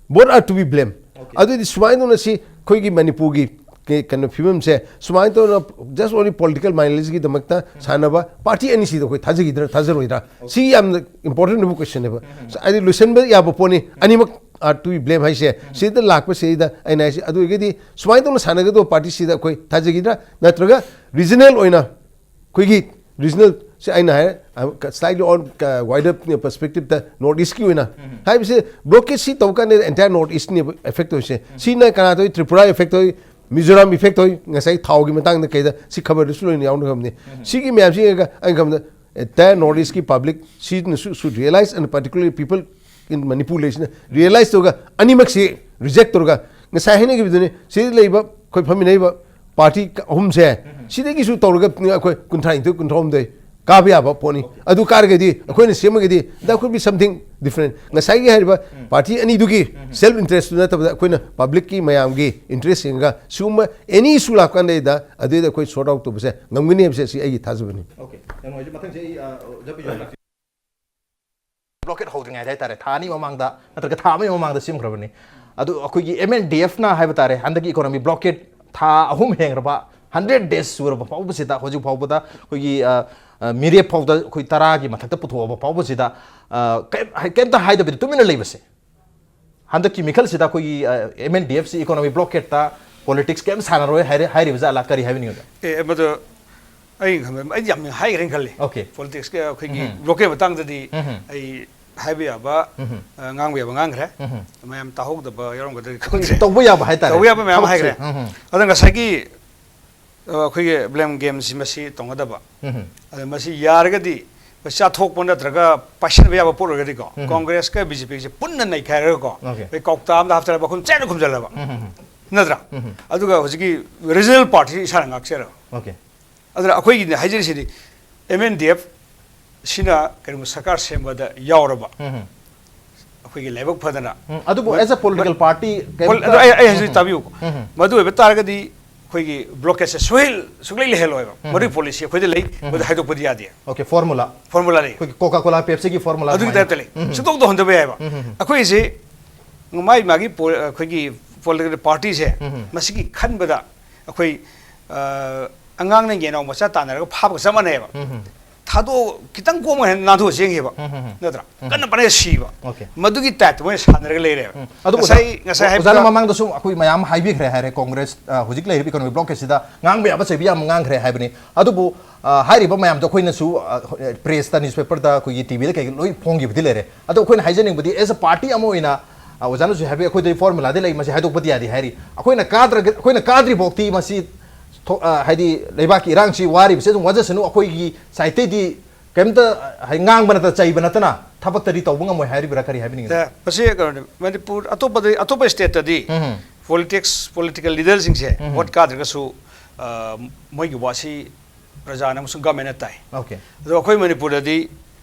both are to be blame꯫ ꯑꯗꯨꯗꯤ ꯁꯨꯃꯥꯏꯅ ꯇꯧꯅ ꯁꯤ ꯑꯩꯈꯣꯏꯒꯤ ꯃꯅꯤꯄꯨꯔꯒꯤ ꯀꯩ-, ꯀꯩꯅꯣ ꯐꯤꯕꯝꯁꯦ ꯁꯨꯃꯥꯏꯅ ꯇꯧꯅ just only political mileage ꯒꯤꯗꯃꯛꯇ ꯁꯥꯟꯅꯕ party ꯑꯅꯤꯁꯤꯗ ꯑꯩꯈꯣꯏ ꯊꯥꯖꯈꯤꯗ꯭ꯔꯥ ꯊꯥꯖꯔꯣꯏꯗ꯭ꯔꯥ? ꯁꯤ ꯌꯥꯝꯅ important ꯑꯣꯏꯕ question ꯅꯦꯕ꯫ ꯍꯥꯏꯗꯤ ꯂꯣꯏꯁꯤꯟꯕ ꯌꯥꯕ ꯄꯣꯠꯅꯤ꯫ ꯑꯅꯤꯃꯛ are to be blame ꯍꯥꯏꯁꯦ ꯁꯤꯗ ꯂꯥꯛꯄꯁꯤꯗ ꯑꯩꯅ ꯍꯥꯏꯁꯦ꯫ ꯑꯗꯨ ꯑꯣꯏꯔꯒꯗꯤ ꯁꯨꯃꯥꯏꯅ ꯇꯧꯅ ꯁꯥꯟꯅꯒꯗꯧꯕ party ꯁꯤꯗ ꯑꯩꯈꯣꯏ ꯊꯥꯖꯈꯤꯗ꯭ꯔꯥ? ꯅꯠꯇ꯭ꯔꯒ regional ꯑꯣꯏꯅ ꯑꯩꯈꯣꯏꯒꯤ regional ꯁꯦ ꯑꯩꯅ ꯍꯥꯏꯔꯦ, ꯑ, ꯀ-, slightly on, ꯀ-, wider perspective ꯇ North East ꯀꯤ ꯑꯣꯏꯅ ꯍꯥꯏꯕꯁꯦ, blockade ꯁꯤ ꯇꯧꯕ ꯀꯥꯟꯗ entire North East ꯅꯦꯕ effect ꯇꯧꯔꯤꯁꯦ꯫ ꯁꯤꯅ ꯀꯅꯥ ꯇꯧꯏ? ꯇ꯭ꯔꯤꯄꯨꯔꯥ effect ꯇꯧꯏ, ꯃꯤꯖꯣꯔꯥꯝ effect ꯇꯧꯏ, ꯉꯁꯥꯏ ꯊꯥꯎꯒꯤ ꯃꯇꯥꯡꯗ ꯀꯩꯗ ꯁꯤ ꯈꯕꯔꯗꯁꯨ ꯂꯣꯏꯅ ꯌꯥꯎꯅꯈ꯭ꯔꯕꯅꯤ꯫ ꯁꯤꯒꯤ ꯃꯌꯥꯝꯁꯤꯒ ꯑꯩꯅ ꯈꯟꯕꯗ entire North East ꯀꯤ public ꯁꯤꯅꯁꯨ should realize, and particularly people in Manipur ꯂꯩꯁꯤꯅ realize ꯇꯧꯔꯒ ꯑꯅꯤꯃꯛꯁꯤ reject ꯇꯧꯔꯒ ꯉꯁꯥꯏ ꯍꯥꯏꯅꯈꯤꯕꯗꯨꯅꯤ, ꯁꯤꯗ ꯂꯩꯕ ꯑꯩꯈꯣꯏ ꯐꯝꯃꯤꯟꯅꯔꯤꯕ party ꯑꯍꯨꯝꯁꯦ ꯁꯤꯗꯒꯤꯁꯨ ꯇꯧꯔꯒ ꯑꯩꯈꯣꯏ ꯀꯨꯟꯊ꯭ꯔꯥ ꯅꯤꯊꯣꯏ, ꯀꯨꯟꯊ꯭ꯔꯥ ꯍꯨꯝꯗꯣꯏ ꯀꯥꯕ ꯌꯥꯕ ꯄꯣꯠꯅꯤ꯫ ꯑꯗꯨ ꯀꯥꯔꯒꯗꯤ ꯑꯩꯈꯣꯏꯅ ꯁꯦꯝꯃꯒꯗꯤ that could be something different꯫ ꯉꯁꯥꯏꯒꯤ ꯍꯥꯏꯔꯤꯕ ꯄꯥꯔꯇꯤ ꯑꯅꯤꯗꯨꯒꯤ ꯁꯦꯜꯐ ꯏꯟꯇꯔꯦꯁꯇꯨ ꯅꯠꯇꯕꯗ ꯑꯩꯈꯣꯏꯅ ꯄꯕ꯭ꯂꯤꯛꯀꯤ ꯃꯌꯥꯝꯒꯤ ꯏꯟꯇꯔꯦꯁ ꯌꯦꯡꯉꯒ ꯁꯤꯒꯨꯝꯕ ꯑꯦꯅꯤ ꯏꯁꯨ ꯂꯥꯛꯄ ꯀꯥꯟꯗ ꯑꯗꯨꯗ ꯑꯩꯈꯣꯏ ꯁꯣꯔꯠ ꯑꯥꯎꯠ ꯇꯧꯕꯁꯦ ꯉꯝꯒꯅꯤ ꯍꯥꯏꯕꯁꯦ ꯁꯤ ꯑꯩꯒꯤ ꯊꯥꯖꯕꯅꯤ꯫ Okay, ꯌꯥꯝ ꯅꯨꯡꯉꯥꯏꯖꯩ꯫ ꯃꯊꯪꯁꯦ ꯑꯩ ꯑ, ꯑꯣꯖꯥ ꯕꯤꯖꯣꯏ ꯂꯥꯛꯆꯒꯦ꯫ ꯕ꯭ꯂꯣꯀꯦꯠ ꯍꯧꯗ꯭ꯔꯤꯉꯩꯗ ꯍꯥꯏꯇꯥꯔꯦ, ꯊꯥ ꯑꯅꯤ ꯃꯃꯥꯡꯗ ꯅꯠꯇ꯭ꯔꯒ ꯊꯥ ꯑꯃꯒꯤ ꯃꯃꯥꯡꯗ ꯁꯦꯝꯈ꯭ꯔꯕꯅꯤ꯫ ꯑꯗꯨ ꯑꯩꯈꯣꯏꯒꯤ ꯑꯦꯝ ꯑꯦꯟ ꯗꯤ ꯑꯦꯐꯅ ꯍꯥꯏꯕ ꯇꯥꯔꯦ, ꯍꯟꯗꯛꯀꯤ ꯏꯀꯣꯅꯣꯃꯤ ꯕ꯭ꯂꯣꯀꯦꯠ ꯊꯥ ꯑꯍꯨꯝ ꯍꯦꯟꯈ꯭ꯔꯕ, ꯍꯟꯗ꯭ꯔꯦꯠ ꯗꯦꯖ ꯁꯨꯔꯕ ꯐꯥꯎꯕꯁꯤꯗ, ꯍꯧꯖꯤꯛ ꯐꯥꯎꯕꯗ ꯑꯩꯈꯣꯏꯒꯤ ꯑ, ꯑ, ꯃꯤꯔꯦꯞ ꯐꯥꯎꯗ ꯑꯩꯈꯣꯏ ꯇꯔꯥꯒꯤ ꯃꯊꯛꯇ ꯄꯨꯊꯣꯛꯑꯕ ꯐꯥꯎꯕꯁꯤꯗ ꯑ, ꯀꯩꯝ- ꯍꯥꯏ- ꯀꯩꯝꯇ ꯍꯥꯏꯗꯕꯤꯗ ꯇꯨꯃꯤꯟꯅ ꯂꯩꯕꯁꯦ, ꯍꯟꯗꯛꯀꯤ ꯃꯤꯈꯜꯁꯤꯗ ꯑꯩꯈꯣꯏꯒꯤ ꯑꯦꯝ ꯑꯦꯟ ꯗꯤ ꯑꯦꯐ ꯁꯤ ꯏꯀꯣꯅꯣꯃꯤ ꯕ꯭ꯂꯣꯀꯦꯠꯇ ꯄꯣꯂꯤꯇꯤꯛꯁ ꯀꯩꯝ ꯁꯥꯟꯅꯔꯣꯏ ꯍꯥꯏꯔꯦ, ꯍꯥꯏꯔꯤꯕ ꯖꯥꯠꯂꯥ, ꯀꯔꯤ ꯍꯥꯏꯕꯤꯅꯤꯡꯉꯤꯗ? ꯑꯦ ꯃꯗꯨ ꯑꯩ ꯈꯟꯕ ꯑꯩ ꯌꯥꯝ ꯍꯥꯏꯈ꯭ꯔꯦꯅ ꯈꯜꯂꯤ꯫ Okay. ꯄꯣꯂꯤꯇꯤꯛꯁꯀꯤ ꯑꯩꯈꯣꯏꯒꯤ ꯎꯝ. ꯕ꯭ꯂꯣꯀꯦꯠ ꯃꯇꯥꯡꯗꯗꯤ ꯎꯝ. ꯑꯩ ꯍꯥꯏꯕ ꯌꯥꯕ ꯎꯝ. ꯑ, ꯉꯥꯡꯕ ꯌꯥꯕ ꯉꯥꯡꯈ꯭ꯔꯦ꯫ ꯎꯝ. ꯃꯌꯥꯝ ꯇꯥꯍꯧꯗꯕ ꯌꯥꯎꯔꯝꯒꯗ꯭ꯔꯗꯤ ꯈꯪꯗ꯭ꯔꯦ꯫ ꯇꯧꯕ ꯌꯥꯕ ꯍꯥꯏꯇꯥꯔꯦ꯫ ꯇꯧꯕ ꯌꯥꯕ ꯃꯌꯥꯝ ꯊꯕꯛꯁꯦ꯫ ꯍꯥꯏꯈ꯭ꯔꯦ꯫ ꯎꯝ. ꯑꯗ ꯉꯁꯥꯏꯒꯤ ꯑ, ꯑꯩꯈꯣꯏꯒꯤ ꯕ꯭ꯂꯦꯝ ꯒꯦꯝꯁꯤ ꯃꯁꯤ ꯇꯧꯅꯗꯕ꯫ ꯎꯝ. ꯑꯗ ꯃꯁꯤ ꯌꯥꯔꯒꯗꯤ ꯄꯩꯁꯥ ꯊꯣꯛꯄ ꯅꯠꯇ꯭ꯔꯒ ꯄꯥꯏꯁꯤꯟꯕ ꯌꯥꯕ ꯄꯣꯠ ꯑꯣꯏꯔꯒꯗꯤꯀꯣ, ꯎꯝ. ꯀꯣꯡꯒ꯭ꯔꯦꯁꯀ ꯕꯤ ꯖꯦ ꯄꯤꯁꯦ ꯄꯨꯟꯅ ꯅꯩꯈꯥꯏꯔꯒꯀꯣ, Okay. ꯑꯩꯈꯣꯏ ꯀꯧꯇꯥ ꯑꯃꯗ ꯍꯥꯞꯆꯔꯒ ꯃꯈꯨꯝ ꯆꯦꯠꯅ ꯈꯨꯝꯖꯤꯜꯂꯕ꯫ ꯎꯝ. ꯅꯠꯇ꯭ꯔꯥ? ꯎꯝ. ꯑꯗꯨꯒ ꯍꯧꯖꯤꯛꯀꯤ ꯔꯤꯖꯅꯦꯜ ꯄꯥꯔꯇꯤ ꯏꯁꯥꯅ ꯉꯥꯛꯆꯔꯕ꯫ Okay. ꯑꯗꯨꯅ ꯑꯩꯈꯣꯏꯒꯤꯅꯦ ꯍꯥꯏꯖꯔꯤꯁꯤꯗꯤ ꯑꯦꯝ ꯑꯦꯟ ꯗꯤ ꯑꯦꯐ ꯁꯤꯅ ꯀꯔꯤꯒꯨꯝꯕ ꯁꯔꯀꯥꯔ ꯁꯦꯝꯕꯗ ꯌꯥꯎꯔꯕ ꯎꯝ. ꯑꯩꯈꯣꯏꯒꯤ ꯂꯥꯏꯕꯛ ꯐꯗꯅ ꯎꯝ. ꯑꯗꯨꯕꯨ ꯃ- as a political party ꯄꯣꯜ- ꯑꯗꯨ ꯑꯩ ꯑꯩ ꯍꯧꯖꯤꯛ ꯇꯥꯕꯤꯌꯨꯀꯣ꯫ ꯎꯝ. Okay, formula. ꯐꯣꯔꯃꯨꯂꯥ ꯂꯩ꯫ ꯑꯩꯈꯣꯏꯒꯤ ꯀꯣꯀꯥ ꯀꯣꯂꯥ ꯄꯦꯞꯁꯤꯒꯤ ꯐꯣꯔꯃꯨꯂꯥ ꯑꯗꯨꯒꯤ ꯇꯥꯏꯞꯇ ꯂꯩ꯫ ꯁꯨꯡꯇꯧ ꯇꯧꯍꯟꯗꯕ ꯌꯥꯏꯕ꯫ ꯑꯩꯈꯣꯏꯁꯤ ꯃꯥꯏ ꯃꯥꯒꯤ ꯄꯣ- ꯑꯩꯈꯣꯏꯒꯤ ꯄꯣꯂꯤꯇꯤꯀꯦꯜ ꯄꯥꯔꯇꯤꯁꯦ ꯃꯁꯤꯒꯤ ꯈꯟꯕꯗ ꯑꯩꯈꯣꯏ ꯑ, ꯑꯉꯥꯡꯅ ꯌꯦꯟꯅꯥꯎ ꯃꯆꯥ ꯇꯥꯟꯅꯔꯒ ꯐꯥꯕꯒ ꯆꯞ ꯃꯥꯟꯅꯩꯕ꯫ ꯊꯥꯗꯣꯛ ꯈꯤꯇꯪ ꯀꯣꯝꯒ ꯍꯦꯟꯅ ꯅꯥꯟꯊꯣꯛꯑ ꯆꯦꯟꯈꯤꯕ꯫ ꯅꯠꯇ꯭ꯔꯥ? ꯀꯟꯅ ꯄꯥꯅ ꯁꯤꯕ꯫ Okay. ꯃꯗꯨꯒꯤ ꯇꯥꯏꯞꯇ ꯃꯣꯏꯅ ꯁꯥꯟꯅꯔꯒ ꯂꯩꯔꯦꯕ꯫ ꯎꯝ. ꯑꯗꯨꯕꯨ ꯉꯁꯥꯏ ꯑꯣꯖꯥ- ꯉꯁꯥꯏ ꯑꯣꯖꯥꯅ ꯍꯥꯏꯕꯗ ꯃꯃꯥꯡꯗꯁꯨ ꯑꯩꯈꯣꯏ ꯃꯌꯥꯝ ꯍꯥꯏꯕꯤꯈ꯭ꯔꯦ ꯍꯥꯏꯔꯦ, ꯀꯣꯡꯒ꯭ꯔꯦꯁ ꯑ, ꯍꯧꯖꯤꯛ ꯂꯩꯔꯤꯕ ꯏꯀꯣꯅꯣꯃꯤꯛ ꯕ꯭ꯂꯣꯛꯀꯦꯠꯁꯤꯗ ꯉꯥꯡꯕ ꯌꯥꯕ ꯆꯩꯕ ꯌꯥꯝ ꯉꯥꯡꯈ꯭ꯔꯦ ꯍꯥꯏꯕꯅꯤ꯫ ꯑꯗꯨꯕꯨ ꯑ, ꯍꯥꯏꯔꯤꯕ ꯃꯌꯥꯝꯗꯣ ꯑꯩꯈꯣꯏꯅꯁꯨ ꯄ꯭ꯔꯦꯁꯇ, ꯅ꯭ꯌꯨꯁꯄꯦꯄꯔꯗ, ꯑꯩꯈꯣꯏꯒꯤ ꯇꯤ ꯚꯤꯗ ꯀꯩ ꯂꯣꯏ ꯐꯣꯡꯈꯤꯕꯗꯤ ꯂꯩꯔꯦ꯫ ꯑꯗꯣ ꯑꯩꯈꯣꯏꯅ ꯍꯥꯏꯖꯅꯤꯡꯕꯗꯤ as a party ꯑꯃ ꯑꯣꯏꯅ ꯑ, ꯑꯣꯖꯥꯅꯁꯨ ꯍꯥꯏꯕꯤ, ꯑꯩꯈꯣꯏꯗꯗꯤ ꯐꯣꯔꯃꯨꯂꯥꯗꯤ ꯂꯩ, ꯃꯁꯤ ꯍꯥꯏꯗꯣꯛꯄꯗꯤ ꯌꯥꯗꯦ ꯍꯥꯏꯔꯤ꯫ ꯑꯩꯈꯣꯏꯅ ꯀꯥꯗ꯭ꯔꯒ ꯑꯩꯈꯣꯏꯅ ꯀꯥꯗ꯭ꯔꯤ ꯐꯥꯎꯇꯤ ꯃꯁꯤ ꯊꯣ- ꯑ, ꯍꯥꯏꯗꯤ ꯂꯩꯕꯥꯛꯀꯤ ꯏꯔꯥꯡꯁꯤ ꯋꯥꯔꯤꯕꯁꯦ ꯑꯗꯨꯝ ꯋꯥꯖꯁꯅꯨ, ꯑꯩꯈꯣꯏꯒꯤ ꯁꯥꯏꯠꯇꯩꯗꯤ ꯀꯩꯝꯇ ꯍꯥꯏ- ꯉꯥꯡꯕ ꯅꯠꯇ ꯆꯩꯕ ꯅꯠꯇꯅ ꯊꯕꯛꯇꯗꯤ ꯇꯧꯕ ꯉꯝꯃꯣꯏ ꯍꯥꯏꯔꯤꯕ꯭ꯔꯥ, ꯀꯔꯤ ꯍꯥꯏꯕꯤꯅꯤꯡꯉꯤ? ꯑꯦ, ꯃꯁꯤ ꯀꯩꯅꯣꯅꯤ, ꯃꯅꯤꯄꯨꯔ ꯑꯇꯣꯞꯄꯗ ꯑꯇꯣꯞꯄ ꯁ꯭ꯇꯦꯠꯇꯗꯤ ꯎꯝ. ꯄꯣꯂꯤꯇꯤꯛꯁ ꯄꯣꯂꯤꯇꯤꯀꯦꯜ ꯂꯤꯗꯔꯁꯤꯡꯁꯦ ꯎꯝ. ꯚꯣꯠ ꯀꯥꯗ꯭ꯔꯒꯁꯨ ꯑ, ꯃꯣꯏꯒꯤ ꯋꯥꯁꯤ ꯄ꯭ꯔꯖꯥꯅ ꯑꯃꯁꯨꯡ ꯒꯃꯦꯟꯅ ꯇꯥꯏ꯫ Okay. ꯑꯗꯣ ꯑꯩꯈꯣꯏ ꯃꯅꯤꯄꯨꯔꯗꯗꯤ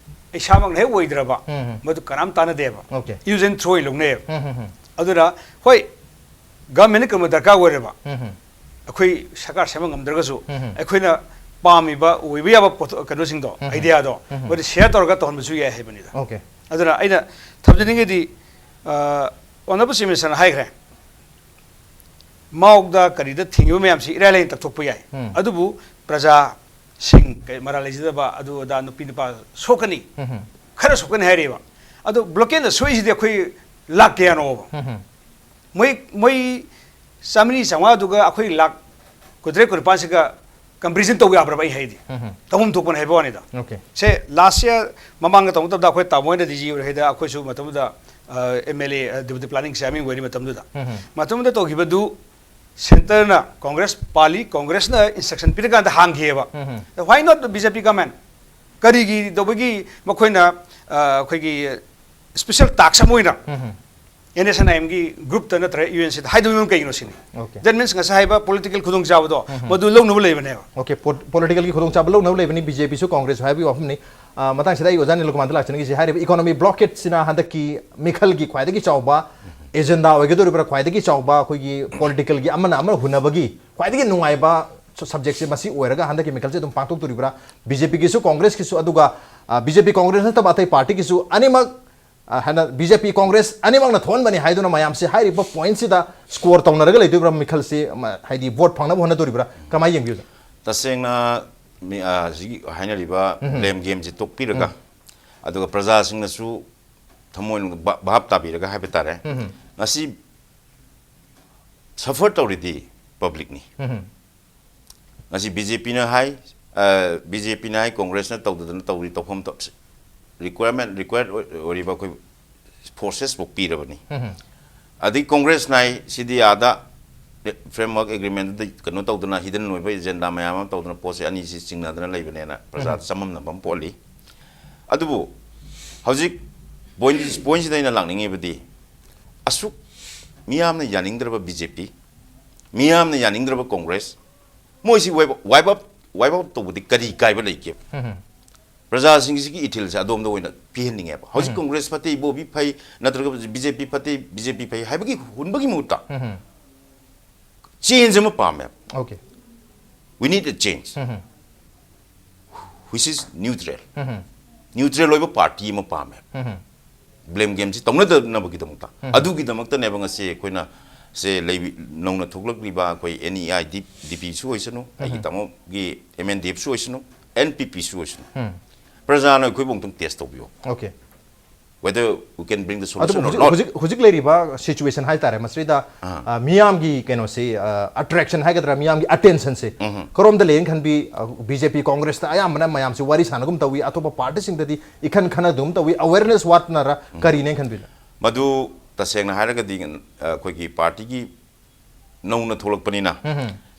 ꯏꯁꯥꯃꯛꯅ ꯍꯦꯛ ꯑꯣꯏꯗ꯭ꯔꯕ ꯎꯝ, ꯎꯝ. ꯃꯗꯨ ꯀꯅꯥꯝ ꯇꯥꯟꯅꯗꯦꯕ꯫ Okay. Use and throw ꯑꯣꯏꯅ ꯂꯧꯅꯩꯌꯦꯕ꯫ ꯎꯝ, ꯎꯝ, ꯎꯝ. ꯑꯗꯨꯅ ꯍꯣꯏ, ꯒꯃꯦꯟꯅ ꯀꯩꯅꯣ ꯗꯔꯀꯥꯔ ꯑꯣꯏꯔꯦꯕ꯫ ꯎꯝ, ꯎꯝ. ꯑꯩꯈꯣꯏ ꯁꯔꯀꯥꯔ ꯁꯦꯝꯕ ꯉꯝꯗ꯭ꯔꯒꯁꯨ ꯎꯝ, ꯎꯝ. ꯑꯩꯈꯣꯏꯅ ꯄꯥꯝꯃꯤꯕ ꯑꯣꯏꯕ ꯌꯥꯕ ꯄꯣꯠ, ꯀꯩꯅꯣꯁꯤꯡꯗꯣ, ꯎꯝ, ꯎꯝ. Ideaꯗꯣ ꯎꯝ, ꯎꯝ. ꯃꯗꯨ share ꯇꯧꯔꯒ ꯇꯧꯍꯟꯕꯁꯨ ꯌꯥꯏ ꯍꯥꯏꯕꯅꯤꯗ꯫ Okay. ꯑꯗꯨꯅ ꯑꯩꯅ ꯊꯝꯖꯅꯤꯡꯉꯤꯗꯤ, ꯑ, Honourable Chief Ministerꯅ ꯍꯥꯏꯈ꯭ꯔꯦ, ꯃꯥꯎꯗ ꯀꯔꯤꯗ ꯊꯤꯡꯉꯤꯕ ꯃꯌꯥꯝꯁꯤ ꯏꯔꯥꯏ ꯂꯥꯏꯅ ꯇꯛꯊꯣꯛꯄ ꯌꯥꯏ꯫ ꯎꯝ. ꯑꯗꯨꯕꯨ ꯄ꯭ꯔꯖꯥꯁꯤꯡ, ꯀꯩ, ꯃꯔꯥꯜ ꯂꯩꯖꯗꯕ, ꯑꯗꯨ ꯑꯗꯥ, ꯅꯨꯄꯤ ꯅꯨꯄꯥ ꯁꯣꯛꯀꯅꯤ, ꯎꯝ, ꯎꯝ. ꯈꯔ ꯁꯣꯛꯀꯅꯤ ꯍꯥꯏꯔꯤꯕ꯫ ꯑꯗꯣ blockade ꯁꯣꯛꯏꯁꯤꯗꯤ ꯑꯩꯈꯣꯏ ꯂꯥꯛ ꯀꯌꯥꯅꯣꯕ? ꯎꯝ, ꯎꯝ. ꯃꯣꯏ, ꯃꯣꯏ ꯆꯥꯃꯔꯤ ꯆꯥꯝꯃꯉꯥꯗꯨꯒ ꯑꯩꯈꯣꯏ ꯂꯥꯛ ꯀꯨꯟꯇꯔꯦꯠ ꯀꯨꯟꯅꯤꯄꯥꯟꯁꯤꯒ comparison ꯇꯧꯕ ꯌꯥꯕ꯭ꯔꯕ ꯑꯩ ꯍꯥꯏꯗꯤ? ꯎꯝ, ꯎꯝ. ꯇꯧꯐꯝ ꯊꯣꯛꯄꯅ ꯍꯥꯏꯕ ꯋꯥꯅꯤꯗ꯫ Okay. ꯁꯦ, last year ꯃꯃꯥꯡꯗ ꯇꯧꯕ ꯃꯇꯝꯗ ꯑꯩꯈꯣꯏ ꯇꯥꯃꯣ ꯍꯣꯏꯅ D G ꯑꯣꯏꯔꯤꯉꯩꯗ ꯑꯩꯈꯣꯏꯁꯨ ꯃꯇꯝꯗꯨꯗ, ꯑ, M L A, ꯑ, Deputy Planning Chairman ꯑꯣꯏꯔꯤ ꯃꯇꯝꯗꯨꯗ꯫ ꯎꯝ, ꯎꯝ. ꯃꯇꯝꯗꯨꯗ ꯇꯧꯈꯤꯕꯗꯨ centreꯅ, Congress ꯄꯥꯜꯂꯤ, Congressꯅ instruction ꯄꯤꯔꯀꯥꯟꯗ ꯍꯥꯡꯈꯤꯑꯕ꯫ Um, um. Why not the B J P government? ꯀꯔꯤꯒꯤ ꯇꯧꯕꯒꯤ ꯃꯈꯣꯏꯅ, ꯑ, ꯑꯩꯈꯣꯏꯒꯤ special task ꯑꯃ ꯑꯣꯏꯅ ꯎꯝ, ꯎꯝ. N S C N I Mꯒꯤ groupꯇ ꯅꯠꯇ꯭ꯔꯒ U N Cꯗ ꯍꯥꯏꯗꯣꯛꯏꯕ ꯀꯩꯒꯤꯅꯣ ꯁꯤꯅꯤ? Okay. That means ꯉꯁꯥꯏ ꯍꯥꯏꯕ political ꯈꯨꯗꯣꯡꯆꯥꯕꯗꯣ ꯎꯝ, ꯎꯝ. ꯃꯗꯨ ꯂꯧꯅꯕ ꯂꯩꯕꯅꯦꯕ꯫ Okay, po-, politicalꯒꯤ ꯈꯨꯗꯣꯡꯆꯥꯕ ꯂꯧꯅꯕ ꯂꯩꯕꯅꯤ, B J Pꯁꯨ Congressꯁꯨ ꯍꯥꯏꯕꯒꯤ ꯋꯥꯐꯝꯅꯤ꯫ ꯑ, ꯃꯇꯥꯡꯁꯤꯗ ꯑꯩ ꯑꯣꯖꯥ ꯅꯤꯜꯀꯨꯃꯥꯔꯗ ꯂꯥꯛꯆꯅꯤꯡꯉꯤꯁꯤ, ꯍꯥꯏꯔꯤꯕ economy blockadeꯁꯤꯅ ꯍꯟꯗꯛꯀꯤ ꯃꯤꯈꯜꯒꯤ ꯈ꯭ꯋꯥꯏꯗꯒꯤ ꯆꯥꯎꯕ agenda ꯑꯣꯏꯒꯗꯧꯔꯤꯕ꯭ꯔꯥ, ꯈ꯭ꯋꯥꯏꯗꯒꯤ ꯆꯥꯎꯕ ꯑꯩꯈꯣꯏꯒꯤ politicalꯒꯤ ꯑꯃꯅ ꯑꯃ ꯍꯨꯟꯅꯕꯒꯤ ꯈ꯭ꯋꯥꯏꯗꯒꯤ ꯅꯨꯡꯉꯥꯏꯕ su-, subjectꯁꯦ ꯃꯁꯤ ꯑꯣꯏꯔꯒ ꯍꯟꯗꯛꯀꯤ ꯃꯤꯈꯜꯁꯦ ꯑꯗꯨꯝ ꯄꯥꯡꯊꯣꯛꯇꯣꯔꯤꯕ꯭ꯔꯥ? B J Pꯒꯤꯁꯨ Congressꯀꯤꯁꯨ, ꯑꯗꯨꯒ, ꯑ, B J P Congress ꯅꯠꯇꯕ ꯑꯇꯩ partyꯒꯤꯁꯨ ꯑꯅꯤꯃꯛ, ꯑ, ꯍꯥꯏꯅ B J P Congress ꯑꯅꯤꯃꯛꯅ ꯊꯣꯛꯍꯟꯕꯅꯤ ꯍꯥꯏꯗꯨꯅ ꯃꯌꯥꯝꯁꯦ ꯍꯥꯏꯔꯤꯕ pointꯁꯤꯗ score ꯇꯧꯅꯔꯒ ꯂꯩꯗꯣꯔꯤꯕ꯭ꯔꯥ? ꯃꯤꯈꯜꯁꯤ, ꯃ-, ꯍꯥꯏꯗꯤ vote ꯐꯪꯅꯕ ꯍꯣꯠꯅꯗꯣꯔꯤꯕ꯭ꯔꯥ? ꯀꯃꯥꯏꯅ ꯌꯦꯡꯕꯤꯕ? ꯇꯁꯦꯡꯅ ꯃꯤ, ꯑ, ꯍꯧꯖꯤꯛꯀꯤ ꯍꯥꯏꯅꯔꯤꯕ ꯎꯝ. blame gameꯁꯤ ꯇꯣꯛꯄꯤꯔꯒ, ꯎꯝ. ꯑꯗꯨꯒ ꯄ꯭ꯔꯖꯥꯁꯤꯡꯅꯁꯨ ꯊꯃꯣꯏ ꯅꯨꯡ-, ꯚꯥ-, ꯚꯥꯞ ꯇꯥꯕꯤꯔꯒ ꯍꯥꯏꯕ ꯇꯥꯔꯦ꯫ ꯎꯝ. ꯉꯁꯤ suffer ꯇꯧꯔꯤꯗꯤ publicꯅꯤ꯫ ꯎꯝ. ꯉꯁꯤ B J Pꯅ ꯍꯥꯏ, ꯑ, B J Pꯅ ꯍꯥꯏ, Congressꯅ ꯇꯧꯗꯗꯅ ꯇꯧꯔꯤ, ꯇꯧꯐꯝ ꯊꯣꯛ-, requirement, required ꯑꯣꯏ-, ꯑꯣꯏꯔꯤꯕ ꯑꯩꯈꯣꯏ forces ꯐꯥꯎ ꯄꯤꯔꯕꯅꯤ꯫ ꯎꯝ. ꯑꯗꯩ Congressꯅ ꯍꯥꯏ, ꯁꯤꯗꯤ ꯑꯥꯗ framework agreementꯗ ꯀꯩꯅꯣ ꯇꯧꯗꯅ, hidden ꯑꯣꯏꯕ agenda ꯃꯌꯥꯝ ꯑꯃ ꯇꯧꯗꯅ, ꯄꯣꯠꯁꯦ ꯑꯅꯤꯁꯤ ꯆꯤꯡꯅꯗꯅ ꯂꯩꯕꯅꯦꯅ ꯄ꯭ꯔꯖꯥꯗ ꯎꯝ. ꯆꯃꯝꯅꯕ ꯑꯃ ꯄꯣꯛꯍꯜꯂꯤ꯫ ꯑꯗꯨꯕꯨ ꯍꯧꯖꯤꯛ point, pointꯁꯤꯗ ꯑꯩꯅ ꯂꯥꯛꯅꯤꯡꯉꯤꯕꯗꯤ, ꯑꯁꯨꯛ ꯃꯤꯌꯥꯝꯅ ꯌꯥꯅꯤꯡꯗ꯭ꯔꯕ B J P, ꯃꯤꯌꯥꯝꯅ ꯌꯥꯅꯤꯡꯗ꯭ꯔꯕ Congress, ꯃꯣꯏꯁꯤ wipe, wipe up Wipe out ꯇꯧꯕꯗꯤ ꯀꯔꯤ ꯀꯥꯏꯕ ꯂꯩꯒꯦ? ꯄ꯭ꯔꯖꯥꯁꯤꯡꯁꯤꯒꯤ ꯏꯊꯤꯜꯁꯦ ꯑꯗꯣꯝꯗ ꯑꯣꯏꯅ ꯄꯤꯍꯟꯅꯤꯡꯉꯦꯕ꯫ ꯍꯧꯖꯤꯛ ꯀꯣꯡꯒ꯭ꯔꯦꯁ ꯐꯠꯇꯦ, ꯏꯕꯣꯕꯤ ꯐꯩ, ꯅꯠꯇ꯭ꯔꯒ ꯕꯤ ꯖꯦ ꯄꯤ ꯐꯠꯇꯦ, ꯕꯤ ꯖꯦ ꯄꯤ ꯐꯩ ꯍꯥꯏꯕꯒꯤ ꯍꯨꯟꯕꯒꯤ ꯃꯍꯨꯠꯇ ꯆꯦꯟꯖ ꯑꯃ ꯄꯥꯝꯃꯦꯕ꯫ Okay. We need a change which is neutral. Neutral ꯑꯣꯏꯕ ꯄꯥꯔꯇꯤ ꯑꯃ ꯄꯥꯝꯃꯦꯕ꯫ ꯕ꯭ꯂꯦꯝ ꯒꯦꯝꯁꯤ ꯇꯧꯅꯗꯅꯕꯒꯤꯗꯃꯛꯇ꯫ ꯑꯗꯨꯒꯤꯗꯃꯛꯇꯅꯦꯕ ꯉꯁꯤ ꯑꯩꯈꯣꯏꯅ ꯁꯦ ꯂꯩꯕꯤ-, ꯅꯧꯅ ꯊꯣꯛꯂꯛꯂꯤꯕ ꯑꯩꯈꯣꯏ ꯑꯦꯟ ꯏ ꯑꯥꯏ ꯗꯤ ꯄꯤꯁꯨ ꯑꯣꯏꯁꯅꯨ, ꯑꯩꯒꯤ ꯇꯥꯃꯣꯒꯤ ꯑꯦꯝ ꯑꯦꯟ ꯗꯤ ꯑꯦꯐꯁꯨ ꯑꯣꯏꯁꯅꯨ, ꯑꯦꯟ ꯄꯤ ꯄꯤꯁꯨ ꯑꯣꯏꯁꯅꯨ, ꯄ꯭ꯔꯖꯥꯅ ꯑꯩꯈꯣꯏꯕꯨ ꯑꯃꯨꯛꯇꯪ ꯇꯦꯁ ꯇꯧꯕꯤꯌꯣ꯫ Okay. Whether we can bring the ꯑꯗꯨꯕꯨ solution or ꯍꯧꯖꯤꯛ not. ꯍꯧꯖꯤꯛ ꯍꯧꯖꯤꯛ ꯂꯩꯔꯤꯕ ꯁꯤꯆꯨꯋꯦꯁꯟ ꯍꯥꯏꯇꯥꯔꯦ, ꯃꯁꯤꯗ ꯑꯥ꯫ ꯑ, ꯃꯤꯌꯥꯝꯒꯤ ꯀꯩꯅꯣꯁꯤ, ꯑ, ꯑꯦꯇ꯭ꯔꯦꯛꯁꯟ ꯍꯥꯏꯒꯗ꯭ꯔꯥ, ꯃꯤꯌꯥꯝꯒꯤ ꯑꯇꯦꯟꯁꯟꯁꯤ ꯀꯔꯣꯝꯗ ꯂꯩꯅ ꯈꯟꯕꯤ? ꯕꯤ ꯖꯦ ꯄꯤ ꯀꯣꯡꯒ꯭ꯔꯦꯁꯇ ꯑꯌꯥꯝꯕꯅ ꯃꯌꯥꯝꯁꯤ ꯋꯥꯔꯤ ꯁꯥꯟꯅꯒꯨꯝ ꯇꯧꯏ, ꯑꯇꯣꯞꯄ ꯄꯥꯔꯇꯤꯁꯤꯡꯗꯗꯤ ꯏꯈꯟ ꯈꯟꯅꯗꯒꯨꯝ ꯇꯧꯏ꯫ ꯑꯋꯦꯔꯅꯦꯁ ꯋꯥꯠꯅꯔ ꯀꯔꯤꯅꯦ ꯈꯟꯕꯤꯅꯣ? ꯃꯗꯨ ꯇꯁꯦꯡꯅ ꯍꯥꯏꯔꯒꯗꯤ, ꯑ, ꯑꯩꯈꯣꯏꯒꯤ ꯄꯥꯔꯇꯤꯒꯤ ꯅꯧꯅ ꯊꯣꯛꯂꯛꯄꯅꯤꯅ,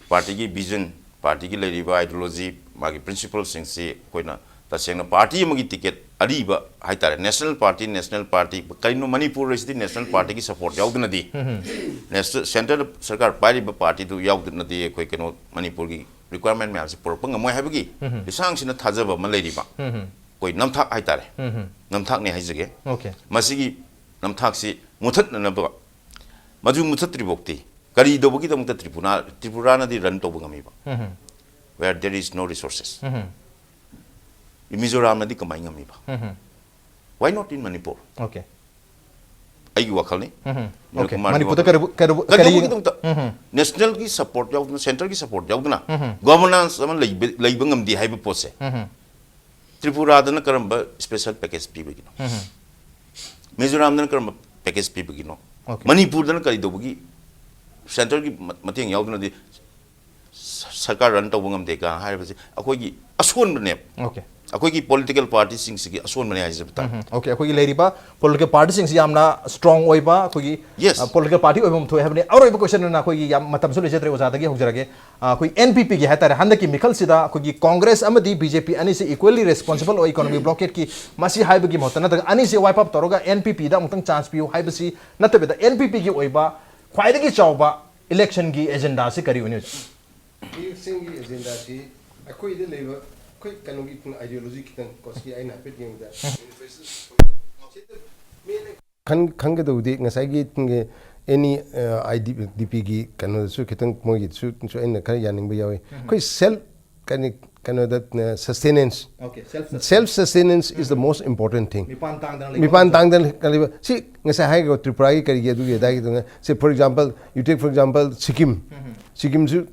ꯄꯥꯔꯇꯤꯒꯤ ꯚꯤꯖꯟ, ꯄꯥꯔꯇꯤꯒꯤ ꯂꯩꯔꯤꯕ ꯑꯥꯏꯗꯤꯌꯣꯂꯣꯖꯤ, ꯃꯥꯒꯤ ꯄ꯭ꯔꯤꯟꯁꯤꯄꯜꯁꯤꯡꯁꯤ ꯑꯩꯈꯣꯏꯅ ꯇꯁꯦꯡꯅ ꯄꯥꯔꯇꯤ ꯑꯃꯒꯤ ꯇꯤꯀꯦꯠ ꯑꯔꯤꯕ ꯍꯥꯏꯇꯥꯔꯦ, ꯅꯦꯁꯅꯦꯜ ꯄꯥꯔꯇꯤ, ꯅꯦꯁꯅꯦꯜ ꯄꯥꯔꯇꯤ, ꯀꯔꯤꯅꯣ ꯃꯅꯤꯄꯨꯔ ꯑꯁꯤꯗꯤ ꯅꯦꯁꯅꯦꯜ ꯄꯥꯔꯇꯤꯒꯤ ꯁꯄꯣꯔꯠ ꯌꯥꯎꯗꯅꯗꯤ, ꯅꯦꯁꯅꯦꯜ, ꯁꯦꯟꯇꯔꯗ ꯁꯔꯀꯥꯔ ꯄꯥꯏꯔꯤꯕ ꯄꯥꯔꯇꯤꯗꯨ ꯌꯥꯎꯗꯅꯗꯤ ꯑꯩꯈꯣꯏ ꯀꯩꯅꯣ ꯃꯅꯤꯄꯨꯔꯒꯤ ꯔꯤꯀ꯭ꯋꯥꯌꯔꯃꯦꯟ ꯃꯌꯥꯝꯁꯤ ꯄꯨꯔꯛꯄ ꯉꯝꯃꯣꯏ ꯍꯥꯏꯕꯒꯤ ꯂꯤꯁꯥꯡꯁꯤꯟꯅ ꯊꯥꯖꯕ ꯑꯃ ꯂꯩꯔꯤꯕ ꯑꯩꯈꯣꯏ ꯅꯝꯊꯥꯛ ꯍꯥꯏꯇꯥꯔꯦ, ꯅꯝꯊꯥꯛꯅꯦ ꯍꯥꯏꯖꯒꯦ꯫ Okay. ꯃꯁꯤꯒꯤ ꯅꯝꯊꯥꯛꯁꯤ ꯃꯨꯊꯠꯅꯅꯕ, ꯃꯗꯨ ꯃꯨꯊꯠꯇ꯭ꯔꯤꯐꯥꯎꯗꯤ ꯀꯔꯤ ꯇꯧꯕꯒꯤꯗꯃꯛꯇ ꯇ꯭ꯔꯤꯄꯨꯔꯥ, ꯇ꯭ꯔꯤꯄꯨꯔꯥꯅꯗꯤ ꯔꯟ ꯇꯧꯕ ꯉꯝꯃꯤꯕ? Where there is no resources. ꯃꯤꯖꯣꯔꯥꯝꯅꯗꯤ ꯀꯃꯥꯏꯅ ꯉꯝꯃꯤꯕ? Why not in Manipur? Okay. ꯑꯩꯒꯤ ꯋꯥꯈꯜꯅꯤ꯫ Okay. ꯃꯅꯤꯄꯨꯔꯗ ꯀꯔꯤꯕꯨ- ꯀꯔꯤꯕꯨ- ꯀꯔꯤ- ꯀꯩꯗꯧꯕꯒꯤꯗꯃꯛꯇ ꯅꯦꯁꯅꯦꯜꯒꯤ ꯁꯄꯣꯔꯠ ꯌꯥꯎꯗꯅ, ꯁꯦꯟꯇꯔꯒꯤ ꯁꯄꯣꯔꯠ ꯌꯥꯎꯗꯅ ꯒꯣꯚꯔꯅꯥꯟꯁ ꯑꯃ ꯂꯩꯕ ꯂꯩꯕ ꯉꯝꯗꯦ ꯍꯥꯏꯕ ꯄꯣꯠꯁꯦ ꯇ꯭ꯔꯤꯄꯨꯔꯥꯗꯅ ꯀꯔꯝꯕ ꯁ꯭ꯄꯦꯁꯦꯜ ꯄꯦꯀꯦꯖ ꯄꯤꯕꯒꯤꯅꯣ? ꯃꯤꯖꯣꯔꯥꯝꯗꯅ ꯀꯔꯝꯕ ꯄꯦꯀꯦꯖ ꯄꯤꯕꯒꯤꯅꯣ? Okay. ꯃꯅꯤꯄꯨꯔꯗꯅ ꯀꯔꯤ ꯇꯧꯕꯒꯤ ꯁꯦꯟꯇꯔꯒꯤ ꯃ- ꯃꯇꯦꯡ ꯌꯥꯎꯗꯅꯗꯤ ꯁ- ꯁꯔꯀꯥꯔ ꯔꯟ ꯇꯧꯕ ꯉꯝꯗꯦꯒ ꯍꯥꯏꯔꯤꯕꯁꯦ ꯑꯩꯈꯣꯏꯒꯤ ꯑꯁꯣꯟꯕꯅꯦꯕ꯫ Okay. ꯑꯩꯈꯣꯏꯒꯤ ꯄꯣꯂꯤꯇꯤꯀꯦꯜ ꯄꯥꯔꯇꯤꯁꯤꯡꯁꯤꯒꯤ ꯑꯁꯣꯟꯕꯅꯦ ꯍꯥꯏꯖꯕ ꯇꯥꯔꯦ꯫ Okay, ꯑꯩꯈꯣꯏꯒꯤ ꯂꯩꯔꯤꯕ ꯄꯣꯂꯤꯇꯤꯀꯦꯜ ꯄꯥꯔꯇꯤꯁꯤꯡꯁꯤ ꯌꯥꯝꯅ ꯁ꯭ꯇꯔꯣꯡ ꯑꯣꯏꯕ, ꯑꯩꯈꯣꯏꯒꯤ Yes. ꯄꯣꯂꯤꯇꯤꯀꯦꯜ ꯄꯥꯔꯇꯤ ꯑꯣꯏꯕ ꯑꯃ ꯊꯣꯛꯑꯦ ꯍꯥꯏꯕꯅꯤ꯫ ꯑꯔꯣꯏꯕ ꯀꯣꯏꯁꯟ ꯑꯣꯏꯅ ꯑꯩꯈꯣꯏꯒꯤ ꯌꯥꯝ ꯃꯇꯝꯁꯨ ꯂꯩꯖꯗ꯭ꯔꯦ, ꯑꯣꯖꯥꯗꯒꯤ ꯍꯧꯖꯔꯒꯦ꯫ ꯑ, ꯑꯩꯈꯣꯏ ꯑꯦꯟ ꯄꯤ ꯄꯤꯒꯤ ꯍꯥꯏꯇꯥꯔꯦ, ꯍꯟꯗꯛꯀꯤ ꯃꯤꯈꯜꯁꯤꯗ ꯑꯩꯈꯣꯏꯒꯤ ꯀꯣꯡꯒ꯭ꯔꯦꯁ ꯑꯃꯗꯤ ꯕꯤ ꯖꯦ ꯄꯤ ꯑꯅꯤꯁꯤ ꯏꯀ꯭ꯋꯦꯂꯤ ꯔꯦꯁꯄꯣꯟꯁꯤꯕꯜ ꯑꯣꯏ ꯏꯀꯣꯅꯣꯃꯤ ꯕ꯭ꯂꯣꯀꯦꯠꯀꯤ, ꯃꯁꯤ ꯍꯥꯏꯕꯒꯤ ꯃꯍꯨꯠꯇ ꯅꯠꯇ꯭ꯔꯒ ꯑꯅꯤꯁꯤ ꯋꯥꯏꯞ ꯑꯥꯎꯠ ꯇꯧꯔꯒ ꯑꯦꯟ ꯄꯤ ꯄꯤꯗ ꯑꯃꯨꯛꯇꯪ ꯆꯥꯟꯁ ꯄꯤꯌꯨ ꯍꯥꯏꯕꯁꯤ ꯅꯠꯇꯕꯤꯗ, ꯑꯦꯟ ꯄꯤ ꯄꯤꯒꯤ ꯑꯣꯏꯕ ꯈ꯭ꯋꯥꯏꯗꯒꯤ ꯆꯥꯎꯕ ꯏꯂꯦꯛꯁꯟꯒꯤ ꯑꯦꯖꯦꯟꯗꯥꯁꯤ ꯀꯔꯤ ꯑꯣꯏꯅꯤ ꯍꯧꯖꯤꯛ? ꯏꯂꯦꯛꯁꯟꯒꯤ ꯑꯦꯖꯦꯟꯗꯥꯁꯤ ꯑꯩꯈꯣꯏꯗ ꯂꯩꯕ ꯑꯩꯈꯣꯏ ꯀꯩꯅꯣꯒꯤ ideology ꯈꯤꯇꯪ ꯀꯣ ꯁꯤ ꯑꯩꯅ ꯍꯥꯏꯐꯦꯠ ꯌꯦꯡꯕꯗ ꯈꯟ- ꯈꯟꯒꯗꯧꯕꯗꯤ ꯉꯁꯥꯏꯒꯤ any IDPꯒꯤ ꯀꯩꯅꯣꯗꯁꯨ ꯈꯤꯇꯪ ꯃꯣꯏꯒꯤꯁꯨ ꯑꯩꯅ ꯈꯔ ꯌꯥꯅꯤꯡꯕ ꯌꯥꯎꯏ꯫ ꯑꯩꯈꯣꯏ self ꯀꯩꯅꯣ ꯀꯩꯅꯣꯗ sustenance, Okay, self self sustenance is the most important thing. ꯃꯤꯄꯥꯟ ꯇꯥꯡꯗꯅ ꯃꯤꯄꯥꯟ ꯇꯥꯡꯗꯅ ꯂꯩꯕ ꯁꯤ ꯉꯁꯥꯏ ꯍꯥꯏꯈ꯭ꯔꯣ, ꯇ꯭ꯔꯤꯄꯨꯔꯥꯒꯤ ꯀꯔꯤꯒꯤ ꯑꯗꯨꯒꯤ ꯑꯗꯥꯒꯤꯗꯨꯅ, say for example, you take for example Sikkim. ꯁꯤꯀꯤꯝꯁꯨ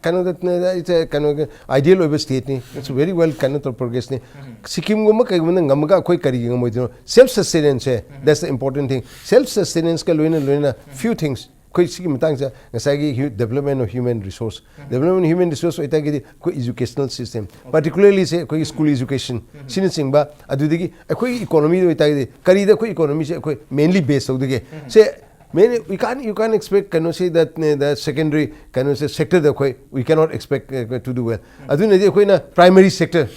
ꯀꯩꯅꯣꯗ, it's a ꯀꯩꯅꯣꯒꯤ ideal ꯑꯣꯏꯕ stateꯅꯤ, it's very well ꯀꯩꯅꯣ ꯇꯧ progressꯅꯤ꯫ ꯁꯤꯀꯤꯝꯒꯨꯝꯕ ꯀꯩꯒꯨꯝꯕꯅ ꯉꯝꯃꯒ ꯑꯩꯈꯣꯏ ꯀꯔꯤꯒꯤ ꯉꯝꯃꯣꯏꯗꯣꯏꯅꯣ? Self sustenance say, that's the important thing. Self sustenanceꯀ ꯂꯣꯏꯅ ꯂꯣꯏꯅ few things ꯑꯩꯈꯣꯏ ꯁꯤꯒꯤ ꯃꯇꯥꯡꯁꯦ ꯉꯁꯥꯏꯒꯤ hu- development of human resource, development of human resource ꯑꯣꯏꯇꯥꯔꯒꯗꯤ ꯑꯩꯈꯣꯏ educational system, particularly ꯁꯦ ꯑꯩꯈꯣꯏꯒꯤ school education ꯁꯤꯅꯆꯤꯡꯕ, ꯑꯗꯨꯗꯒꯤ ꯑꯩꯈꯣꯏꯒꯤ economyꯗ ꯑꯣꯏꯇꯥꯔꯒꯗꯤ ꯀꯔꯤꯗ ꯑꯩꯈꯣꯏ economyꯁꯦ ꯑꯩꯈꯣꯏ mainly base ꯇꯧꯗꯒꯦ? Say mainly we can't, you can't expect ꯀꯩꯅꯣꯁꯤ that the secondary ꯀꯩꯅꯣꯁꯦ sectorꯗ ꯑꯩꯈꯣꯏ we cannot expect uh, to do well. ꯑꯗꯨꯅꯗꯤ ꯑꯩꯈꯣꯏꯅ primary sector,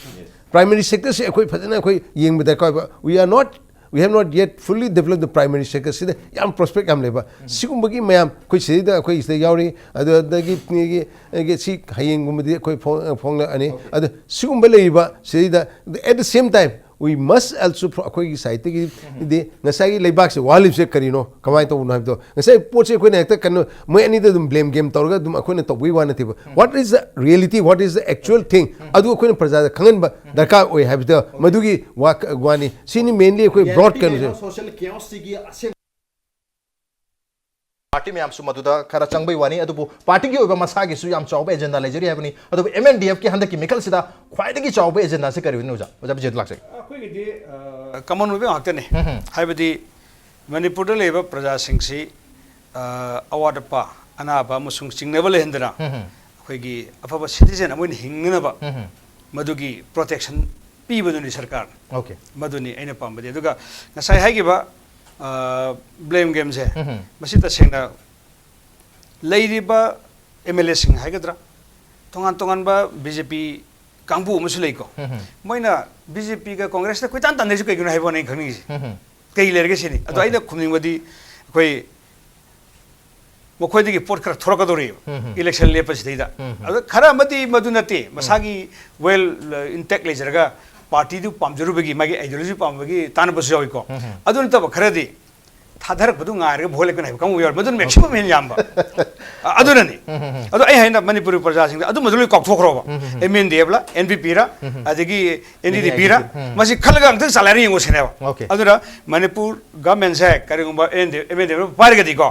primary sectorꯁꯦ ꯑꯩꯈꯣꯏ ꯐꯖꯅ ꯑꯩꯈꯣꯏ ꯌꯦꯡꯕ ꯗꯔꯀꯥꯔ ꯑꯣꯏꯕ. We are not, we have not yet fully developed the primary sector. ꯁꯤꯗ ꯌꯥꯝ prospect ꯌꯥꯝ ꯂꯩꯕ꯫ ꯁꯤꯒꯨꯝꯕꯒꯤ ꯃꯌꯥꯝ ꯑꯩꯈꯣꯏ ꯁꯤꯗꯩꯗ ꯑꯩꯈꯣꯏ ꯁꯤꯗ ꯌꯥꯎꯔꯤ꯫ ꯑꯗꯨ ꯑꯗꯒꯤ ꯑꯩꯒꯤ ꯁꯤ ꯍꯌꯦꯡꯒꯨꯝꯕꯗꯤ ꯑꯩꯈꯣꯏ ꯐꯣꯡ- ꯐꯣꯡꯂꯛꯑꯅꯤ꯫ ꯑꯗꯨ ꯁꯤꯒꯨꯝꯕ ꯂꯩꯔꯤꯕ ꯁꯤꯗꯩꯗ, at the same time we must also pro- ꯑꯩꯈꯣꯏꯒꯤ sideꯇꯒꯤꯗꯤ ꯉꯁꯥꯏꯒꯤ ꯂꯩꯕꯥꯛꯁꯦ ꯋꯥꯍꯜꯂꯤꯕꯁꯦ ꯀꯔꯤꯅꯣ, ꯀꯃꯥꯏꯅ ꯇꯧꯕꯅꯣ ꯍꯥꯏꯕꯗꯣ, ꯉꯁꯥꯏ ꯄꯣꯠꯁꯦ ꯑꯩꯈꯣꯏꯅ ꯍꯦꯛꯇ ꯀꯩꯅꯣ ꯃꯣꯏ ꯑꯅꯤꯗ ꯑꯗꯨꯝ blame game ꯇꯧꯔꯒ ꯑꯗꯨꯝ ꯑꯩꯈꯣꯏꯅ ꯇꯧꯕꯒꯤ ꯋꯥ ꯅꯠꯇꯦꯕ꯫ What is the reality, what is the actual thing? ꯑꯗꯨ ꯑꯩꯈꯣꯏꯅ ꯄ꯭ꯔꯖꯥꯗ ꯈꯪꯍꯟꯕ ꯗꯔꯀꯥꯔ ꯑꯣꯏ ꯍꯥꯏꯕꯗ ꯃꯗꯨꯒꯤ ꯋꯥ- ꯋꯥꯅꯤ꯫ ꯁꯤꯅꯤ mainly ꯑꯩꯈꯣꯏ broad ꯀꯩꯅꯣꯁꯦ꯫ Social chaosꯁꯤꯒꯤ ꯑꯁꯦꯡ ꯄꯥꯔꯇꯤ ꯃꯌꯥꯝꯁꯨ ꯃꯗꯨꯗ ꯈꯔ ꯆꯪꯕꯒꯤ ꯋꯥꯅꯤ꯫ ꯑꯗꯨꯕꯨ ꯄꯥꯔꯇꯤꯒꯤ ꯑꯣꯏꯕ ꯃꯁꯥꯒꯤꯁꯨ ꯌꯥꯝ ꯆꯥꯎꯕ agenda ꯂꯩꯖꯔꯤ ꯍꯥꯏꯕꯅꯤ꯫ ꯑꯗꯨꯕꯨ MNDFꯀꯤ ꯍꯟꯗꯛꯀꯤ ꯃꯤꯈꯜꯁꯤꯗ ꯈ꯭ꯋꯥꯏꯗꯒꯤ ꯆꯥꯎꯕ agendaꯁꯦ ꯀꯔꯤ ꯑꯣꯏꯗꯣꯏꯅꯣ ꯑꯣꯖꯥ? ꯑꯣꯖꯥ ꯕꯤꯖꯦꯟꯗ꯭ꯔ ꯂꯥꯛꯆꯒꯦ꯫ ꯑꯩꯈꯣꯏꯒꯤꯗꯤ common ꯑꯣꯏꯕ ꯉꯥꯛꯇꯅꯤ꯫ ꯍꯥꯏꯕꯗꯤ ꯃꯅꯤꯄꯨꯔꯗ ꯂꯩꯔꯤꯕ ꯄ꯭ꯔꯖꯥꯁꯤꯡꯁꯤ ꯑꯋꯥꯠ ꯑꯄꯥ, ꯑꯅꯥꯕ ꯑꯃꯁꯨꯡ ꯆꯤꯡꯅꯕ ꯂꯩꯍꯟꯗꯅ ꯑꯩꯈꯣꯏꯒꯤ ꯑꯐꯕ citizen ꯑꯃ ꯑꯣꯏꯅ ꯍꯤꯡꯅꯅꯕ ꯃꯗꯨꯒꯤ protection ꯄꯤꯕꯗꯨꯅꯤ ꯁꯔꯀꯥꯔꯅ꯫ Okay. ꯃꯗꯨꯅꯤ ꯑꯩꯅ ꯄꯥꯝꯕꯗꯤ꯫ ꯑꯗꯨꯒ ꯉꯁꯥꯏ ꯍꯥꯏꯈꯤꯕ blame gameꯁꯦ, ꯃꯁꯤ ꯇꯁꯦꯡꯅ ꯂꯩꯔꯤꯕ MLAꯁꯤꯡ ꯍꯥꯏꯒꯗ꯭ꯔꯥ, ꯇꯣꯉꯥꯟ ꯇꯣꯉꯥꯟꯕ BJP ꯀꯥꯡꯕꯨ ꯑꯃꯁꯨ ꯂꯩꯀꯣ꯫ ꯃꯣꯏꯅ BJPꯒ Congressꯇ ꯀꯣꯏꯇꯥꯟ ꯇꯥꯟꯅꯩꯁꯦ ꯀꯩꯒꯤꯅꯣ ꯍꯥꯏꯕ ꯋꯥꯅꯤ ꯑꯩꯅ ꯈꯪꯅꯤꯡꯉꯤꯁꯦ꯫ ꯀꯩ ꯂꯩꯔꯒꯦ ꯁꯤꯅꯤ꯫ ꯑꯗꯣ ꯑꯩꯅ ꯈꯨꯝꯅꯤꯡꯕꯗꯤ ꯑꯩꯈꯣꯏ ꯃꯈꯣꯏꯗꯒꯤ ꯄꯣꯠ ꯈꯔ ꯊꯣꯔꯛꯀꯗꯧꯔꯤꯕ ꯏꯂꯦꯛꯁꯟ ꯂꯦꯞꯄꯁꯤꯗꯩꯗ꯫ ꯑꯗꯣ ꯈꯔ ꯑꯃꯗꯤ ꯃꯗꯨ ꯅꯠꯇꯦ, ꯃꯁꯥꯒꯤ ꯋꯦꯜ ꯏꯟꯇꯦꯛ ꯂꯩꯖꯔꯒ ꯄꯥꯔꯇꯤꯗꯨ ꯄꯥꯝꯖꯔꯨꯕꯒꯤ, ꯃꯥꯒꯤ ꯑꯥꯏꯗꯤꯌꯣꯂꯣꯖꯤ ꯄꯥꯝꯕꯒꯤ ꯇꯥꯟꯅꯕꯁꯨ ꯌꯥꯎꯏꯀꯣ꯫ ꯑꯗꯨ ꯅꯠꯇꯕ ꯈꯔꯗꯤ ꯊꯥꯗꯔꯛꯄꯗꯨ ꯉꯥꯏꯔꯒ ꯚꯣꯠ ꯂꯦꯞꯀꯅꯤ ꯍꯥꯏꯕ ꯀꯥꯡꯕꯨ ꯌꯥꯎꯔꯤ, ꯃꯗꯨꯅ ꯃꯦꯛꯁꯤꯃꯝ ꯍꯦꯟꯅ ꯌꯥꯝꯕ꯫ ꯑ, ꯑꯗꯨꯅꯅꯤ꯫ ꯑꯗꯣ ꯑꯩ ꯍꯥꯏꯅ ꯃꯅꯤꯄꯨꯔꯒꯤ ꯄ꯭ꯔꯖꯥꯁꯤꯡꯗ ꯑꯗꯨꯝꯕꯗꯨ ꯂꯣꯏ ꯀꯥꯎꯊꯣꯛꯈ꯭ꯔꯣꯕ꯫ ꯑꯦꯝ ꯑꯦꯟ ꯗꯤ ꯑꯦꯐ ꯂ, ꯑꯦꯟ ꯄꯤ ꯄꯤ ꯔ, ꯑꯗꯒꯤ ꯑꯦꯟ ꯗꯤ ꯗꯤ ꯄꯤ ꯔ, ꯃꯁꯤ ꯈꯜꯂꯒ ꯑꯝꯇꯪ ꯆꯂꯥꯏꯔ ꯌꯦꯡꯉꯨ ꯁꯤꯅꯦꯕ꯫ ꯑꯗꯨꯅ ꯃꯅꯤꯄꯨꯔ ꯒꯚꯔꯟꯃꯦꯟꯁꯦ ꯀꯔꯤꯒꯨꯝꯕ ꯑꯦꯝ ꯑꯦꯟ ꯗꯤ ꯑꯦꯐ ꯄꯥꯏꯔꯒꯗꯤꯀꯣ,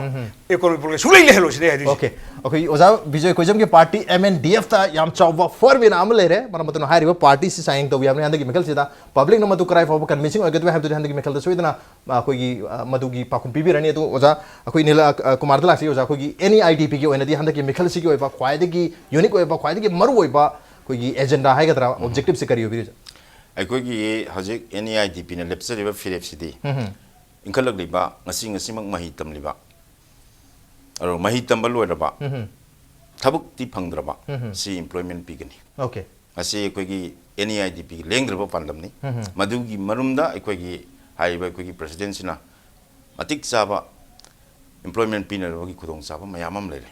ꯏꯀꯣꯅꯣꯃꯤ ꯄ꯭ꯔꯣꯕ꯭ꯂꯦꯝ ꯁꯨꯡꯂꯩ ꯂꯩꯍꯜꯂꯣꯏ ꯁꯤꯅꯦ ꯍꯥꯏꯗꯣꯏꯁꯦ꯫ ꯑꯣꯀꯦ, ꯑꯩꯈꯣꯏ ꯑꯣꯖꯥ ꯕꯤꯖꯣꯏ ꯀꯣꯏꯖꯝꯒꯤ ꯄꯥꯔꯇꯤ ꯑꯦꯝ ꯑꯦꯟ ꯗꯤ ꯑꯦꯐꯇ ꯌꯥꯝ ꯆꯥꯎꯕ ꯐꯣꯔꯃꯨꯂꯥ ꯑꯃ ꯂꯩꯔꯦ꯫ ꯃꯔꯝ ꯑꯗꯨꯅ ꯍꯥꯏꯔꯤꯕ ꯄꯥꯔꯇꯤꯁꯤ ꯆꯥꯡꯌꯦꯡ ꯇꯧꯕ ꯌꯥꯕꯅꯤ꯫ ꯍꯟꯗꯛꯀꯤ ꯃꯤꯈꯜꯁꯤꯗ ꯄꯕ꯭ꯂꯤꯛꯅ ꯃꯗꯨ ꯀꯔꯥꯏ ꯐꯥꯎꯕ ꯀꯟꯚꯤꯟꯁꯤꯡ ꯑꯣꯏꯒꯗꯕ ꯍꯥꯏꯕꯗꯨꯗꯤ ꯍꯟꯗꯛꯀꯤ ꯃꯤꯈꯜꯗ ꯁꯣꯏꯗꯅ, ꯑ, ꯑꯩꯈꯣꯏꯒꯤ, ꯑ, ꯃꯗꯨꯒꯤ ꯄꯥꯎꯈꯨꯝ ꯄꯤꯕꯤꯔꯅꯤ꯫ ꯑꯗꯨ ꯑꯣꯖꯥ, ꯑꯩꯈꯣꯏ ꯅꯤꯂꯥ, ꯑ, ꯀꯨꯃꯥꯔꯗ ꯂꯥꯛꯁꯤ꯫ ꯑꯣꯖꯥ, ꯑꯩꯈꯣꯏꯒꯤ ꯑꯦꯟ ꯏ ꯑꯥꯏ ꯗꯤ ꯄꯤꯒꯤ ꯑꯣꯏꯅꯗꯤ ꯍꯟꯗꯛꯀꯤ ꯃꯤꯈꯜꯁꯤꯒꯤ ꯑꯣꯏꯕ ꯈ꯭ꯋꯥꯏꯗꯒꯤ ꯌꯨꯅꯤꯛ ꯑꯣꯏꯕ, ꯈ꯭ꯋꯥꯏꯗꯒꯤ ꯃꯔꯨꯑꯣꯏꯕ ꯑꯩꯈꯣꯏꯒꯤ ꯑꯦꯖꯦꯟꯗꯥ ꯍꯥꯏꯒꯗ꯭ꯔꯥ, ꯑꯣꯕꯖꯦꯛꯇꯤꯞꯁꯤ ꯀꯔꯤ ꯑꯣꯏꯕꯤꯔꯤ, ꯑꯣꯖꯥ? ꯑꯩꯈꯣꯏꯒꯤ ꯍꯧꯖꯤꯛ ꯑꯦꯟ ꯏ ꯑꯥꯏ ꯗꯤ ꯄꯤꯅ ꯂꯦꯞꯆꯔꯤꯕ ꯐꯤꯔꯦꯞꯁꯤꯗꯤ ꯏꯟꯈꯠꯂꯛꯂꯤꯕ, ꯉꯁꯤ ꯉꯁꯤꯃꯛ ꯃꯍꯩ ꯇꯝꯂꯤꯕ, ꯑꯗꯣ ꯃꯍꯩ ꯇꯝꯕ ꯂꯣꯏꯔꯕ, ꯊꯕꯛꯇꯤ ꯐꯪꯗ꯭ꯔꯕ, ꯁꯤ employment ꯄꯤꯒꯅꯤ꯫ ꯑꯣꯀꯦ꯫ ꯃꯁꯤ ꯑꯩꯈꯣꯏꯒꯤ ꯑꯦꯟ ꯏ ꯑꯥꯏ ꯗꯤ ꯄꯤꯒꯤ ꯂꯦꯡꯗ꯭ꯔꯕ ꯄꯥꯟꯗꯝꯅꯤ꯫ ꯃꯗꯨꯒꯤ ꯃꯔꯨꯝꯗ ꯑꯩꯈꯣꯏꯒꯤ ꯍꯥꯏꯔꯤꯕ ꯑꯩꯈꯣꯏꯒꯤ ꯄ꯭ꯔꯁꯤꯗꯦꯟꯁꯤꯅ ꯃꯇꯤꯛ ꯆꯥꯕ employment ꯄꯤꯅꯅꯕꯒꯤ ꯈꯨꯗꯣꯡꯆꯥꯕ ꯃꯌꯥꯝ ꯑꯃ ꯂꯩꯔꯦ꯫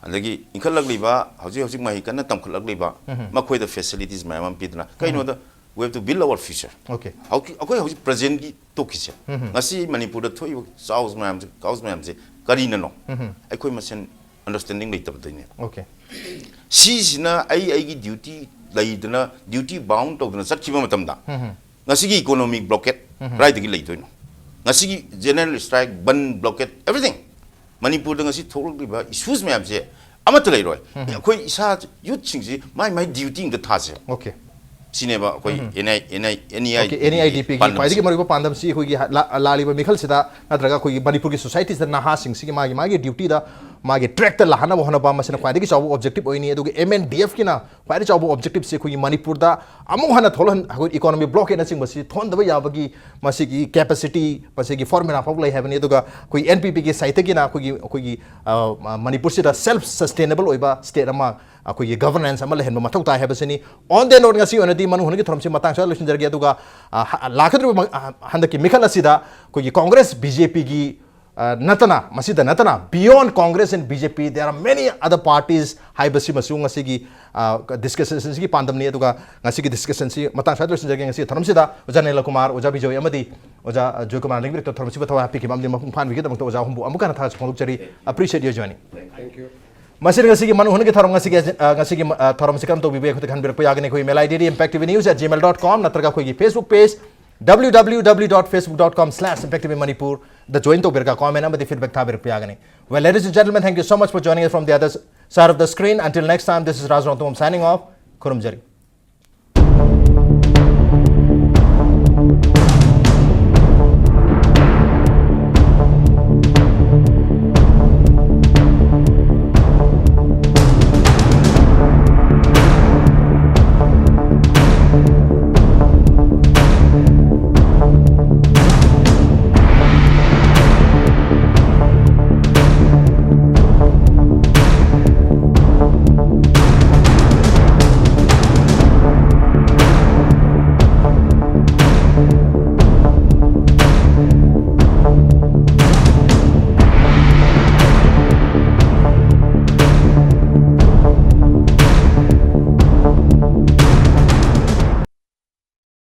ꯑꯗꯒꯤ ꯏꯟꯈꯠꯂꯛꯂꯤꯕ, ꯍꯧꯖꯤꯛ ꯍꯧꯖꯤꯛ ꯃꯍꯩ ꯀꯟꯅ ꯇꯝꯈꯠꯂꯛꯂꯤꯕ, ꯃꯈꯣꯏꯗ facilities ꯃꯌꯥꯝ ꯑꯃ ꯄꯤꯗꯅ, ꯀꯩꯅꯣꯗ, we have to build our future꯫ Okay. ꯍꯧꯖꯤꯛ ꯑꯩꯈꯣꯏ ꯍꯧꯖꯤꯛ presentꯒꯤ ꯇꯣꯛꯈꯤꯁꯦ꯫ ꯉꯁꯤ ꯃꯅꯤꯄꯨꯔꯗ ꯊꯣꯛꯏꯕ ꯆꯥꯎꯁ ꯃꯌꯥꯝꯁꯦ, ꯀꯥꯎꯁ ꯃꯌꯥꯝꯁꯦ ꯀꯔꯤꯅꯅꯣ? ꯑꯩꯈꯣꯏ ꯃꯁꯦꯟ understanding ꯂꯩꯇꯕꯗꯩꯅꯦ꯫ ꯑꯣꯀꯦ꯫ ꯁꯤꯁꯤꯅ ꯑꯩ ꯑꯩꯒꯤ duty ꯂꯩꯗꯅ, duty bound ꯇꯧꯗꯅ ꯆꯠꯈꯤꯕ ꯃꯇꯝꯗ, ꯉꯁꯤꯒꯤ economic blockade ꯀꯗꯥꯏꯗꯒꯤ ꯂꯩꯗꯣꯏꯅꯣ? ꯉꯁꯤꯒꯤ general strike, ꯕꯟ, blockade, everything꯫ ꯃꯅꯤꯄꯨꯔꯗ ꯉꯁꯤ ꯊꯣꯛꯂꯛꯂꯤꯕ issues ꯃꯌꯥꯝꯁꯦ ꯑꯃꯠꯇ ꯂꯩꯔꯣꯏ꯫ ꯑꯩꯈꯣꯏ ꯏꯁꯥ youthꯁꯤꯡꯁꯤ ꯃꯥꯏ ꯃꯥꯏ duty ꯑꯝꯇ ꯊꯥꯁꯦ꯫ ꯑꯣꯀꯦ꯫ ꯁꯤꯅꯦꯕ ꯑꯩꯈꯣꯏ okay, NI, NI, NIIDP and E I D ꯄꯤꯒꯤ ꯄꯥꯟꯗꯝꯁꯤ꯫ ꯈ꯭ꯋꯥꯏꯗꯒꯤ ꯃꯔꯨꯑꯣꯏꯕ ꯄꯥꯟꯗꯝꯁꯤ ꯑꯩꯈꯣꯏꯒꯤ ꯍ-, ꯂꯥ-, ꯂꯥꯛꯂꯤꯕ ꯃꯤꯈꯜꯁꯤꯗ ꯅꯠꯇ꯭ꯔꯒ ꯑꯩꯈꯣꯏꯒꯤ ꯃꯅꯤꯄꯨꯔꯒꯤ societyꯁꯤꯗ ꯅꯍꯥꯁꯤꯡꯁꯤꯒꯤ ꯃꯥꯒꯤ ꯃꯥꯒꯤ dutyꯗ, ꯃꯥꯒꯤ trackꯇ ꯂꯥꯛꯍꯟꯅꯕ ꯍꯣꯠꯅꯕ, ꯃꯁꯤꯅ ꯈ꯭ꯋꯥꯏꯗꯒꯤ ꯆꯥꯎꯕ objective ꯑꯣꯏꯅꯤ꯫ ꯑꯗꯨꯒ ꯑꯦꯝ ꯑꯦꯟ ꯗꯤ ꯑꯦꯐꯀꯤꯅ ꯈ꯭ꯋꯥꯏꯗꯒꯤ ꯆꯥꯎꯕ objectiveꯁꯤ ꯑꯩꯈꯣꯏꯒꯤ ꯃꯅꯤꯄꯨꯔꯗ ꯑꯃꯨꯛ ꯍꯟꯅ ꯊꯣꯛꯂꯛꯍꯟ-, ꯑꯩꯈꯣꯏ economic blockadeꯅꯆꯤꯡꯕꯁꯤ ꯊꯣꯛꯍꯟꯗꯕ ꯌꯥꯕꯒꯤ ꯃꯁꯤꯒꯤ capacity, ꯃꯁꯤꯒꯤ formula ꯐꯥꯎ ꯂꯩ ꯍꯥꯏꯕꯅꯤ꯫ ꯑꯗꯨꯒ ꯑꯩꯈꯣꯏ ꯑꯦꯟ ꯄꯤ ꯄꯤꯒꯤ sideꯇꯒꯤꯅ ꯑꯩꯈꯣꯏꯒꯤ, ꯑꯩꯈꯣꯏꯒꯤ, ꯑ, ꯃ-, ꯃꯅꯤꯄꯨꯔꯁꯤꯗ self sustainable ꯑꯣꯏꯕ state ꯑꯃ, ꯑꯩꯈꯣꯏꯒꯤ governance ꯑꯃ ꯂꯩꯍꯟꯕ ꯃꯊꯧ ꯇꯥꯏ ꯍꯥꯏꯕꯁꯤꯅꯤ꯫ On that note, ꯉꯁꯤ ꯑꯣꯏꯅꯗꯤ ꯃꯅꯨꯡ ꯍꯨꯠꯅꯒꯤ ꯊꯧꯔꯝꯁꯤ ꯃꯇꯥꯡ ꯁ꯭ꯋꯥꯏꯗ ꯂꯣꯏꯁꯤꯟꯖꯔꯒꯦ꯫ ꯑꯗꯨꯒ, ꯑ, ꯍ-, ꯂꯥꯛꯀꯗꯧꯔꯤꯕ ꯃ-, ꯑ, ꯍꯟꯗꯛꯀꯤ ꯃꯤꯈꯜ ꯑꯁꯤꯗ ꯑꯩꯈꯣꯏꯒꯤ ꯀꯣꯡꯒ꯭ꯔꯦꯁ, ꯕꯤ ꯖꯦ ꯄꯤꯒꯤ ꯑ, ꯅꯠꯇꯅ, ꯃꯁꯤꯗ ꯅꯠꯇꯅ, beyond Congress and B J P, there are many other parties ꯍꯥꯏꯕꯁꯤꯃꯁꯨ ꯉꯁꯤꯒꯤ, ꯑ, discussion ꯑꯁꯤꯒꯤ ꯄꯥꯟꯗꯝꯅꯤ꯫ ꯑꯗꯨꯒ ꯉꯁꯤꯒꯤ discussion ꯑꯁꯤ ꯃꯇꯥꯡ ꯁ꯭ꯋꯥꯏꯗ ꯂꯣꯏꯁꯤꯟꯖꯔꯒꯦ꯫ ꯉꯁꯤꯒꯤ ꯊꯧꯔꯝꯁꯤꯗ ꯑꯣꯖꯥ ꯅꯤꯂꯀꯨꯃꯥꯔ, ꯑꯣꯖꯥ ꯕꯤꯖꯣꯏ ꯑꯃꯗꯤ ꯑꯣꯖꯥ, ꯑ, ꯖꯣꯏꯀꯨꯃꯥꯔ ꯂꯤꯡꯕꯤꯔꯛꯇ ꯊꯧꯔꯝꯁꯤꯕꯨ ꯊꯋꯥꯏ ꯍꯥꯞꯄꯤꯈꯤꯕ ꯑꯃꯗꯤ ꯃꯄꯨꯡ ꯐꯥꯍꯟꯕꯤꯈꯤꯕꯗꯃꯛꯇ ꯑꯣꯖꯥ ꯑꯍꯨꯝꯕꯨ ꯑꯃꯨꯛ ꯍꯟꯅ ꯊꯥꯒꯠꯆꯕ ꯐꯣꯡꯗꯣꯛꯆꯔꯤ꯫ Appreciate you joining. Thank you. ꯃꯁꯤꯅ ꯉꯁꯤꯒꯤ ꯃꯅꯨꯡ ꯍꯨꯠꯅꯒꯤ ꯊꯧꯔꯝ ꯉꯁꯤꯒꯤ ꯑꯦꯖꯦꯟ-, ꯑ, ꯉꯁꯤꯒꯤ, ꯑ, ꯊꯧꯔꯝꯁꯤ ꯀꯔꯝ ꯇꯧꯕꯤꯕ ꯌꯥꯏ? ꯑꯩꯈꯣꯏꯗ ꯈꯟꯕꯤꯔꯛꯄ ꯌꯥꯒꯅꯤ꯫ ꯑꯩꯈꯣꯏꯒꯤ mail I D D impactvnews at gmail dot com ꯅꯠꯇ꯭ꯔꯒ ꯑꯩꯈꯣꯏꯒꯤ Facebook page W W W dot facebook dot com slash impactv manipur ꯗ join ꯇꯧꯕꯤꯔꯒ comment ꯑꯃꯗꯤ feedback ꯊꯥꯕꯤꯔꯛꯄ ꯌꯥꯒꯅꯤ꯫ Well, ladies and gentlemen, thank you so much for joining us from the other side of the screen. Until next time, this is Raj Rongthom signing off. ꯈꯨꯔꯨꯝꯖꯔꯤ꯫